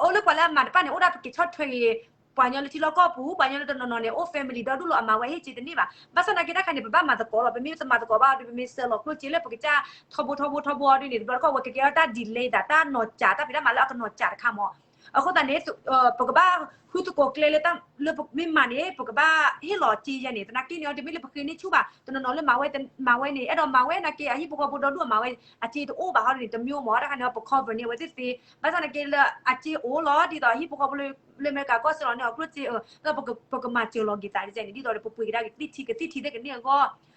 အိၣ်လၢပှၤလၢအမၤတဖၣ်န့ၣ် အိၣ်ဒၣ်ပက့ၤဆီၣ်ထွဲဂ့ၤ ပှၤညီလၢထံလီၢ်ကီၢ်ပူၤ ပှၤညီလၢတနီၤနီၤန့ၣ် အိၣ် family ဒီဒူၣ်လီၤ အမၤဝဲဟ့ၣ်က့ၤတန့ၢ်ဘၣ်. ဘၣ်ဆၣ်သနာ်က့တၢ်တခါန့ၣ် ပဘၣ်မၤသကိးလီၤ. ပမ့ၢ်တမၤသကိးဘၣ်ဒီး ပမ့ၢ်တမၤသကိးဘၣ်ဒီး ပမ့ၢ်ဆှၢလီၤကျိၣ်စ့လၢပကစၢ်ထီဘိထီဘိထီဘိအီၤဒ်န့ၣ် တဘျီတခီၣ်ဝဲကကဲထီၣ်တၢ် delay သး တၢ်နီၤစၢ် တၢ်ဖံးတၢ်မၤလၢအကနီၤစၢ်တခါမး. အဃိသတးန့ၣ် ပကဘၣ်ဃုသကိးကျဲလၢတၢ်လၢပမ့ၢ်မၤန့ၣ် ပကဘၣ်ဟ့ၣ်လီၤစ့ယဲန့ၣ် သနာ်က့န့ၣ် တမ့ၢ်လၢပဃ့န့ၢ်ဆူၣ်ဘၣ်. တနီၤနီၤလၢမၤဝဲ မၤဝဲန့ၣ် အဲၣ်ဒိးမၤဝဲနာ်က့ အဟံၣ်ဖိဃီဖိဒီဒူၣ်အမၤဝဲ အစ့တအိၣ်ဘၣ်ဟီဒ်န့ၣ် တမ့ၢ်မး တၢ်ခါန့ၣ် ပ cover န့ၢ်အဝဲသ့ၣ်သ့ ဘၣ်ဆၣ်သနာ်က့လၢ အစ့အိၣ်လီၤ ဒ်သိးဟံၣ်ဖိဃီဖိလၢ လၢအမဲရကၤကီၢ်စဲၣ်လီၤန့ၣ် အကျိၣ်စ့ ဒီးပကမၤစၢၤလီၤက့ၤသးန့ၣ် ဒ်သိးဒီး ပပှ့ၤကဒါက့ၤသ့ၣ်ထံ ကသ့ၣ်ထံသ့ၣ်ကန့ၢ်အဂီၢ်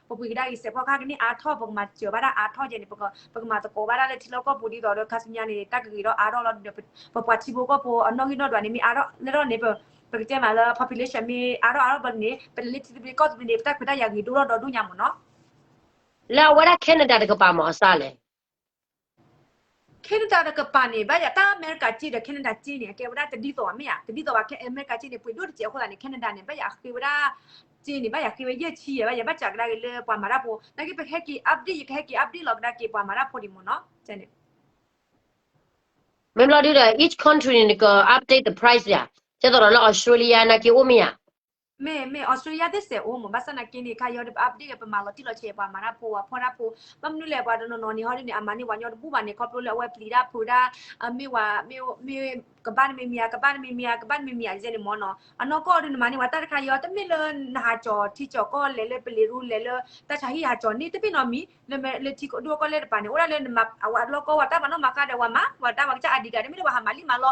ပပှ့ၤကဒါက့ၤစဲးဖီၣ်ခါကန့ၢ်အါထီၣ် ပကမၤစၢၤဘၣ်တၢ်အါထီၣ်ယဲန့ၣ် ပကမၤသကိးဘၣ်တၢ်လၢထံလီၢ်ကီၢ်ပူၤ ဒ်သိးဒီးခါဆူညါန့ၣ် တၢ်ကဂ့ၤဒီးအါထီၣ်လီၤဒီး ပပှၤထံဖိကီၢ်ဖိအနီၣ်ဂံၢ်နီၣ်ဒွးန့ၣ် မ့ၢ်အါထီၣ်လၢထီၣ်န့ၣ် ပကတဲမးလၢ population မ့ၢ်အါထီၣ်အါထီၣ်ဘျီန့ၣ် ပလဲၤလၢထံသဘျ့ကီၢ်သဘျ့န့ၣ် ပတၢ်ခွဲးတၢ်ယာ်ဂ့ၤဒိၣ်ထီၣ်ဒီဒူၣ်ညါမးနီၤ. လၢအဝဲဒၣ် Canada တကပၤမးအစၢ်လဲၣ် Canada တကပၤန့ၣ် ဘၣ်ယၤတၢ်အမဲရကၤစ့ဒီး Canada စ့န့ၣ် အကဲဝဲဒၣ်တဒ်သိးဘၣ်မ့ၢ်ဧါ တဒ်သိးဘၣ် အမဲရကၤစ့န့ၣ် ပှ့ၤဒိၣ်တစဲးအဃိသတးန့ၣ် Canada န့ၣ် ဘၣ်ယၤဃ့ဝဲဒၣ် စ့န့ၣ် ဘၣ်ယၤဃ့ဝဲယဲၢ်ဆံယဲ ဘၣ်ယၤဘၣ်စးကဒါက့ၤလၢပှၤမၤတၢ်ဖိ နာ်က့ပဟဲက့ၤ update ယကဟဲက့ၤ update လီၤကဒါက့ၤပှၤမၤတၢ်ဖိဒံးမးနီၤ န့ၣ် မ့ၢ်ဘျီဒုဒီး each country န့ၣ် နက update the price ယၤ ကဲသိးဒီးလၢ Australia နာ်က့အိၣ်မ့ၢ်ဧါ မ့ၢ် မ့ၢ် Australia သ့ၣ်စဲးအိၣ်မး ဘၣ်ဆၣ်သနာ်က့န့ၣ် ခါယီဒီး ပ update ပမၤလီၤတံၢ်လီၤဆဲး ပှၤမၤတၢ်ဖိ ပှၤဖီၣ်တၢ်ဖိ, ဘၣ်မနုၤလဲၣ် ပှၤတနီၤနီၤန့ၣ်ဟီဒ်န့ၣ် အမၤန့ၢ်ပှၤညီတဘူၣ်ဘၣ်န့ၣ် ခီဖျိလၢအဝဲပျံၤတၢ်ဖုးတၢ်, မ့ၢ်ဝဲ မ့ၢ် ကဘၣ်နမံၤမံၤဧါ ကဘၣ်နမံၤမံၤဧါ ကဘၣ်နမံၤမံၤဧါ ယဲန့ၣ်မ့ၢ်နီၤ, အနီၢ်ကီၢ်ဒုးနမၤန့ၢ်ပှၤတၢ်တခါယီ တမ့ၢ်လၢနဟးကၠီၤထံကၠီၤကီၢ်လဲၤလၢပလံၤရူ လဲၤလၢတၢ်ဆါဟံၣ်ဟးကၠီၤန့ၣ် တမ့ၢ်နီတမံၤ, လၢထံဒိၣ်ကီၢ်လဲၢ်တပၤန့ၣ် အိၣ်ဒၣ်လၢ အဝဲအဘျီကီၢ် ပှၤတၢ်မၤနီၣ်မၤဃါဒီး ပှၤမၤ ပှၤတၢ်ပှၤကစၢ် ID card တမ့ၢ်လၢပှၤဟးမၤလံမၤ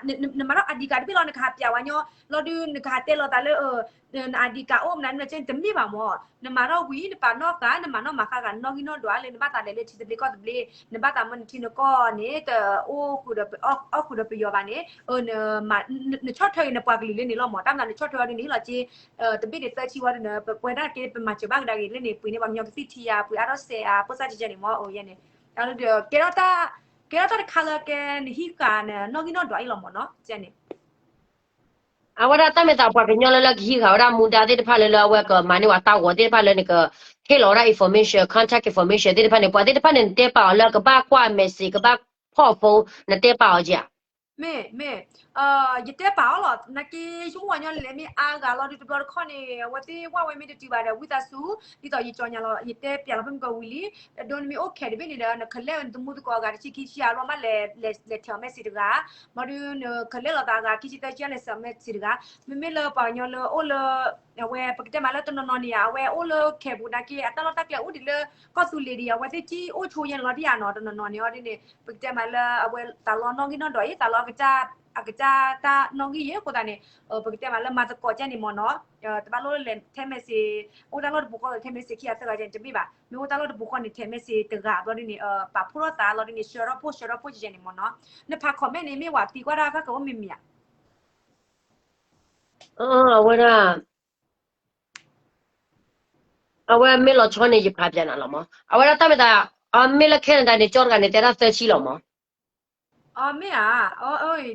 လီ နမၤထီၣ် ID card တဘ့ၣ်လီၤ နကဟးပျးဝဲညီ လီၤဒုး နကဟးတဲလီၤသးလၢ န ID card အိၣ်မနုၤမနုၤကဲန့ၣ် တမ့ၢ်ဘၣ်မ့ၢ်, နမၤထီၣ်ဝံၤ နပာ်နီၣ်ဃာ် နမၤနီၣ်မၤဃါဃာ် နီၣ်ဂံၢ်နီၣ်ဒွးလၢ နဘၣ်သးလဲၤလၢထံသဘျ့ကီၢ်သဘျ့ နဘၣ်သးမၢနထံနကီၢ်န့ၣ် တအိၣ်ဃုာ်ဒီး အီၣ်ဃုာ်ဒီးပယီၤဘၣ်န့ၣ် နဆီၣ်ထွဲက့ၤနပှၤကလုာ်လၢန့ၣ်လီၤမ့ၢ်, တၢ်မၤနဆီၣ်ထွဲအီၤဒ်န့ၣ်လီၤက့ တဘ့ၣ်န့ၣ်သၢဆံဝံၤဒီး ပဝဲဒၣ်က့ ပမၤစၢၤဘၣ်ကဒါက့ၤလၢန့ၣ် ပှ့ၤန့ၢ်ပှၤကညီကသံၣ်ထံယၤ ပှ့ၤအါထီၣ်စဲးအါ ပိၢ်စၢ်ကဲန့ၣ်မ့ၢ် ယဲန့ၣ် ကဲထီၣ်တၢ်တခါလၢကဲနဟံးဃာ်နနီၣ်ဂံၢ်နီၣ်ဒွးအံၤလီၤမ့ၢ်နီၤ ကဲန့ၣ် အဝဲဒၣ်တၢ်မ့ၢ်သးပှၤကညီလၢလၢကဟံးဃာ်ဝဲဒၣ်မူဒါသ့ၣ်တဖၣ်လၢလၢအဝဲကမၤန့ၢ်ပှၤတၢ်ဂီၤသ့ၣ်တဖၣ်လၢနကဟ့ၣ်လီၤဝဲဒၣ် information contact information သ့ၣ်တဖၣ်န့ၣ် ပှၤသ့ၣ်တဖၣ်န့ၣ် နတဲပာ်အီၤလၢကဘၣ်ကွၢ် message ကဘၣ်ဖီၣ်ဖိ နတဲပာ်အီၤက့ဧါ. မ့ၢ် မ့ၢ် ယတဲပာ်အီၤလီၤ နာ်က့ ယဆိကမိၣ်ဝဲညီလဲၣ် မ့ၢ်အါဂၤလီၤဒုး တဘျီတခီၣ်န့ၣ် အဝဲသ့ၣ်ဝၣ်ဝဲမ့ၢ်တတုၤဘၣ်ဒီး ဝံသးစူၤ ဒ်သိးယကၠီညါလီၤ ယတဲပျးလီၤဖဲမုၢ်ကဝံၤလံ အဒိနမ့ၢ်အိၣ်ခဲးတဘ့ၣ်န့ၣ်ဒီး နကလဲၤနသမူသကိးအဂၤတဆံခံဆံအါဘျီမး လဲၤထဲးအီၤ message တဂၤ ဘျီဒုး နကလဲၤလိာ်သးအဂၤခံဆံသၢဆံ လဲၤစဲးအီၤ message တဂၤ မ့မ့ၢ်လၢပှၤကညီလၢအိၣ်လၢ အဝဲပကတဲမးလၢတနီၤနီၤန့ၣ် အဝဲအိၣ်လၢခဲးပူၤနာ်က့ အတၢ်လီၢ်တၢ်ကျဲအိၣ်ဒံးလၢ ကီၢ်သူလ့ၤဒံး အဝဲသ့ၣ်ကံၣ်အိၣ်ဆိယဲန့ၣ်လီၤဒ်ယါနီၤ တနီၤနီၤန့ၣ်အီၤဒ်န့ၣ် ပကတဲမးလၢအဝဲသးလီနီၣ်ဂံၢ်နီၣ်ဒွးအံၤ သးလီအကစၢ် အကစၢ်တၢ်နီၣ်ဂံၢ်ယဲအဃိသတးန့ၣ် ပကတဲမးလၢမၤသကိးကဲန့ၣ်မ့ၢ်နီၤ တဘၣ်လိၣ်လၢလဲၤထဲး message အိၣ်တၢ်လီၢ်တပူၤဃီဒီးထဲး message ခံဂၤသၢဂၤကဲန့ၣ်တမ့ၢ်ဘၣ် မ့ၢ်အိၣ်တၢ်လီၢ်တပူၤဃီန့ၣ် ထဲး message တဂၤဘျီဒ်န့ၣ် ပာ်ဖှိၣ်ထီၣ်သးလီၤဒ်န့ၣ် ဆှၢထီၣ်ဖှိၣ်ဆှၢထီၣ်ဖှိၣ်ကဲန့ၣ်မ့ၢ်နီၤ နဖး comment န့ၣ်မ့ၢ်ဝဲသံကွၢ်တၢ်ခါကအိၣ်မ့ၢ်မ့ၢ်ဧါ အဝဲဒၣ် အဝဲမ့ၢ်လီၤဆီန့ၣ် ယဖးပျးနၤလီၤမး အဝဲဒၣ်တၢ်မ့ၢ်သး အမ့ၢ်လၢ Canada န့ၣ် ကၠီတဂၤန့ၣ် တဲဒၣ်သၢဆံလီၤမး အမ့ၢ်ဧါ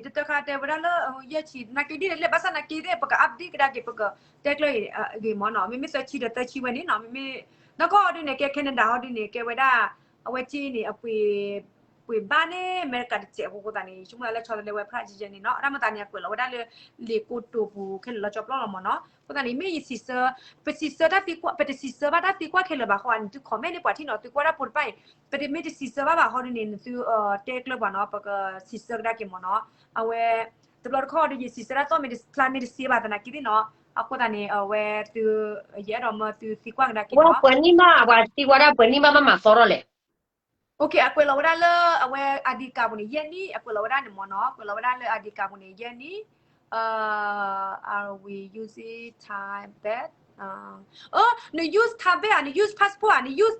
တတၢ်ခါတဲဝဲဒၣ်လၢ ယဲၢ်ဆံ နာ်က့ဒ်လဲၣ် ဘၣ်ဆၣ်နာ်က့သ့ၣ် ပက update ကဒါက့ၤ ပကတဲကျၢၤဂ့ၤမးနီၤ မ့မ့ၢ်သၢဆံဒီးသၢဆံဝဲန့ၣ်နီၤ မ့မ့ၢ် နီၢ်ကီၢ်ဒ်န့ၣ် ကဲ Canada ဟီဒ်န့ၣ် ကဲဝဲဒၣ် အဝဲက့န့ၣ် အပှ့ၤ ပှ့ၤဘၣ်န့ၣ် အမဲရကၤတစဲးအဃိသတးန့ၣ် ယဆိကမိၣ်လၢဆီတလဲဝဲ ဖရၣ်ကဲန့ၣ်နီၤ အတၢ်မၤသးန့ၣ် အကွဲးလီၤဝဲဒၣ်လၢ လံာ်ကိတိာ်ပူၤခဲလၢာ်လီၤကၠီပျီလီၤမးနီၤ အဃိသတးန့ၣ် မ့ၢ်ယစံးဆၢ ပစံးဆၢတၢ်သံကွၢ် ပတစံးဆၢဘၣ်တၢ်သံကွၢ်ခဲလၢာ်ဘၣ်ဃိ နသု comment န့ၣ် ပှၤထံၣ်နီၤ သုကွၢ်တၢ်ဖိတဖၣ်အံၤ ပတမ့ၢ်တစံးဆၢဘၣ်ဘၣ်ဟီဒ်န့ၣ် နသုတဲကျၢၤပှၤနီၤ ပကစံးဆၢကဒါက့ၤမးနီၤ အဝဲ တဘျီတခီၣ်ဒီး ယစံးဆၢတၢ်သီၣ်မ့ၢ်တဖျါမ့ၢ်တစ့ဘၣ်သနာ်က့သ့ၣ်နီၤ အဃိသတးန့ၣ် အဝဲသု ယအဲၣ်ဒိးမၢသုသံကွၢ်ကဒါက့ၤနီၤ ပှၤနံၣ်မး ပှၤသံကွၢ်ဒၣ်ပှၤနံၣ်မး မ့ၢ်မၤသီထီၣ်လဲၣ် အကွဲးလီၤဝဲဒၣ်လၢအဝဲ ID card ပူၤန့ၣ် ယဲၢ်နံၣ် အကွဲးလီၤဝဲဒၣ်န့ၣ်မးနီၤ ကွဲးလီၤဝဲဒၣ်လၢ ID card ပူၤန့ၣ် ယဲၢ်နံၣ် are we using Thai baht န use Thai baht ဧါ န use passport ဧါ န use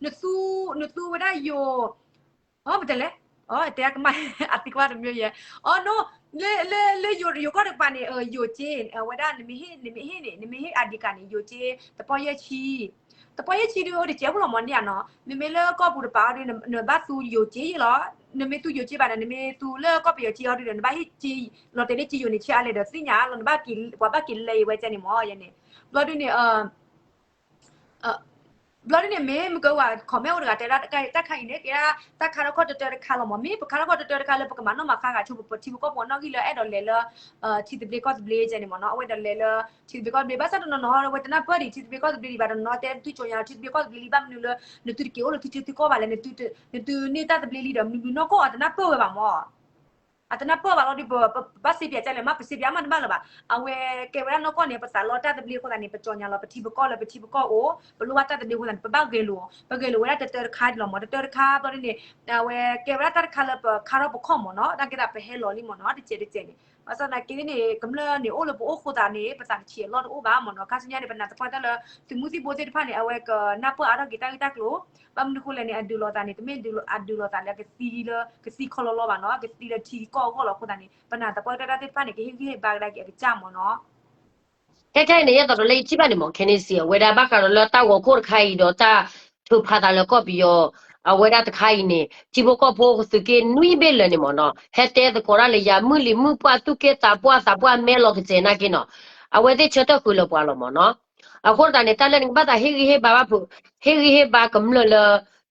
နသူ နသူဝဲဒၣ်ယိၤ အပတဲလဲၣ် တဲကမၣ် အသံကွၢ်တမံၤယဲ အ no လၢ လၢ လၢယိၤ ယိၤကီၢ်တကပၤန့ၣ် ယိၤက့ အဝဲဒၣ် နမ့ၢ်ဟ့ၣ် နမ့ၢ်ဟ့ၣ်န့ၣ် နမ့ၢ်ဟ့ၣ် ID card န့ၣ် ယိၤက့ တပီၢ်ယဲၢ်ဆံ တပီၢ်ယဲၢ်ဆံဒုးအိၣ်တစဲးဖိလီၤမးန့ၣ်နီၤ မ့မ့ၢ်လၢကီၢ်ပူၤတပၤအီၤဒုး နဘၣ်သူယိၤက့ယဲလီၤ နမ့ၢ်သူယိၤက့ဘၣ်ဒီး နမ့ၢ်သူလၢကီၢ်ပယီၤက့အီၤဒုးဒီး နဘၣ်ဟ့ၣ်က့ လီၤတဲာ်လၢက့ယိၤန့ၣ် ဆဲးအါလဲၣ်ဒီးသ့ၣ်ညါလီၤ နဘၣ်က့ၤ ပှၤဘၣ်က့ၤလဲၤအံၤဝဲကဲန့ၣ်မး ယဲန့ၣ် ဘျီဒုးန့ၣ် ဘျီဒ်န့ၣ် မ့ၢ်မ့ၢ်ကဝၤ comment အိၣ်တဂၤတဲဒၣ်တၢ်ခါအံၤန့ၣ် ကဲဒၣ်တၢ်ခါထီၣ်ခီၣ်တတၢတခါလီၤမး မ့ၢ်ပခါထီၣ်ခီၣ်တတၢတခါလၢပကမၤနီၣ်မၤဃါဂၤဆိပထံပကီၢ်ဖိနီၣ်ဂံၢ်လၢအဲၣ်ဒိးလဲၤလၢ ထံသဘျ့ကီၢ်သဘျ့ကဲန့ၣ်မးနီၤ အဝဲဒၣ်လဲၤလၢ ထံသဘျ့ကီၢ်သဘျ့ ဘၣ်ဆၣ်တနီၤနီၤ အဝဲတနၢ်ပၢၢ်ဒံးထံသဘျ့ကီၢ်သဘျ့ဒံးဘၣ် တနီၤနီၤတဲသုကၠီညါထံသဘျ့ကီၢ်သဘျ့လံ ဘၣ်မနုၤလၢ နသုတက့ၤအိၣ်လၢထံဆၢထံကီၢ်ဘၣ်လဲၣ် နသုန့ၢ်တၢ်သဘျ့လံဒီး မနုၤမနုၤနီၢ်ကီၢ်အတနၢ်ပၢၢ်ဝဲဘၣ်မး အတနၢ်ပၢၢ်ဘၣ်လီၤဒုး ပဘၣ်စံးပၠးကလဲၣ်မး ပစံးပၠးမးတဘၣ်လၢၤဘၣ် အဝဲကဲဝဲဒၣ်နီၢ်ကီၢ်န့ၣ် ပသးလီတၢ်သဘျ့အဃိသတးန့ၣ် ပကၠီညါလီၤ ပထံပကီၢ်လၢပထံပကီၢ်အိၣ် ပလိၣ်ဘၣ်တၢ်သဘျ့အဃိသတးန့ၣ် ပဘၣ်ဂဲၤလိာ် ပဂဲၤလိာ်ဝဲဒၣ်တတၢတခါလီၤမး တတၢတခါဘျီဒ်န့ၣ် အဝဲကဲဝဲဒၣ်တၢ်တခါလၢပခါထီၣ်ပခီၣ်မးနီၤ တၢ်ကဲသးပဟဲလီၤလံမးနီၤ တစဲးတစဲးန့ၣ် ဘၣ်ဆၣ်သနာ်က့န့ၣ် ကမျၢၢ်န့ၣ်အိၣ်လၢပအိၣ်ဃိသတးန့ၣ် ပသးတဆံးအလီၢ်တအိၣ်ဘၣ်မးနီၤ ခါဆူညါန့ၣ် ပနာ်သပှၢ်တၢၢ်လၢ သုးမုၢ်သံၣ်ဘိသ့ၣ်တဖၣ်န့ၣ် အဝဲကနၢ်ပၢၢ်အါထီၣ်က့ၤတၢ်ဂ့ၢ်တၢ်ကျိၤ ဘၣ်မနုၤဃိလဲၣ်န့ၣ် အဒုးလိာ်သးန့ၣ် တမ့ၢ်အဒုးလိာ်သးလၢကသံလၢ ကသံခီလီလီဘၣ်နီၤ ကသံလၢထံကီၢ်အဂီၢ်လီၤအဃိသတးန့ၣ် ပနာ်သပှၢ်တၢၢ်တၢ်သ့ၣ်တဖၣ်န့ၣ် ကဟ့ၣ်ဂံၢ်ဟ့ၣ်ဘါကဒါက့ၤအကစၢ်မးနီၤ ခဲခဲအံၤန့ၣ် ယဲသိးဒီးလၢယထံၣ်ဘၣ်န့ၣ်မး ခဲန့ၣ်စံး အဝဲဒၣ်ဘၣ်ဃးဒီးလၢတၢ်ဂီၤခိၣ်တခါအံၤဒီးတၢ်ထုးဖးသးလၢကီၢ်ပယီၤ အဝဲဒၣ်တခါအံၤန့ၣ် ထံဖိကီၢ်ဖိသုးက့နွံဘ့ၣ်လၢာ်န့ၣ်မးနီၤ ဟဲတဲသကိးတၢ်လၢယၤ မုၢ်လံၤမုၢ်ပှၢ်သူၣ်က့သးပှၢ်သးပှၢ်မဲလီၤကစဲးနာ်က့နီၤ အဝဲသ့ၣ်ဆၢထၢၣ်ဃုာ်လၢပှၤလီၤမးနီၤ အဃိသတးန့ၣ် တၢ်လၢနကဘၣ်သးဟ့ၣ်ဂံၢ်ဟ့ၣ်ဘါဘၣ်ဖုး ဟ့ၣ်ဂံၢ်ဟ့ၣ်ဘါကမျၢၢ်လၢ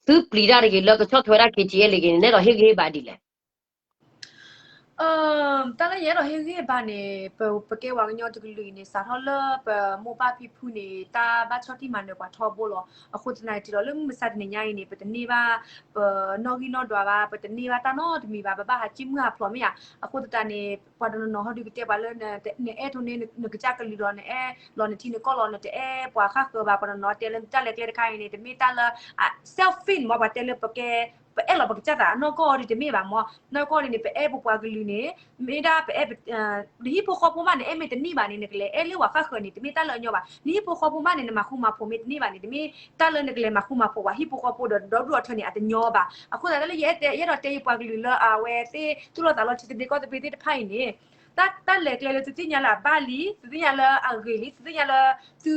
သုပျံၤတၢ်တဂ့ၤ လၢကဆီၣ်ထွဲဒၣ် KTLA တဂ့ၤန့ၣ် နဲဒိးဟ့ၣ်ဂံၢ်ဟ့ၣ်ဘါဒ်လဲၣ် တၢ်လၢယအဲၣ်ဒိးဟ့ၣ်ဂံၢ်ဘါန့ၣ် ပ ပကဲပှၤကညီတကလုာ်အံၤန့ၣ် စးထီၣ်လၢပမိၢ်ပၢ်ဖံဖုန့ၣ် တၢ်ဘၣ်ဆီၣ်တံၢ်မၤနၢၤပှၤထီဘိလီၤ. အဃိသတးန့ၣ် တုၤလီၤလၢမုၢ်မဆါတနံၤညါအံၤန့ၣ် ပတန့ၢ်ဘၣ် ပနီၣ်ဂံၢ်နီၣ်ဒွးဘၣ်, ပတန့ၢ်ဘၣ်တၢ်နီတမံၤဘၣ်, ပဘၣ်ဟးစံၣ်မုၢ်ဟးဖျိးမ့ၢ်ဧါ. အဃိသတးန့ၣ် ပှၤတနီၤနီၤဟီဒုးကတဲပှၤလၢ နအဲၣ်ထိန့ၢ်နကစၢ်ကလုာ်ဒီး နအဲၣ်လီၤနထံနကီၢ်လီၤ, နတအဲၣ်ပှၤဃၣ်ဃၢၤဘၣ်. ပှၤတနီၤနီၤတဲလၢတၢ်လဲၤကျဲတခါအံၤန့ၣ် တမ့ၢ်တၢ်လၢ selfish မ့ၢ် ပှၤတဲလၢပကဲ ပအဲၣ်လီၤပကစၢ်သး အနီၢ်ကီၢ်အံၤဒုးတမ့ၢ်ဘၣ်မ့ၢ်, နီၢ်ကီၢ်အံၤန့ၣ် ပအဲၣ်ပပှၤကလုာ်န့ၣ် မ့ၢ်ဒၣ်ပအဲၣ် နဟံၣ်ဖိဃီဖိမး နအဲၣ်မ့ၢ်တန့ၢ်ဘၣ်န့ၣ် နကလဲၤအဲၣ်လၢပှၤဃၣ်ဃၢၤန့ၣ် တမ့ၢ်တၢ်လၢအညီဘၣ်. နဟံၣ်ဖိဃီဖိမးန့ၣ် နမၤဃူမၤဖိးမ့ၢ်တန့ၢ်ဘၣ်န့ၣ် တမ့ၢ်တၢ်လၢနကလဲၤမၤဃူမၤဖိးပှၤဟံၣ်ဖိဃီဖိဒီး ဒီဒူၣ်အီၤထၢန့ၣ် အတညီဘၣ်. အဃိသတးလၢယအဲၣ်ဒိးတဲယပှၤကလုာ်လၢအဝဲသ့ၣ်သူၣ်လီၤသးလီၤထံသဘျ့ကီၢ်သဘျ့သ့ၣ်တဖၣ်အံၤန့ၣ် တၢ် တၢ်လဲၤကျဲလၢသုသ့ၣ်ညါလၢအဘၣ်လံ, သုသ့ၣ်ညါလၢအဂ့ၤလံ, သုသ့ၣ်ညါလၢ သု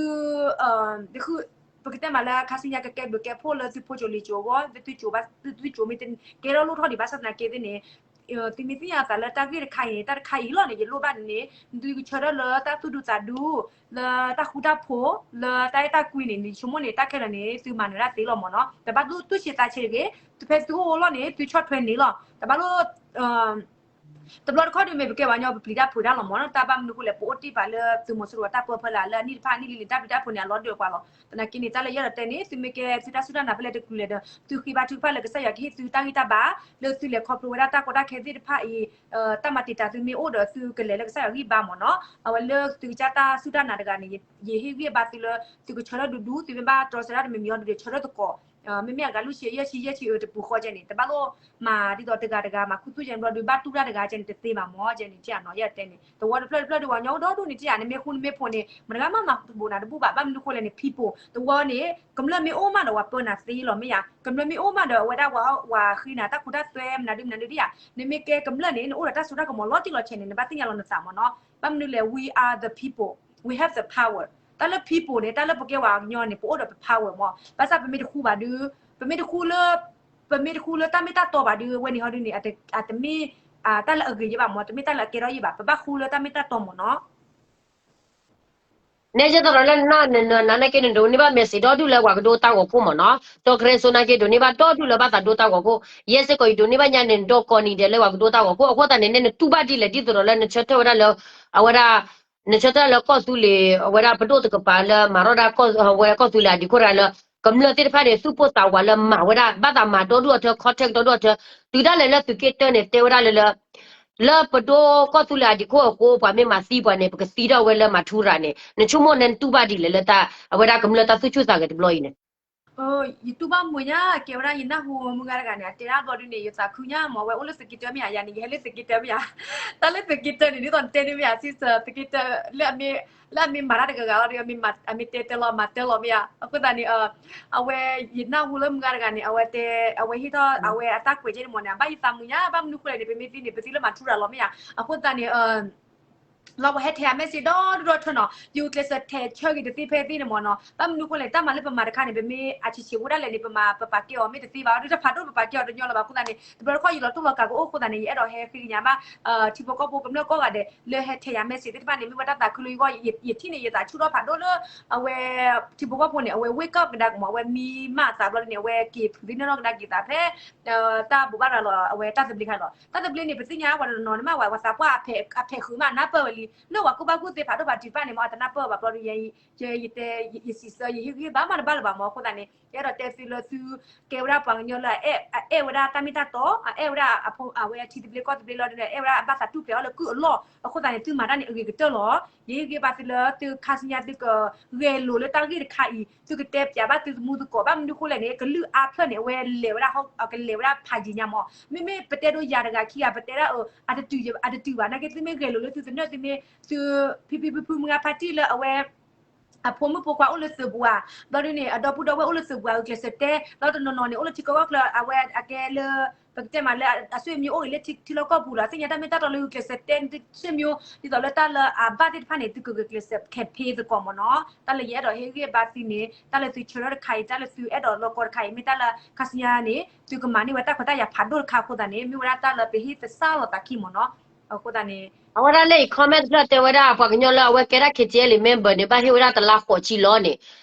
ပကတဲမးလၢခါဆူညါကကဲဘျုးကဲဖှိၣ်လၢသုဖိစိၤလံၤစိၤအဂီၢ်, သု သုစိၤမ့ၢ်ကဲထီၣ်လိၣ်ထီၣ်ဒံးဘၣ်ဆၣ်သနာ်က့သ့ၣ်န့ၣ် သုမ့ၢ်သ့ၣ်ညါအသးလၢတၢ်ဂ့ၢ်တခါအံၤန့ၣ် တၢ်တခါအံၤလီၤန့ၣ် ယလိၣ်ဘၣ်န့ၣ် သုကဆၢထၢၣ်လၢတၢ်သူၣ်ဒူသးဒူ လၢတၢ်ဃူတၢ်ဖိး လၢတၢ်အဲၣ်တၢ်ကွံန့ၣ် ယဆိကမိၣ်န့ၣ် တၢ်ခဲလၢာ်န့ၣ် သုမၤနၢၤဒၣ်သ့လီၤမ့ၢ်နီၤ. တဘၣ်လိၣ်သူၣ်ဆံးသးဆံးတဂ့ၤ, ဖဲသုအိၣ်လီၤန့ၣ် သုဆီၣ်ထွဲန့ၣ်လီၤ. တဘၣ်လိၣ် တဘျီတခီၣ်ဒုးမ့ၢ်ပကဲပှၤကညီပပျံၤတၢ်ဖုးတၢ်လီၤမ့ၢ်နီၤ. တၢ်ဘၣ်မနုၤဃိလဲၣ် ပအိၣ်တ့ၢ်ပာ်လၢသုးမီၤစိရိၤတၢ်ပၢဖၢလၢ်လၢအနံၣ်တဖၣ် အနံၣ်လံန့ၣ် တၢ်ပျံၤတၢ်ဖုးန့ၣ် အလီၤဒၢးပှၤလီၤ. သနာ်က့န့ၣ် တၢ်လၢယအဲၣ်ဒိးတဲန့ၣ် သုမ့ၢ်ကဲသုတၢ်စူၢ်တၢ်နာ်ဖဲလဲၣ်တကလုာ်လဲၣ်ဒီး သုဃ့ဘါထုကဖၣ်လၢကစၢ်ယွၤကဟ့ၣ်သုတၢ်ဂံၢ်တၢ်ဘါ လၢသုလဲၤခီဖျိဝဲဒၣ်တၢ်ကီတၢ်ခဲသ့ၣ်တဖၣ်အံၤ တၢ်မၤတံာ်တာ်သုမ့ၢ်အိၣ်ဒီး သုကလဲၤလၢကစၢ်ယွၤဂံၢ်ဘါမ့ၢ်နီၤ. အဝဲလၢသုကစၢ်တၢ်စူၢ်တၢ်နာ်တဂၤန့ၣ် ယဟ့ၣ်ဂံၢ်ဘါသုလၢ သုကဆၢထၢၣ်ဒူဒူ သုမ့ၢ်ဘၣ်တြီဆၢတၢ်တမံၤမံၤအီၤဒုး ဆၢထၢၣ်သကိး မ့မ့ၢ်အဂၤလွံၢ်ဆံ ယဲၢ်ဆံ ယဲၢ်ဆံအၢတပူၤဃီကဲန့ၣ် တဘၣ်လိၣ်မၤဒ်သိးတဂၤတဂၤ မၤခူသူၣ်ကဲန့ၣ်ဘျီဒုး ဘၣ်တူၢ်တၢ်တဂၤကဲန့ၣ် တသ့ဘၣ်မ့ၢ်ကဲန့ၣ် ကဲနီၤ ယတဲန့ၣ် သဝီတဖျၢၣ်တဖျၢၣ်ဒုး ပှၤကညီအိၣ်ဒီဒူၣ်န့ၣ် ကဲဧါ နမ့ၢ်ဃူနမ့ၢ်ဖိးန့ၣ် မတဂၤမး မၤတဘိးနၤတဘူၣ်ဘၣ် ဘၣ်မနုၤဃိလဲၣ်န့ၣ် people သဝီန့ၣ် ကမျၢၢ်မ့ၢ်အိၣ်မးဒီး ပှၤပၢနၤသ့လီၤ မ့ၢ်ဧါ ကမျၢၢ်မ့ၢ်အိၣ်မးဒီး အဝဲဒၣ်ပှၤ ပှၤဃ့နၤတၢ်ခူတၢ်သွဲ မနုၤဒုမနုၤဒုဒ်ဧါ နမ့ၢ်ကဲကမျၢၢ်န့ၣ် နအိၣ်ဒီးတၢ်စိတၢ်ကမီၤလီၤတံၢ်လီၤဆဲးန့ၣ် နဘၣ်သ့ၣ်ညါလီၤနသးမ့ၢ်နီၤ ဘၣ်မနုၤလဲၣ် we are the people, we have the power တၢ်လၢ people န့ၣ် တၢ်လၢပကဲပှၤကညီန့ၣ် ပအိၣ်ဒီးပ power မ့ၢ် ဘၣ်ဆၣ်ပမ့ၢ်တဃူဘၣ်ဒုး ပမ့ၢ်တဃူလၢ ပမ့ၢ်တဃူလၢတၢ်မ့ၢ်တၢ်တီဘၣ်ဒုး ဝဲန့ၣ်ဟီဒုးန့ၣ် အတမ့ၢ် တၢ်လၢအဂ့ၤယဲဘၣ်မ့ၢ် တမ့ၢ်တၢ်လၢအကဲထီၣ်ယဲဘၣ် ပဘၣ်ဃူလၢတၢ်မ့ၢ်တၢ်တီမ့ၢ်နီၤ နဲယသရၣ်လၢနနနနာ်က့န့ၣ် ဒိးန့ၢ်ဘၣ် message ဒီဒူၣ်လၢပှၤကဒိတၢ်ဂီၤခိၣ်မ့ၢ်နီၤ ဒီးကရၢစိနာ်က့ ဒိးန့ၢ်ဘၣ်ဒီဒူၣ်လၢဘၣ်သးဒိတၢ်ဂီၤခိၣ် ယဲစ့ၢ်ကီး ယဒိးန့ၢ်ဘၣ်ညါန့ၣ် ဒီးကိးနံၤဒဲးလၢပှၤကဒိတၢ်ဂီၤခိၣ် အဃိသတးန့ၣ် နဲနတူၢ်ဘၣ်ဒ်လဲၣ် ဒ်သိးဒီးလၢနဆၢထၢၣ်ဝဲဒၣ်လၢ အဝဲဒၣ် နဆၢထၢၣ်လၢကီၢ်သူလ့ၤ အဝဲဒၣ်ပဒိၣ်တကပၤလၢမၤထီၣ်ဒၣ် အဝဲကီၢ်သူလ့ၤအဒံးခိၣ်တဂၤလၢ ကမျၢၢ်သ့ၣ်တဖၣ်န့ၣ် သူၣ်ပိၢ်သးဝးလၢမၤဝဲဒၣ် ဘၣ်သးမၤဒီဒူၣ်အထၢ contact ဒီဒူၣ်အထၢ တုၤဒၣ်လဲာ်လၢသုးက့တၢန့ၣ် တဲဝဲဒၣ်လၢလၢ လၢပဒိၣ်ကီၢ်သူလ့ၤအဒံးခိၣ်အဃိ ပှၤမ့ၢ်မၤသံပှၤန့ၣ် ပကသံထီၣ်ဝဲလၢမၤထူရၤန့ၣ် နဆိကမိၣ်နဲနတူၢ်ဘၣ်ဒ်လဲၣ်လၢတၢ် အဝဲဒၣ်ကမျၢၢ်တၢ်သူၣ်ဆူၣ်သးဂဲၤတဘျီအံၤန့ၣ် ယတူၢ်ဘၣ်မုာ်ညါ ကဲဝဲဒၣ်ယနၢ်ဟူမုၢ်ဂၤတဂၤန့ၣ် အတဲဒၣ်ဘျီဒုန့ၣ် ယသးခုညါမ့ၢ် အဝဲအိၣ်လၢသုးက့တၢမ့ၢ်ဧါ ယၤန့ၣ် ယဟဲလၢသုးက့တၢမ့ၢ်ဧါ တၢ်လၢသုးက့တၢန့ၣ် ဒ်သိးနတဲန့ၣ်မ့ၢ်ဧါ စံးဆၢသုးက့တၢ လၢအမ့ၢ် လၢအမ့ၢ်မၤတၢ်တဂၤဂၤလီၤဒီး အမ့ၢ်တဲတဲလီၤမၤတဲလီၤမ့ၢ်ဧါ အဃိသတးန့ၣ် အဝဲ ယနၢ်ဟူလၢမုၢ်ဂၤတဂၤန့ၣ် အဝဲတဲ အဝဲဟ့ၣ်ထီၣ် အဝဲအတၢ်ကွဲးကဲန့ၣ်မ့ၢ်န့ၣ် အဘၣ်ယသးမုာ်ညါ ဘၣ်မနုၤဃိလဲၣ်န့ၣ် ပမ့ၢ်သံန့ၣ် ပသံလၢမၤထူရၤလီၤမ့ၢ်ဧါ အဃိသတးန့ၣ် လီၤပှၤဟဲထဲအ message ဒီဒူၣ်ဒီထၢနီၤ ယကျဲးစၢးထဲးဆၢက့ၤတသ့ဖဲသ့န့ၣ်မ့ၢ်နီၤ ဘၣ်မနုၤဃိလဲၣ် တၢ်မၤလၢပမၤတခါန့ၣ် ပမ့ၢ်အဆံးဆံးဝဲဒၣ်လဲၣ်န့ၣ် ပမၤပပာ်ကဲအီၤမ့ၢ်တသ့ဘၣ် ဒုးတၢ်ဖးဒိၣ်ပပာ်ကဲအီၤတညီလၢၤဘၣ်အဃိသတးန့ၣ် တဘျီတခီၣ်ယလီၤတိၢ်လီၤကးကအိၣ်အဃိသတးန့ၣ် ယအဲၣ်ဒိးဟဲဃ့ကညးဘၣ် ထံဖိကီၢ်ဖိကမျၢၢ်ကိးဂၤဒဲး လၢဟဲထဲးယၤ message သ့ၣ်တဖၣ်န့ၣ် မ့ၢ်ဝဲတၢ်သးခုလၢယဂီၢ် ယထံၣ်န့ၣ် ယသးဆူၣ်ထီၣ်ဖးဒိၣ်လၢ အဝဲ ထံဖိကီၢ်ဖိန့ၣ် အဝဲ wake up ကဒါက့ၤမ့ၢ် အဝဲမံမးအသးဘျီန့ၣ် အဝဲက့ၤဖုးသ့ၣ်နီၣ်နီၣ်ကဒါက့ၤသးဖဲ တၢ်ဘိးဘၣ်ရၤလီၤ အဝဲတၢ်သဘျ့ခါလီၤ တၢ်သဘျ့န့ၣ် ပသ့ၣ်ညါပှၤတနီၤနီၤန့ၣ်မး ပှၤသးပှၢ်အဖဲးဃုာ်မး နၢ်ပၢၢ်ဝဲလံ လၢပှၤကူၣ်ဘၣ်ကူၣ်သ့ဖးဒိၣ်ဖးထီတဖၣ်န့ၣ်မ့ၢ် အတနၢ်ပၢၢ်ဘၣ်ဘျီဒုး ယတဲ ယစံးဆၢ ယဟ့ၣ်ဂံၢ်ဘါမးတဘၣ်လၢၤဘၣ်မ့ၢ် အဃိသတးန့ၣ် ယအဲၣ်ဒိးတဲသုလၢသုကဲဝဲဒၣ်ပှၤကညီလၢ အအဲၣ်ဝဲဒၣ်တၢ်မ့ၢ်တၢ်တီ အအဲၣ်ဝဲဒၣ်အဝဲအထံသဘျ့ကီၢ်သဘျ့လီၤဒုး အအဲၣ်ဝဲဒၣ်အဘၣ်သးတူၢ်ဖျဲးအီၤလၢကုၢ်အလီၢ် အဃိသတးန့ၣ် သုမၤတၢ်န့ၣ်အဂ့ၤကတၢၢ်လီၤ. ယဟ့ၣ်ဂံၢ်ဘါသုလၢသုခါဆူညါသုကဂဲၤလိာ်လၢတၢ်ဂ့ၢ်တခါအံၤ သုကတဲပၠးဘၣ်သုသမူသကိး ဘၣ်မနုၤဃိလဲၣ်န့ၣ် ကလုာ်အါဖျၢၣ်န့ၣ် အဝဲလဲၤဝဲဒၣ် ကလဲၤဝဲဒၣ်ဖးယံၤညါမ့ၢ် မ့မ့ၢ်ပတဲဒိယၤတဂၤခံဂၤ ပတဲဒၣ်အ အတတုၤဘၣ် အတတုၤဘၣ် နာ်က့သုမ့ၢ်ဂဲၤလိာ်လၢသုသနၢၣ် သုမ့ၢ်သု ဖံဖံဖုဖုမုၢ်ဂၤဖါတံၢ်လၢအဝဲ အဖိမုၣ်ဖိခွါအိၣ်လၢသုးပူၤဧါ ဘျီဒုန့ၣ် အဒီပုၢ်ဒီဝဲၢ်အိၣ်လၢသုးပူၤဧါ ဂုာ်ကျဲးစၢးတဲ ဒီးတနီၤနီၤန့ၣ် အိၣ်လၢထံကီၢ်ကီၢ်ချၢ အဝဲအကဲလၢ ပကတဲမးလၢအဆွေမျိုးအိၣ်ဂ့ၤလၢထံလီၢ်ကီၢ်ပူၤလီၤ သ့ၣ်ညါတၢ်မ့ၢ်တၢ်တီလၢဂုာ်ကျဲးစၢးတဲ ဆွေမျိုး ဒ်သိးလၢတၢ်လၢအဘၣ်သ့ၣ်တဖၣ်န့ၣ် သုကဂုာ်ကျဲးစၢး campaign သကိးမ့ၢ်နီၤ တၢ်လၢယအဲၣ်ဒိးဟ့ၣ်ဂံၢ်ဘါသုန့ၣ် တၢ်လၢသုဆၢထၢၣ်တခါအံၤ တၢ်လၢသုအဲၣ်ဒိးလီၢ်ကီတခါအံၤ မ့ၢ်တၢ်လၢခါဆူညါန့ၣ် သုကမၤန့ၢ်ဝဲတၢ်ခွဲးတၢ်ယာ်ဖးဒိၣ်တခါအဃိသတးန့ၣ် မ့ၢ်ဝဲဒၣ်တၢ်လၢပဟ့ၣ်သဆၣ်လီၤသးခံမ့ၢ်နီၤ အဃိသတးန့ၣ် အဝဲဒၣ်လၢအံၤ comment တဖျၢၣ်တဲဝဲဒၣ် ပှၤကညီလၢအဝဲကဲဒၣ် K T L member န့ၣ် ဘၣ်ဟ့ၣ်ဝဲဒၣ်တလါဃိးဆံလီၤန့ၣ်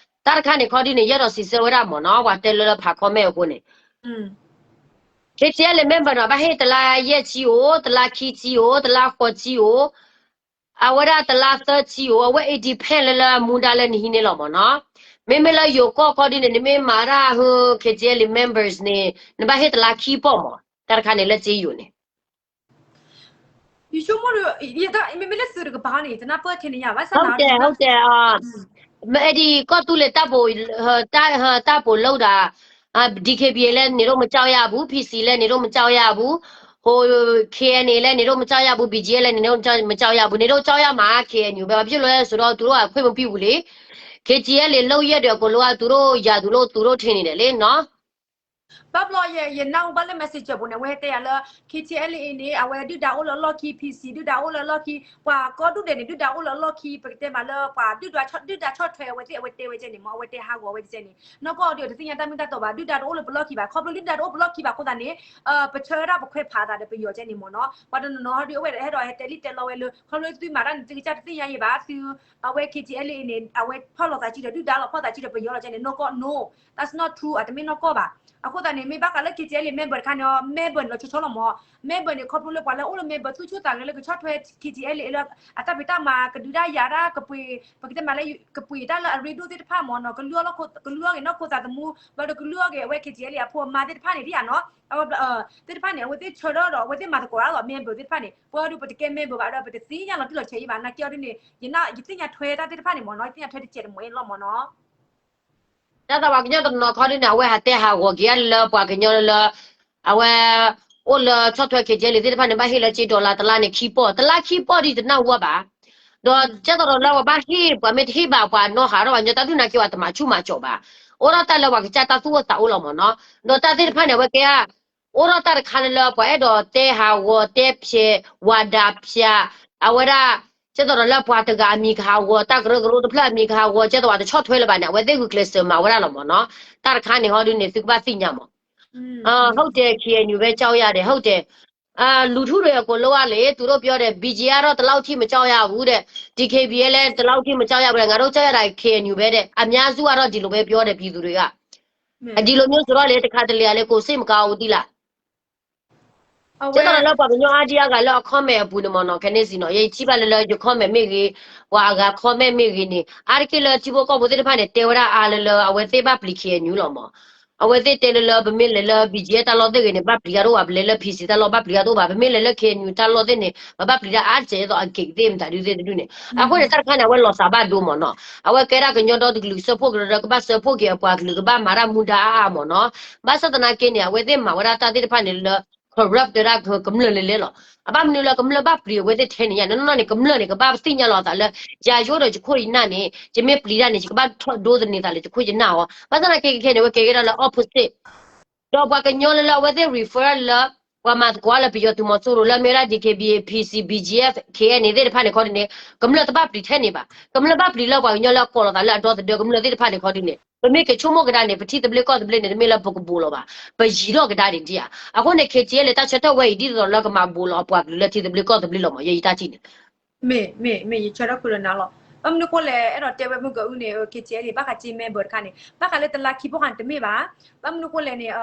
တၢ်တခါန့ၣ်ခီဒ်န့ၣ် ယအဲၣ်ဒိးစံးဆၢဝဲဒၣ်မ့ၢ်နီၤ ပှၤတဲလၢလၢဖး comment အဃိန့ၣ် KTLA member နီၤ ဘၣ်ဟ့ၣ်တလါယဲၢ်ဆံအိၣ်, တလါခံဆံအိၣ်, တလါဃိးဆံအိၣ်, အဝဲဒၣ်တလါသၢဆံအိၣ်, အဝဲ it depend လၢလၢမူဒါလၢနဟံးန့ၢ်လီၤမ့ၢ်နီၤ. မ့မ့ၢ်လၢယိၤကီၢ်ခီဒ်န့ၣ် နမ့ၢ်မၤတၢ်ဟ KTLA members န့ၣ် နဘၣ်ဟ့ၣ်တလါခံပီၢ်မး, တၢ်တခါန့ၣ်လၢစ့ယိၤန့ၣ် ယဆိကမိၣ်ဒီး မ့မ့ၢ်လၢသုးတကပၤန့ၣ် တနၢ်ပၢၢ်ထဲန့ၣ်ယါဘၣ်ဆၣ် ဟုတ်တယ် ဟုတ်တယ် မ့ၢ်ဒ်ကီၢ်သူလ့ၤတၢ်ပိာ် တၢ်ပိာ်လိဒၣ် DKBA လၢ နေတော့မကြောက်ရဘူး, PC လၢ နေတော့မကြောက်ရဘူး, ဟို KNA လၢ နေတော့မကြောက်ရဘူး, BGF လၢ နေတော့မကြောက်ရဘူး, နေတော့ကြောက်ရမှာ KNU ပဲ ဘာဖြစ်လို့လဲဆိုတော့ သူတို့ကခွင့်မပြုဘူးလေ, KTLA လုပ်ရက်တွေအကုန်လုံးက သူတို့ ရာသူလို့ သူတို့ထင်နေတယ်လေနော်. ဘၣ်ဘျီယနၢ်ဟူဘၣ်လၢ messenger ပူၤန့ၣ် အဝဲတဲယၤလၢ KTLA န့ၣ် အဝဲဒုၣ်ဒါအိၣ်လၢအလီၢ်ခံ, PC ဒုၣ်ဒါအိၣ်လၢအလီၢ်ခံ, ပှၤကိးဒူၣ်ဒဲးန့ၣ် ဒုၣ်ဒါအိၣ်လၢအလီၢ်ခံ, ပကတဲမးလၢပှၤဒုၣ်ဒါ ဒုၣ်ဒါဆီၣ်ထွဲအဝဲသ့ၣ် အဝဲတဲဝဲကဲန့ၣ်မ့ၢ် အဝဲတဲဟးဂီၤဝဲကဲန့ၣ် နီၢ်ကီၢ်ဒီးတသ့ၣ်ညါတၢ်မ့ၢ်တၢ်တီဘၣ်, ဒုၣ်ဒါတအိၣ်လၢပလီၢ်ခံဘၣ်, ခီဖျိဒုၣ်ဒါတအိၣ်ပလီၢ်ခံဘၣ်အဃိသတးန့ၣ် ပဆၢဝဲဒၣ်ပခွဲးဖးသးဒီးပယီၤကဲန့ၣ်မ့ၢ်နီၤ, ပှၤတနီၤနီၤဟီဒုးအဝဲဟဲဒီးဟဲတဲလံတဲလီဝဲလၢ ခီဖျိသုမၤတၢ်န့ၣ် သုကစၢ်တသ့ၣ်ညါယံၤဘၣ်, သု အဝဲ KTLA န့ၣ် အဝဲဖီၣ်လိာ်သးစုဒီးဒုၣ်ဒါလီၤ, ဖီၣ်သးစုဒီးပယီၤလီၤကဲန့ၣ် နီၢ်ကီၢ် no, that's not true, အတမ့ၢ်နီၢ်ကီၢ်ဘၣ်. အဃိသတးန့ၣ် မ့ၢ်ဘၣ်ဃးလၢ KTLA member တခါန့ၣ် member န့ၣ်လီၤဆီဆီလီၤမ့ၢ်, member န့ၣ် ခီဖျိလၢပှၤလၢအိၣ်လၢ member သူၣ်ဆူၣ်သးဂဲၤလၢကဆီၣ်ထွဲ KTLA လၢ အတၢ်ဖံးတၢ်မၤ ကဒုးတၢ်ယၤတၢ်ကပှ့ၤ, ပကတဲမးလၢ ကပှ့ၤတၢ်လၢအရ့ဒိၣ်သ့ၣ်တဖၣ်မ့ၢ်နီၤ, ကလုၢ်အီၣ်က့ၤနီၢ်ခိသးသမူ, ဘျီဒီးကလုၢ်အီၣ်က့ၤအဝဲ KTLA အဖိအမါသ့ၣ်တဖၣ်န့ၣ်ဒ်ယါနီၤ, အဝဲ သ့ၣ်တဖၣ်န့ၣ် အဝဲသ့ၣ်ဆၢထၢၣ်ဒီး အဝဲသ့ၣ်မၤသကိးတၢ်လီၤ member သ့ၣ်တဖၣ်န့ၣ်, ပှၤဒုးပတကဲ member ဘၣ်ဒီး ပတသ့ၣ်ညါလီၤတံၢ်လီၤဆဲးယံၤဘၣ်, နာ်က့အီၤဒ်န့ၣ် ယသ့ၣ်ညါထွဲတၢ်သ့ၣ်တဖၣ်န့ၣ်မ့ၢ်နီၤ, ယသ့ၣ်ညါထွဲတစဲးတမှဲၤလီၤမ့ၢ်နီၤ. တၢ်သးပှၤကညီတနီၤခီဒ်န့ၣ် အဝဲဟးတဲဟးဂီၤက့ၤလၢပှၤကညီလၢ အဝဲ အိၣ်လၢဆီၣ်ထွဲ KTLA သ့ၣ်တဖၣ်န့ၣ် ဘၣ်ဟ့ၣ်လၢက့ dollar တလါန့ၣ် ခံပီၢ်, တလါခံပီၢ်ဒ်တနၢ်ဟူဘၣ်. ဒီးကဲသိးဒီးလၢပှၤဘၣ်ဟ့ၣ် ပှၤမ့ၢ်တဟ့ၣ်ဘၣ်ပှၤနီၢ်ဟးထီၣ်ဘၣ်ညီ တၢ်ဒုၣ်နာ်က့ဝဲတမၤဆူၣ်မၤစီၤဘၣ်, အိၣ်ဒီးတၢ်လၢပှၤကစၢ်တၢ်သူၣ်အိၣ်သးအိၣ်လီၤမ့ၢ်နီၤ. ဒီးတၢ်သ့ၣ်တဖၣ်န့ၣ် အဝဲကဲ အိၣ်ဒီးတၢ်တခါလၢလၢ ပှၤအဲၣ်ဒိးတဲဟးဂီၤတဲဖျဲး ဝၤဒၤဖျး အဝဲဒၣ် ကဲသိးဒီးလၢပှၤတဂၤအမံၤကဟးဂီၤ တၢ်ကရၢကရိတဖျၢၣ်အမံၤကဟးဂီၤ ကဲသိးဝဲတဆီၣ်ထွဲလၢၤဘၣ်န့ၣ် အဝဲသ့ၣ်ဂုာ်ကျဲးစၢးမၤဝဲဒၣ်လီၤမ့ၢ်နီၤ. တၢ်တခါန့ၣ်ဟီဒုန့ၣ် သုကဘၣ်သ့ၣ်ညါမး. ဟုတ်တယ် KNU ပဲကြောက်ရတယ် ဟုတ်တယ်. လူထုတွေအကုန်လုံးကလေ သူတို့ပြောတယ် BGF ကတော့ဒီလောက်ထိမကြောက်ရဘူးတဲ့, DKBA လည်းဒီလောက်ထိမကြောက်ရဘူးတဲ့, ငါတို့ကြောက်ရတာ KNU ပဲတဲ့, အများစုကတော့ဒီလိုပဲပြောတယ် ပြည်သူတွေက. အဒီလိုမျိုးဆိုတော့လေ တခါတလေကလေ ကိုယ်စိတ်မကောင်းဘူးသိလား. ကဲသိးဒီးလၢပှၤကညီအါဒံအါဂၤလၢအ comment အပူၤန့ၣ်မ့ၢ်နီၤ ခဲန့ၣ်စံးနီၤ ယထံၣ်ဘၣ်လၢလၢယ comment မ့ၢ်ဂ့ၤ, ပှၤအဂၤ comment မ့ၢ်ဂ့ၤန့ၣ် အါတက့ၢ်လၢထံဖိကီၢ်ဖိသ့ၣ်တဖၣ်န့ၣ် တဲဝဲဒၣ်အါလၢလၢ အဝဲသ့ၣ်ဘၣ်ပျံၤ KNU လီၤမး. အဝဲသ့ၣ်တဲလၢလၢ ပမ့ၢ်လဲၤလၢ BGF တၢ်လီၢ်သ့ၣ်ဂ့ၤန့ၣ် ဘၣ်ပျံၤတၢ်တအိၣ်ဘၣ်, ပလဲၤလၢ PC တၢ်လီၢ်ဘၣ်ပျံၤတၢ်တအိၣ်ဘၣ်, ပမ့ၢ်လဲၤလၢ KNU တၢ်လီၢ်သ့ၣ်န့ၣ် ပဘၣ်ပျံၤတၢ်အါတစဲး ဒ်သိးအက့ၤသ့ၣ်မတၤဒုသ့ၣ်တဒုန့ၣ်. အဃိန့ၣ် တၢ်တခါန့ၣ် အဝဲလီၤစၢ်ဘၣ်ဒိမ့ၢ်နီၤ. အဝဲကဲဒၣ်ကညီဒီတကလုာ် စၢဖှိၣ်ကရၢ ကဘၣ်စၢဖှိၣ်က့ၤအပှၤကလုာ် ကဘၣ်မၤတၢ်မူဒါအါအါမ့ၢ်နီၤ. ဘၣ်ဆၣ်သနာ်က့န့ၣ် အဝဲသ့ၣ်မၤဝဲဒၣ်တၢ်သ့ၣ်တဖၣ်န့ၣ်လၢ corrupt ဒၣ်ကမျၢၢ်လဲၤလဲၤလီၤ. အဘၣ်မနုၤလၢကမျၢၢ်ဘၣ်ပျံၤအဝဲသ့ၣ်ထဲန့ၣ်ယါ နီၢ်နီၢ်န့ၣ် ကမျၢၢ်န့ၣ် ကဘၣ်သ့ၣ်ညါလီၤအသးလၢ ယၤယအိၣ်ဒီးယခိၣ်ယနၢ်န့ၣ် ယမ့ၢ်ပျံၤတၢ်န့ၣ် ယကဘၣ်ထီၣ်ဒိသန့ၤသးလၢယခိၣ်ယနၢ်အီၤ. ဘၣ်ဆၣ်သနာ်က့ခဲန့ၣ် အဝဲကဲကဲဒၣ်လၢ opposite ဒီးပှၤကညီလၢလၢအဝဲသ့ၣ် refer လၢ ပှၤမၤသကိးလၢပယီၤသုးမီၤစိရိၤလၢမ့ၢ်ဝဲဒၣ် DKBA PC BGF KNA သ့ၣ်တဖၣ်န့ၣ်ခီဒုန့ၣ် ကမျၢၢ်တဘၣ်ပျံၤထဲန့ၣ်ဘၣ်. ကမျၢၢ်ဘၣ်ပျံၤလၢပှၤကညီလၢအကိးလီၤသးလၢအဒီသဒၢကမျၢၢ်သ့ၣ်တဖၣ်န့ၣ်ခီဒုန့ၣ် ပမ့ၢ်ကဆိကမိၣ်ကဒါန့ၣ် ပထံသဘျ့ကီၢ်သဘျ့န့ၣ် တမ့ၢ်လၢပကဘူးလီၤဘၣ်. ပယံၤထီၣ်ကဒါန့ၣ်ဒ်ဧါ. အဃိန့ၣ် KTLA တၢ်ဆၢထၢၣ်ဝဲအံၤဒ်သိးလၢကမၤဘူးလီၤအပှၤကလုာ်လၢထံသဘျ့ကီၢ်သဘျ့လီၤမး ယဲယတၢ်ထံၣ်န့ၣ် မ့ၢ် မ့ၢ် မ့ၢ်ယဆၢထၢၣ်ခိၣ်လၢနၤလီၤ. ဘၣ်မနုၤဃိလဲၣ် အဲၣ်ဒိးတဲဝဲမုၢ်ကၤအုန့ၣ် KTLA ဘၣ်ဃးက့ member တခါန့ၣ် ဘၣ်ဃးလၢတလါခံဖီၣ်ဃာ်န့ၣ်တမ့ၢ်ဘၣ်. ဘၣ်မနုၤဃိလဲၣ်န့ၣ်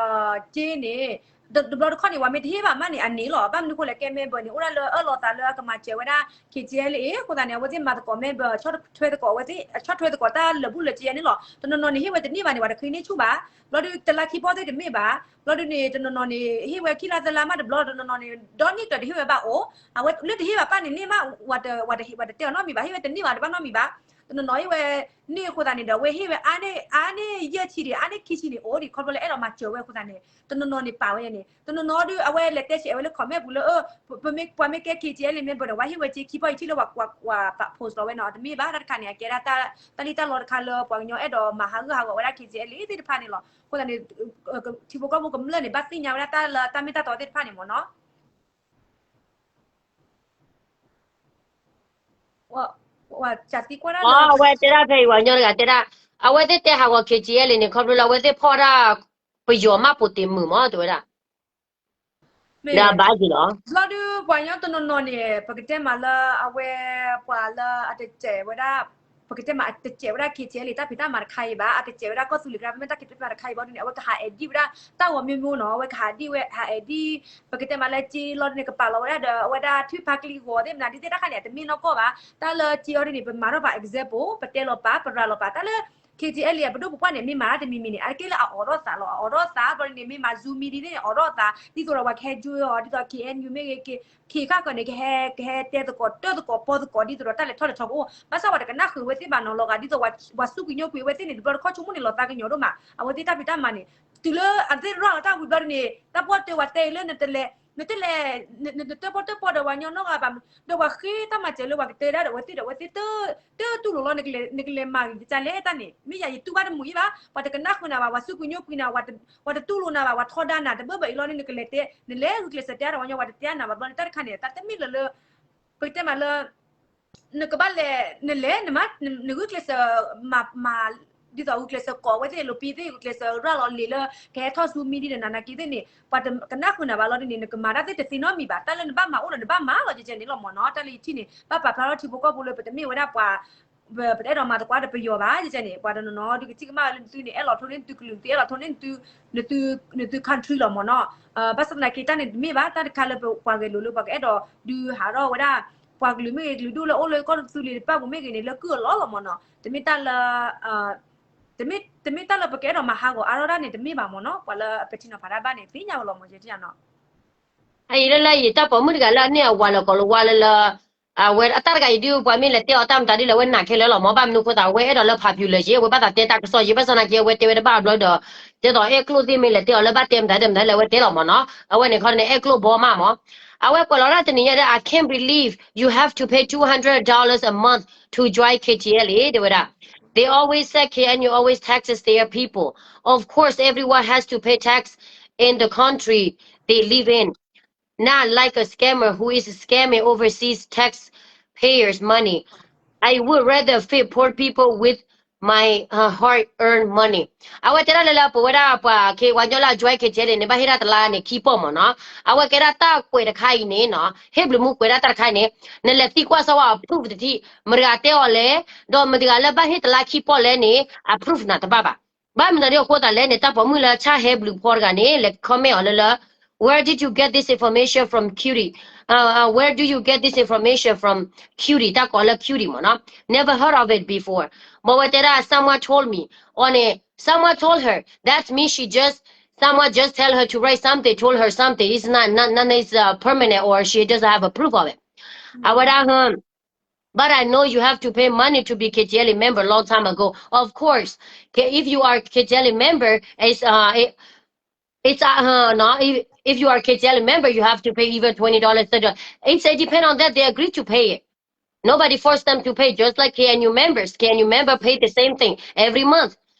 က့န့ၣ် တဘျီတခီၣ်န့ၣ် ပှၤမ့ၢ်တဟ့ၣ်ဘၣ်မးန့ၣ် အန့ၣ်လီၤ. ဘၣ်မနုၤဃိလဲၣ် ကဲ member န့ၣ် အိၣ်ဒၣ်လၢအၢၣ်လီၤသးလၢကမၤစၢၤဝဲဒၣ် KTLA အဃိသတးန့ၣ် အဝဲသ့ၣ်မၤသကိး member ဆီၣ်ထွဲသကိးအဝဲသ့ၣ် ဆီၣ်ထွဲသကိးတၢ်လၢာ်ဘူၣ်လၢာ်စ့ယဲန့ၣ်လီၤ. တနီၤနီၤန့ၣ် ဟ့ၣ်ဝဲတန့ၢ်ဘၣ်န့ၣ် ပှၤတဃ့န့ၢ်ဆူၣ်ဘၣ်. ဘျီဒုးတလါခံဖီၣ်သ့ၣ်တမ့ၢ်ဘၣ်. ဘျီဒုးန့ၣ် တနီၤနီၤန့ၣ် ဟ့ၣ်ဝဲခံလါသၢလါမးတဘျီ တနီၤနီၤန့ၣ် ဒီနံၣ်တၢၢ်တဟ့ၣ်ဝဲဘၣ်အိၣ်. အဝဲလၢတဟ့ၣ်ဘၣ်ပၣ်န့ၣ်န့ၢ်မး ဝဲတတဲအီၤနီတမံၤဘၣ် ဟ့ၣ်ဝဲတန့ၢ်ဘၣ်တဘၣ်နီတမံၤဘၣ်. တနီၤနီၤဟ့ၣ်ဝဲန့ၢ်အဃိသတးန့ၣ်ဒီး အဝဲဟ့ၣ်ဝဲအါန့ၢ် အါန့ၢ်ယဲၢ်ဆံဒံး အါန့ၢ်ခံဆံန့ၣ်အိၣ်ဒံး ခီဖျိလၢအဲၣ်ဒိးမၤစၢၤဝဲအဃိသတးန့ၣ် တနီၤနီၤန့ၣ်ပာ်ဝဲန့ၣ် တနီၤနီၤဒုး အဝဲလဲၤတဲဆဲးဝဲလၢ comment ပူၤလၢ ပမ့ၢ်ပှၤမ့ၢ်ကဲ KTLA member ဒီး ပှၤဟ့ၣ်ဝဲက့ခံဖီၣ်အံၤထံၣ်လၢပှၤ ပှၤ post လီၤဝဲန့ၣ် တမ့ၢ်ဘၣ် တၢ်တခါန့ၣ် အကဲဒၣ်တၢ်လံၣ်တၢ်လီတခါလၢပှၤကညီအဲၣ်ဒိးမၤဟးဂူာ်ဟးဂီၤဝဲဒၣ် KTLA သ့ၣ်တဖၣ်န့ၣ်လီၤ. အဃိသတးန့ၣ် ထံဖိကီၢ်ဖိကမျၢၢ်န့ၣ် ဘၣ်သ့ၣ်ညါဝဲဒၣ်တၢ်လၢတၢ်မ့ၢ်တၢ်တီသ့ၣ်တဖၣ်န့ၣ်မ့ၢ်နီၤ. အဝဲတဲဒၣ်ဖဲအံၤ ပှၤကညီတဂၤတဲဒၣ် အဝဲသ့ၣ်တဲဟးဂီၤ KTLA န့ၣ် ခီဖျိလၢအဝဲသ့ၣ်ဖီၣ်ဒၣ် ပယီၤမးပိာ်တ့ၢ်မုာ်မး တဲဝဲဒၣ် မ့ၢ် ဘၣ်က့ၤလီၤ. ဘျီဒုးပှၤကညီတနီၤနီၤန့ၣ် ပကတဲမးလၢ အဝဲပှၤလၢအတတဲာ်ဝဲဒၣ် ပကတဲမး အတစဲးဝဲဒၣ် ခ့ၣ်ကၠဲလံ တၢ်ဖံးတၢ်မၤတခါအံၤဘၣ်, အတစဲးဝဲဒၣ်ကီၢ်သူလ့ၤကရၢ ပမ့ၢ်တၢ်ဖံးတၢ်မၤတခါအံၤဘၣ်ဒ်န့ၣ် အဝဲကဟးအဲၣ်ဒိၣ်ဝဲဒၣ် တၢ်ဂီၤမ့ၢ်မ့ၢ်နီၤ, အဝဲကဟးဒိၣ်ဝဲ ဟးအဲၣ်ဒိၣ် ပကတဲမးလၢက့လီၤန့ၣ် ကပာ်လီၤဝဲဒၣ်ဒီး အဝဲဒၣ်ထွံၣ်ဖါကလံၤဂီၤသ့ၣ်မနၤ ဒ်သ့ၣ်တၢ်ခါန့ၣ် အတမ့ၢ်နီၢ်ကီၢ်ဘၣ်, တၢ်လၢက့အီၤဒ်န့ၣ် ပမၤထီၣ်ပှၤ example ပတဲလီၤပာ် ပရၤလီၤပာ် တၢ်လၢ ခ့ၣ်ကၠဲလံ အပဒိၣ်ပပှၢ်န့ၣ် မ့ၢ်မၤတၢ်တမံၤမံၤန့ၣ် အတက့ၢ်လၢအအိးထီၣ်သးလီၤ, အအိးထီၣ်သး ဘျီန့ၣ် မ့ၢ်မၤ Zoom meeting သ့ၣ်န့ၣ် အိးထီၣ်သး ဒ်သိးဒီးပှၤကဟဲ join အီၤ ဒ်သိး ခ့ၣ်အဲၣ်ယူၣ် မ့ၢ်ဂ့ၤ ခ့ၣ်ဃၣ်ဃၢၤန့ၣ် ကဟဲ ကဟဲတဲသကိး တၢၢ်သကိး ပီသကိး ဒ်သိးဒီးတၢ်လဲၤထီၣ်လဲၤထီကအိၣ်, ဘၣ်ဆၣ်ပှၤတကနၣ်ဃုာ်ဝဲသ့ၣ်ဘၣ်နီၤလီၤဂာ် ဒ်သိးပှၤစူးကွံာ်ညိကွံာ်ဝဲသ့ၣ်န့ၣ် တဘျီတခီၣ်ဆိကမိၣ်န့ၣ် လီၤသးကညီၤဒိၣ်မး, အဝဲသ့ၣ်တၢ်ဖံးတၢ်မၤန့ၣ် တုၤလၢအသ့ၣ်ရၤလီၤတၢ်ဝံၤဘျီဒ်န့ၣ် တၢ်ပီၢ်တဲဝဲတဲလၢ နတလဲၤ နတလဲၤ နတၢၣ်ပီၢ်တၢၣ်ပီၢ်ဒီးပှၤညီနီၢ်ဂၤဘၣ်, ဒီးပှၤဃ့တၢ်မၤစၢၤလၢပှၤကတဲဒၣ်ဒီးအဝဲသ့ၣ်ဒီးအဝဲသ့ၣ် တတူၢ်လိာ်လီၤ နကလဲၤမၤဂ့ၤကစၢ်လဲၣ်တၢ်န့ၣ် မ့ၢ်ယၤယတူၢ်ဘၣ်တမုာ်အံၤဘၣ်, ပှၤတကနၣ်ဃုာ်နၤဘၣ် ပှၤစူးကွံာ်ညိကွံာ်နၤ ပှၤတတူၢ်လိာ်နၤဘၣ် ပှၤထီဒါနၤ တဘၣ်ဘၣ်အံၤလီၤန့ၣ် နကလဲၤတဲ နလဲၤဂုာ်ကျဲးစၢးတဲဒီးပှၤညီ ပှၤတတဲနၤဘၣ်ဘျီန့ၣ် တၢ်တခါန့ၣ် တၢ်တမ့ၢ်လၢလၢ ပကတဲမးလၢ နကဘၣ်လဲၤ နလဲၤ နမၤ နဂုာ်ကျဲးစၢး မၤ မၤ ဒ်သိးဂုာ်ကျဲးစၢးကိးဝဲသ့ၣ် လီၤပံသ့ၣ် ဂုာ်ကျဲးစၢးရၤလီၤလံာ်လၢ ကဟဲထီၣ်ဆူ meeting ဒီးနၤနာ်က့သ့ၣ်န့ၣ် ပှၤတကနၣ်ဃုာ်နၤဘၣ်လီၤဒ်န့ၣ် နကမၤတၢ်သ့ၣ်တသ့နီတမံၤဘၣ်, တၢ်လၢနဘၣ်မၤအိၣ်ဒီးနဘၣ်မၤလီၤ ကဲကဲန့ၣ်လီၤမ့ၢ်နီၤ, တၢ်လၢယထံၣ်န့ၣ် ဘၣ်ပာ်ဖျါထီၣ်ထံဖိကီၢ်ဖိလၢပတမ့ၢ်ဝဲဒၣ်ပှၤ ပတအဲၣ်ဒိးမၤသကိးဒီးပယီၤဘၣ် ကဲကဲန့ၣ် ပှၤတနီၤနီၤဒုးကထံၣ်ကမၣ်လၢနသုန့ၣ် အဲၣ်လီၤထိၣ်န့ၢ်နသုကလုာ် သုအဲၣ်လီၤထိၣ်န့ၢ်နသု နသု country လီၤမ့ၢ်နီၤ, ဘၣ်ဆၣ်သနာ်က့တၢ်န့ၣ်တမ့ၢ်ဘၣ် တၢ်တခါလၢပပှၤဂဲၤလိာ်လၢပှၤကအဲၣ်ဒိးဒုးဟးထီၣ်ဝဲဒၣ် ပှၤကလုာ်မ့ၢ်ဂ့ၤ ကလုာ်ဒူၣ်လၢအိၣ်လၢကီၢ်သူလ့ၤတဖၣ်ပူၤမ့ၢ်ဂ့ၤန့ၣ် လၢကုၢ်အလီၢ်လီၤမ့ၢ်နီၤ, တမ့ၢ်တၢ်လၢ တမ့ၢ် တမ့ၢ်တၢ်လၢပကအဲၣ်ဒိးမၤဟးဂီၤအါထီၣ်တၢ်န့ၣ် တမ့ၢ်ဘၣ်မ့ၢ်နီၤ, ပှၤလၢအပဲာ်ထံနီၤဖးတၢ်ဘၣ်န့ၣ် သ့ၣ်ညါဝဲလီၤမ့ၢ် ကဲကဲနီၤ အအံၤလၢလၢယတၢ်ပိာ်မုၣ်တဂၤလၢအန့ၢ်အဝၤလၢကီးလၢဝါလၢလၢ အဝဲအတၢ်တဂၤအံၤဒုး ပှၤမ့ၢ်လဲၤတဲအီၤတၢ်မတၤဒ်လဲၣ် အဝဲနာ်ခဲလၢာ်လီၤမ့ၢ် ဘၣ်မနုၤအဃိသတး အဝဲအဲၣ်ဒိးလၢ popular ယ့ အဝဲဘၣ်သးတဲတၢ်ကစီၣ်ယ့ ဘၣ်ဆၣ်သနာ်က့ အဝဲတဲဝဲတဘၣ်ဘျီဒီး ဒ်သိးအဲၣ်ကျိၣ်သ့ၣ်မ့ၢ်လဲၤတဲအီၤလၢဘၣ်တဲမတၤတဲမတၤလၢအဝဲတဲလီၤမ့ၢ်နီၤ အဝဲန့ၣ်ခီန့ၣ် အဲၣ်ကျိၣ်ဘီမးမ့ၢ် အဝဲကွဲးလီၤဒၣ်တနံၤညါဒီး I can't believe you have to pay two hundred dollars a month to join K T L အံၤ တဲဝဲဒၣ် They always say K N U always taxes their people. Of course, everyone has to pay tax in the country they live in. Not like a scammer who is scamming overseas taxpayers' money. I would rather feed poor people with my uh, hard-earned money. အဝဲတဲဒၣ်လၢလၢပဝဲဒၣ်ပှၤခ့ဝါညီလၢအ join K T L န့ၣ် ဘၣ်ဟ့ၣ်ဒၣ်တလါန့ၣ် ခံပီၢ်မ့ၢ်နီၤ. အဝဲကဲဒၣ်တၢ်ကွဲးတခါအံၤန့ၣ်နီၤ ဟ့ၣ်ဘျုးမူကွဲးဒၣ်တၢ်တခါအံၤန့ၣ် နလဲၤသံကွၢ်စၢၤဝဲ proof တထံၣ် မတၤဂၤတဲအီၤလဲၣ် ဒီးမတၤဂၤလၢဘၣ်ဟ့ၣ်တလါခံပီၢ်လဲၣ်န့ၣ် အ proof နၤတဘၣ်ဘၣ်. ဘၣ်မနုၤဒ်အဃိသတးလဲၣ်န့ၣ် တၢ်ပိာ်မုၣ်လၢဆၣ်ဟဲဘျုးဖီတဂၤန့ၣ် လဲၤ comment အီၤလၢလၢ Where did you get this information from, cutie? Uh, uh, where do you get this information from, cutie? တၢ်ကိးလၢ cutie မ့ၢ်နီၤ Never heard of it before. ဘၣ်ဝဲတဲဒၣ် someone told me အီၤန့ၣ် someone told her. That means she just, someone just tell her to write something, told her something. It's not, not, none is uh, permanent or she doesn't have a proof of it. အဝဲဒၣ် But I know you have to pay money to be K T L member long time ago. Of course, K- if you are K T L member, it's uh, it, it's uh, uh no, if, if you are K T L member, you have to pay even twenty dollars, thirty dollars. It's it depend on that they agree to pay it. Nobody forced them to pay, just like K N U members. K N U member pay the same thing every month.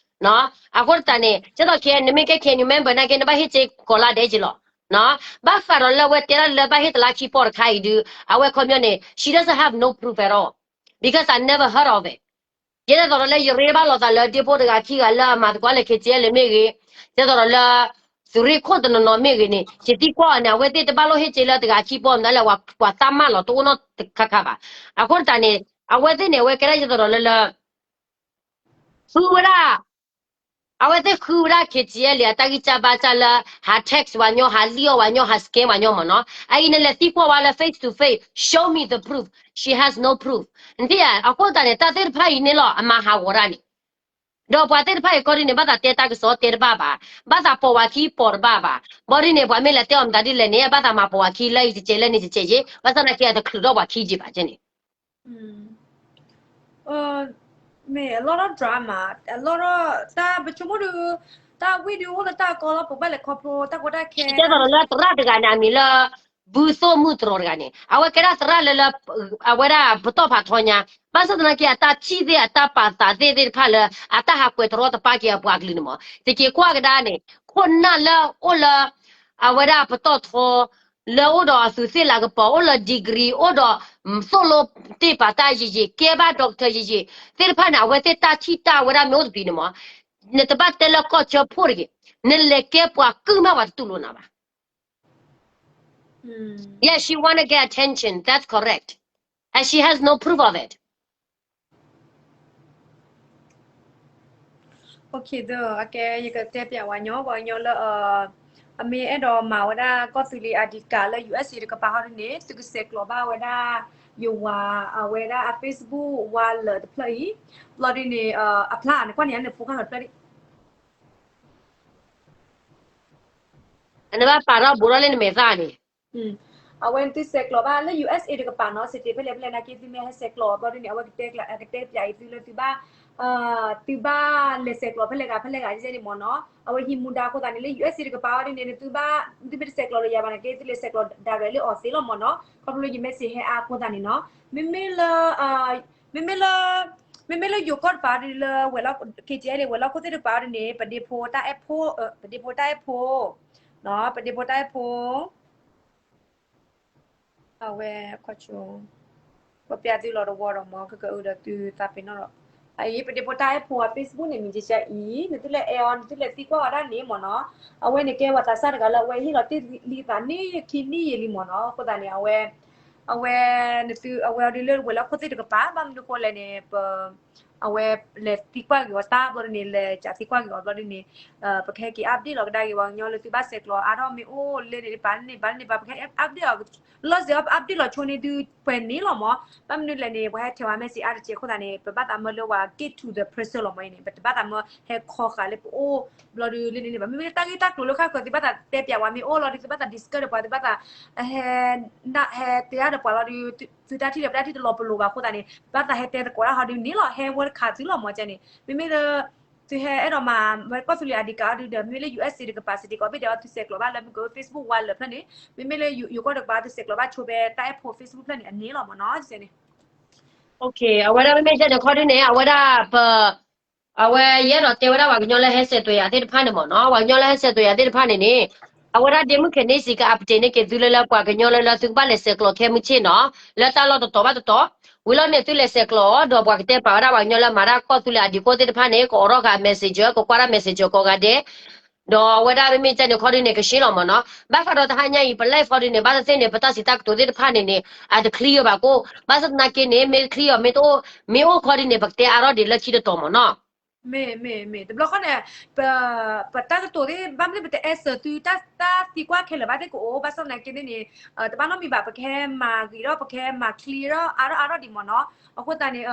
နော် အဃိတၢ်န့ၣ် ကဲသိး K N U မ့ၢ်ကဲ K N U member နာ်က့ နဘၣ်ဟ့ၣ်စ့ၢ်ကီးလၢဒဲးက့ၤလီၤ နော် ဘၣ်ဃးဒီးလၢအဝဲတဲဒၣ်လၢဘၣ်ဟ့ၣ်တလါခံပီၢ်တခါအံၤဒုး အဝဲခီပညီန့ၣ် she doesn't have no proof at all because I never heard of it. ယဲဒ်သိးဒီးလၢယရ့ဘၣ်လိာ်သးလၢဒ့ဖိတဂၤခံဂၤလၢအမၤသကိးလၢ K T L မ့ၢ်ဂ့ၤ, ဒ်သိးဒီးလၢ သုးရ့ၣ်ခိၣ်တနီၤနီၤမ့ၢ်ဂ့ၤန့ၣ် ယသံကွၢ်အီၤန့ၣ် အဝဲသ့ၣ်တဘၣ်လိၣ်ဟ့ၣ်စ့လၢတဂၤခံပီၢ်မတၤလဲၣ် ပှၤသးမၢ်လီၤတအိၣ်နီတခါခါဘၣ်. အဃိတၢ်န့ၣ် အဝဲသ့ၣ်န့ၣ် အဝဲကဲဒၣ်ဒ်သိးဒီးလၢလၢ ဃုဝဲဒၣ် အဝဲသ့ၣ်ဃုဝဲဒၣ် K T L လံ အတၢ်ဂံၢ်စၢ်ဘါစၢ်လၢ ဟး text ဝဲညီ ဟးလံၣ်အီၣ်ဝဲညီ ဟး scam ဝဲညီမ့ၢ်နီၤ. အအံၤနလဲၤသံကွၢ်ဝဲလၢ face to face, show me the proof, she has no proof. နထံၣ်ဧါ အဃိသတးန့ၣ် တၢ်သ့ၣ်တဖၣ်အံၤန့ၣ်လီၤ အမၤဟးဂီၤတၢ်န့ၣ် ဒီးပှၤသ့ၣ်တဖၣ်အံၤခီဒ်န့ၣ် ဘၣ်သးတဲတၢ်ကစီၣ်တဲတဘၣ်ဘၣ်, ဘၣ်သးပိာ်ဝဲခံပိာ်တဘၣ်ဘၣ်. ဘၣ်ဒ်န့ၣ် ပှၤမ့ၢ်လဲၤတဲအီၤမတၤဒ်လဲၣ်န့ၣ် ဘၣ်သးမၤပိာ်ဝဲခံလၢယကကဲးလၢန့ၣ်ကကဲးယ့ၣ် ဘၣ်ဆၣ်သနာ်က့ အတချုးထီၣ်ပှၤခံက့ဘၣ်ကဲန့ၣ် မ့ၢ်အလီၢ်ထီၣ် drama အလီၢ်ထီၣ် တၢ်ပဆိကမိၣ်ဒုး တၢ်ဝံၣ်ဒုးအိၣ်လၢတၢ်ကီလီၤ ပဘၣ်လဲၤခီဖျိတၢ်ကီတၢ်ခဲ တဲသိးဒီးလၢသရၣ်တဂၤန့ၣ် အမံၤလၢ ဘုသိၣ်မုၢ်တြီၤတဂၤန့ၣ် အဝဲကဲဒၣ်သရၣ်လၢလၢ အဝဲဒၣ်ပတီၢ်ဖးထီညါ ဘၣ်ဆၣ်သနာ်က့ အတၢ်ထံၣ်သ့ၣ်အတၢ်ပာ်သးသ့ၣ်သ့ၣ်တဖၣ်လၢ အတၢ်ဟးကွဲးတရီတပါက့ၤအပှၤကလုာ်န့ၣ်မး တက့ၤကွၢ်ကဒါန့ၣ် ခိၣ်နၢ်လၢအိၣ်လၢ အဝဲဒၣ်ပတီၢ်ထီ လၢအိၣ်ဒီးအသူးသ့ၣ်လၤကပီၤ အိၣ်လၢ degree အိၣ်ဒီး သိၣ်လိတ့ၢ်ပာ်တၢ်ယံာ်ယံာ် ကဲဘၣ် doctor ယံာ်ယံာ် သ့ၣ်တဖၣ်န့ၣ် အဝဲသ့ၣ်တၢ်ထံၣ်တၢ်ဝဲဒၣ်မ့ၢ်အိၣ်တပံၤန့ၣ်မး နတဘၣ်တဲလၢကီၢ်စၢဖှိၣ်တဂ့ၤ နလဲၤကဲပှၤကုၢ်မးပှၤတတူၢ်လိာ်နၤဘၣ် Yeah, she wanna get attention. That's correct. And she has no proof of it. Okay ဒီး အကဲ ယကတဲပျးဝဲညီ ပှၤကညီလၢ အမ့ၢ်အဲၣ်ဒိးမၤဝဲဒၣ်ကီၢ်သူလ့ၤ ID card လၢ USA တကပၤဟီဒ်န့ၣ် သုကဆဲးကျိးဘၣ်ဝဲဒၣ် ယဝၤ အဝဲဒၣ်အ Facebook wallet တဖျၢၣ်အံၤ ဘျီဒ်န့ၣ် အဖျါ နကွၢ်န့ၣ် နဖိခါတဖျၢၣ်ဒ် နဘၣ်ပာ်ထီၣ်ဘူးထီၣ်လၢနမဲာ်သၣ်န့ၣ် အဝဲသုဆဲးကျိးဘၣ်လၢ USA တကပၤနီၤ city ဖဲလဲၣ်ဖဲလဲၣ်နာ်က့ သုမ့ၢ်ဟဲဆဲးကျိးဘျီဒ်န့ၣ် အဝဲကတဲပျးအံၤသုလၢသုဘၣ် သုဘၣ်လဲၤဆဲးကျိးဖဲလဲၣ်ဂၤဖဲလဲၣ်ဂၤဒ်န့ၣ်မ့ၢ်နီၤ အဝဲဟံးမူဒါအဃိသတးန့ၣ် လၢ USA တကပၤဒ်န့ၣ် နသုဘၣ် သုမ့ၢ်တဆဲးကျိးဒီးယၤဘၣ်နာ်က့ သုလဲၤဆဲးကျိး direct လၢအီၤသ့လီၤမ့ၢ်နီၤ ခီဖျိလၢယ message ဟဲအါအဃိသတးန့ၣ်နီၤ မ့မ့ၢ်လၢ မ့မ့ၢ်လၢ မ့မ့ၢ်လၢယိၤကီၢ်တကပၤဒ်လၢဝဲၤလီၢ် KTLA ဝဲၤလီၢ်ခိၣ်သ့ၣ်တကပၤဒ်န့ၣ် ပဒ့ဖိတၢ်အဲၣ်ဖိ ပဒ့ဖိတၢ်အဲၣ်ဖိ ပဒ့ဖိတၢ်အဲၣ်ဖိ အဝဲ ခီဆိ ပပျးသုလီၤတဝီဒီးမ့ၢ် ကကအုဒီးသုသးပ့ၤနီၣ်ဒီး အအံၤ ပဒ့ဖိတၢ်အဲၣ်ဖိအ Facebook န့ၣ် မံၤကစၢ်အံၤ နသုလဲၤအဲၣ်အီၤ နသုလဲၤသံကွၢ်အီၤဒၣ်န့ၣ်မ့ၢ်နီၤ အဝဲန့ၣ်ကဲပှၤသးစၢ်တဂၤလၢအဝဲဟ့ၣ်လီၤတ့ၢ်လံသးန့ၣ်ခံနံၣ်ယံာ်လံမ့ၢ်နီၤ အဃိသတးန့ၣ် အဝဲ အဝဲ နသု အဝဲအီၤဒ်လၢဝဲၤလီၢ်ခိၣ်သ့ၣ်တကပၤ ဘၣ်မနုၤဃိလဲၣ်န့ၣ် ပ အဝဲလဲၤသံကွၢ်က့ၤအီၤတၢ်ဘျီဒ်န့ၣ် လဲၤကးသံကွၢ်က့ၤအီၤဘျီဒ်န့ၣ် ပကဟဲက့ၤ update လီၤကဒါက့ၤ ပှၤကညီလၢသုဘၣ်ဆဲးကျိးအါထီၣ်မ့ၢ်အိၣ်လၢန့ၣ် ပာ်န့ၣ် ပာ်န့ၣ် ပကဟဲ update အီၤ လီၢ်စ့အီၤ update လီၤဆိန့ၣ်ဒုးပှဲၤန့ၣ်လီၤမ့ၢ် ဘၣ်မနုၤလဲၣ်န့ၣ် ပှၤဟဲထဲးဝဲ message အါတက့ၢ်အဃိသတးန့ၣ် ပဘၣ်သးမၢလၢပှၤ get to the person လီၤမ့ၢ်အံၤန့ၣ် ပတဘၣ်သးမၢဟဲခီဃာ်လၢပအိၣ်ဘျီဒုးလၢန့ၣ်န့ၣ်ဘၣ် မ့မ့ၢ်လၢတၢ်ဂ့ၢ်တၢ်ကျိၤလၢခါဃၢၤသုဘၣ်သးတဲပျးဝဲမ့ၢ်အိၣ်လီၤဒုး သုဘၣ်သး discuss ဒီးပှၤ သုဘၣ်သး ဟဲ ဟဲတဲတၢ်ဒီးပှၤလီၤဒုး သုတၢ်ထံၣ်ဒီးပတၢ်ထံၣ်တလီၤပလိာ်ဘၣ်အဃိသတးန့ၣ် ဘၣ်သးဟဲတဲသကိးတၢ်ဟီဒုးန့ၣ်လီၤ ဟဲဝဲတခးသုလီၤမ့ၢ်ကဲန့ၣ် မ့မ့ၢ်လၢ သုဟဲအဲၣ်ဒိးမၤဝဲကီၢ်သူလ့ၤ ID card အီၤဒုးဒီး မ့မ့ၢ်လၢ USA တကပၤ city ကီးဘ့ၣ်ဒီး သုဆဲးကျိးဘၣ်လၢမ့ၢ်က Facebook wallet ဖျၢၣ်န့ၣ် မ့မ့ၢ်လၢယိၤကီၢ်တကပၤ သုဆဲးကျိးဘၣ်ဆိဖဲတၢ်အဲၣ်ဖိ Facebook ဖျၢၣ်န့ၣ် အန့ၣ်လီၤမ့ၢ်နီၤ န့ၣ် အဝဲဒၣ်မ့မ့ၢ်ကဲန့ၣ်ခီဒုးန့ၣ် အဝဲဒၣ်ပ အဝဲယအဲၣ်ဒိးတဲဝဲဒၣ်ပှၤကညီလၢဟဲဆဲးတွဲးယၤသ့ၣ်တဖၣ်န့ၣ်မ့ၢ်နီၤ ပှၤကညီလၢဟဲဆဲးတွဲးယၤသ့ၣ်တဖၣ်န့ၣ်န့ၣ် အဝဲဒၣ်ဒ့မုၣ်ခဲန့ၣ်စံးက update န့ၢ်က့ၤသုလၢလၢပှၤကညီလၢလၢသုကဘၣ်လဲၤဆဲးကျိးခဲမုၢ်ဆ့ၣ်နီၤ လၢတၢ်လီၢ်တတီၤဘၣ်တတီၤ ဝံၤလီၤန့ၣ်သုလဲၤဆဲးကျိးအီၤ ဒီးပှၤကတဲပာ်ဝဲဒၣ်ပှၤကညီလၢမၤတၢ်ကီၢ်သူလ့ၤ ID code သ့ၣ်တဖၣ်န့ၣ် ကအိးထီၣ်ဃာ် messenger ကကွၢ်တၢ် messenger ကိးဂၤဒဲး ဒီးအဝဲဒၣ်မ့မ့ၢ်ကဲန့ၣ်ခီဒုးန့ၣ် ကရှ့လီၤမ့ၢ်နီၤ ဘၣ်ဃးဒီးတဟါညါအံၤ ပ live ခီဒုးန့ၣ် ဘၣ်သ့ၣ်သ့ၣ်န့ၣ် ပတၢ်စံးတၢ်ကတိၤသ့ၣ်တဖၣ်န့ၣ်န့ၣ် အတ clear ဘၣ်ကိၣ် ဘၣ်ဆၣ်သနာ်က့န့ၣ် မ့ၢ်တ clear အီၤ မ့ၢ်တအိၣ် မ့ၢ်အိၣ်ခီဒုးန့ၣ် ပကတဲအါထီၣ်ဒံးလၢခံတတီၤမ့ၢ်နီၤ မ့ၢ် မ့ၢ် မ့ၢ် တဘျီဃီန့ၣ် ပ ပတၢ်ကတိၤသ့ၣ် ဘၣ်မနုၤပတ answer သု တၢ် တၢ်သံကွၢ်ခဲလၢာ်ဘၣ်သ့ၣ်ကအိၣ် ဘၣ်ဆၣ်သနာ်က့န့ၣ်န့ၣ် တဘၣ်နီတမံၤဘၣ် ပကဟဲမၤဂ့ၤထီၣ် ပကဟဲမၤ clear ထီၣ်အါထီၣ်အါထီၣ်ဒံးမ့ၢ်နီၤ အဃိသတးန့ၣ်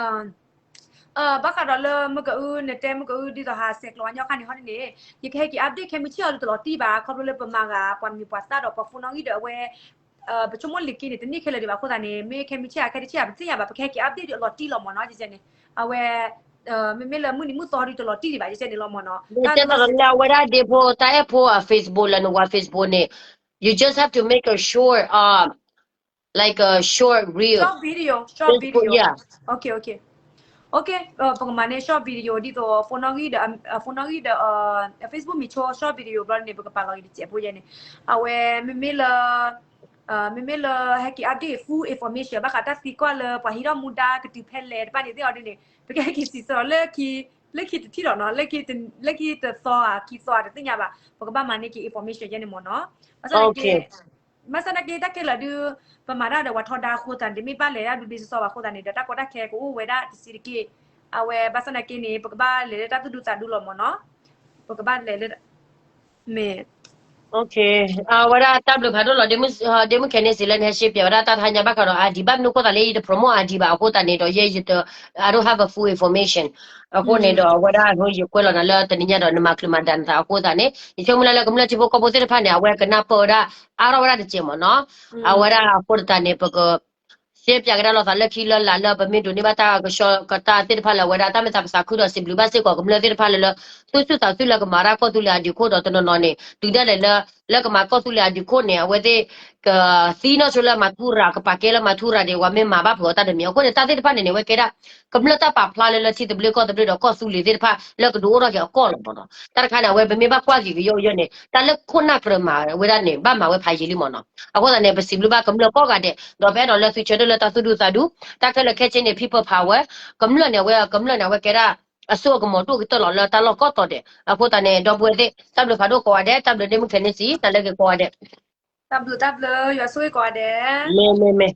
ဘၣ်ဃးဒီးလၢမ့ၢ်ကအု နတဲမ့ၢ်ကအု ဒ်သိးဟးဆဲးကျိးဝဲညီခါန့ၣ်ဟီဒ်န့ၣ် ယကဟဲက့ၤ update ခဲမုၢ်ဆ့ၣ်အီၤဒ်တလီၤတံၢ်ဘၣ် ခီဖျိလၢပမၤဂၤ ပှၤမံၤပှၤသၣ်ဒီးပှၤဖိနီၣ်ဂံၢ်ဒီးအဝဲ ပဆိကမိၣ်လံာ်က့န့ၣ် တန့ၢ်ခဲလၢာ်ဒံးဘၣ်အဃိသတးန့ၣ် မ့ၢ်ခဲမုၢ်ဆ့ၣ်အခဲတဆ့ၣ် ပသ့ၣ်ညါဘၣ် ပကဟဲက့ၤ update ဒ်အလီၤတံၢ်လီၤမ့ၢ်နီၤ ကဲကဲန့ၣ် အဝဲ မ့မ့ၢ်လၢမုၢ်နံၤမုၢ်သီဒ်တလီၤတံၢ်ဒံးဘၣ် ကဲကဲန့ၣ်လီၤမ့ၢ်နီၤ တဲသိးလၢအဝဲဒၣ်ဒ့ဖိတၢ်အဲၣ်ဖိအ Facebook လၢနဝၤ Facebook န့ၣ် you just have to make a short um like a short reel short video short video yeah okay okay okay ပကမၤန့ၢ် short video ဒ်သိး ဖိနီၣ်ဂံၢ်ဒီး ဖိနီၣ်ဂံၢ်ဒီး Facebook မံၤဆိ short video ဘျီန့ၣ် ပကပာ်လီၤက့ၤတစဲးဖိယဲန့ၣ် အဝဲ မ့မ့ၢ်လၢ မ့မ့ၢ်လၢဟဲက့ၤ update full information ဘၣ်ဃးတၢ်သံကွၢ်လၢပှၤဟံးထီၣ်မူဒါကတုၤဖဲလဲၣ်တဖၣ်န့ၣ်သ့ၣ်အီၤဒ်န့ၣ် ပကဟဲက့ၤစံးဆၢလၢခံ လၢခံတထံၣ်လီၤနီၤ လၢခံတသီဧါ ခံသီဧါ တသ့ၣ်ညါဘၣ် ပကဘၣ်မၤန့ၢ်က့ၤ information ယဲန့ၣ်မ့ၢ်နီၤ ဘၣ်ဆၣ်န့ၣ်က့ ဘၣ်ဆၣ်န့ၣ်က့ တၢ်ခဲလၢာ်ဒုး ပမၤတၢ်ဒီးပှၤထီဒါအဃိသတးန့ၣ် တမ့ၢ်ဘၣ်လဲၤဒၣ်ဒုးဒ်စီစီဘၣ်အဃိသတးန့ၣ် ဒီးတၢ်ကီတၢ်ခဲကအိၣ်ဝဲဒၣ်တဆံးတက့ၢ် အဝဲဘၣ်ဆၣ်န့ၣ်က့န့ၣ် ပကဘၣ်လဲၤလၢတၢ်သူၣ်ဒူသးဒူလီၤမ့ၢ်နီၤ ပကဘၣ်လဲၤလၢ မ့ၢ် အဝဲဒၣ်တၢ်ဘျုးဖးဒိၣ်လီၤ ဒ့မုၣ်ခဲန့ၣ်စံးလၢနဟဲရှဲပၠးဝဲဒၣ်တၢ်တဟါညါဘၣ်ဃးဒီး ID ဘၣ်မနုၤအဃိသတးလၢယတ promote ID ဘၣ်အဃိသတးန့ၣ်ဒီး ယဲယတ I don't have a full information အဃိန့ၣ်ဒီးအဝဲဒၣ် ယကွဲးလီၤနၤလၢတနံၤညါဒီးနမၤချုးမၤဒါနသးအဃိသတးန့ၣ် ယဆိကမိၣ်လၢလၢကမျၢၢ်ထံဖိကီၢ်ဖိသ့ၣ်တဖၣ်န့ၣ် အဝဲကနၢ်ပၢၢ်ဝဲဒၣ် အါထီၣ်ဝဲဒၣ်တစဲးမ့ၢ်နီၤ အဝဲဒၣ်အဃိသတးန့ၣ် ပက ရှဲပၠးကဒါလိာ်သးလၢခံလၢလာ်လၢပမ့ၢ်ဒိးန့ၢ်ဘၣ်တၢ်ကဆှီကတၢၢ်သ့ၣ်တဖၣ်လၢအဝဲဒၣ်တၢ်မ့ၢ်သးပသးခုဒီးစံးဘျုးဘၣ်စ့ၢ်ကီးကမျၢၢ်သ့ၣ်တဖၣ်လၢလၢ သူၣ်ဆူၣ်သးဆူၣ်လၢကမၤတၢ်ကီၢ်သူလ့ၤ ID code ဒီးတနီၤနီၤန့ၣ် တုၤဒၣ်လဲာ်လၢ လၢကမၤကီၢ်သူလ့ၤ ID code န့ၣ် အဝဲသ့ၣ် ကသံနီၢ်ဆိလၢမၤထူရၤ ကပာ်ကဲလၢမၤထူရၤဒံး ဝဲမ့ၢ်မၤဘၣ်ဖုးအီၤတၢ်တမံၤ အဃိန့ၣ် တၢ်သ့ၣ်တဖၣ်န့ၣ်န့ၣ် အဝဲကဲဒၣ် ကမျၢၢ်တၢ်ပာ်ဖျါလၢလၢထံသဘျ့ကီၢ်သဘျ့ဒီးကီၢ်သူလ့ၤသ့ၣ်တဖၣ် လၢကဒုးအိၣ်ထီၣ်က့ၤအကီၢ်လီၤမ့ၢ်နီၤ တၢ်တခါန့ၣ် အဝဲပမ့ၢ်ဘၣ်ကွၢ်က့ၤကယီကယီန့ၣ် တၢ်လၢခိၣ်နၢ်ကြၢးမၤဝဲဒၣ်န့ၣ် ဘၣ်မၤဝဲဖးယံာ်လံမ့ၢ်နီၤ အဃိသတးန့ၣ် ပစံးဘျုးဘၣ်ကမျၢၢ်ကိးဂၤဒဲး ဒီးပအဲၣ်ဒိးလၢသုဆၢထၢၣ်လၢတၢ်သူၣ်ဒူသးဒူ တၢ်ခဲလၢာ်ခဲဆ့န့ၣ် people power ကမျၢၢ်န့ၣ် အဝဲ ကမျၢၢ်န့ၣ် အဝဲကဲဒၣ် အစိအကမီၤဒိၣ်ကတၢၢ်လီၤလၢတၢ်လီၢ်ကိးတီၤဒဲး အဃိသတးန့ၣ် ဒီပုၢ်ဝဲၢ်သ့ၣ် တၢ်ဘျုးဖးဒိၣ်ကိးဂၤဒဲး တၢ်ဘျုးဒ့မုၣ်ခဲန့ၣ်စံး တၢ်လၢက့ၤကိးဂၤဒဲး တၢ်ဘျုးတၢ်ဘျုး ယွၤဆိၣ်ဂ့ၤကိးဂၤဒဲး မ့ၢ်မ့ၢ်မ့ၢ်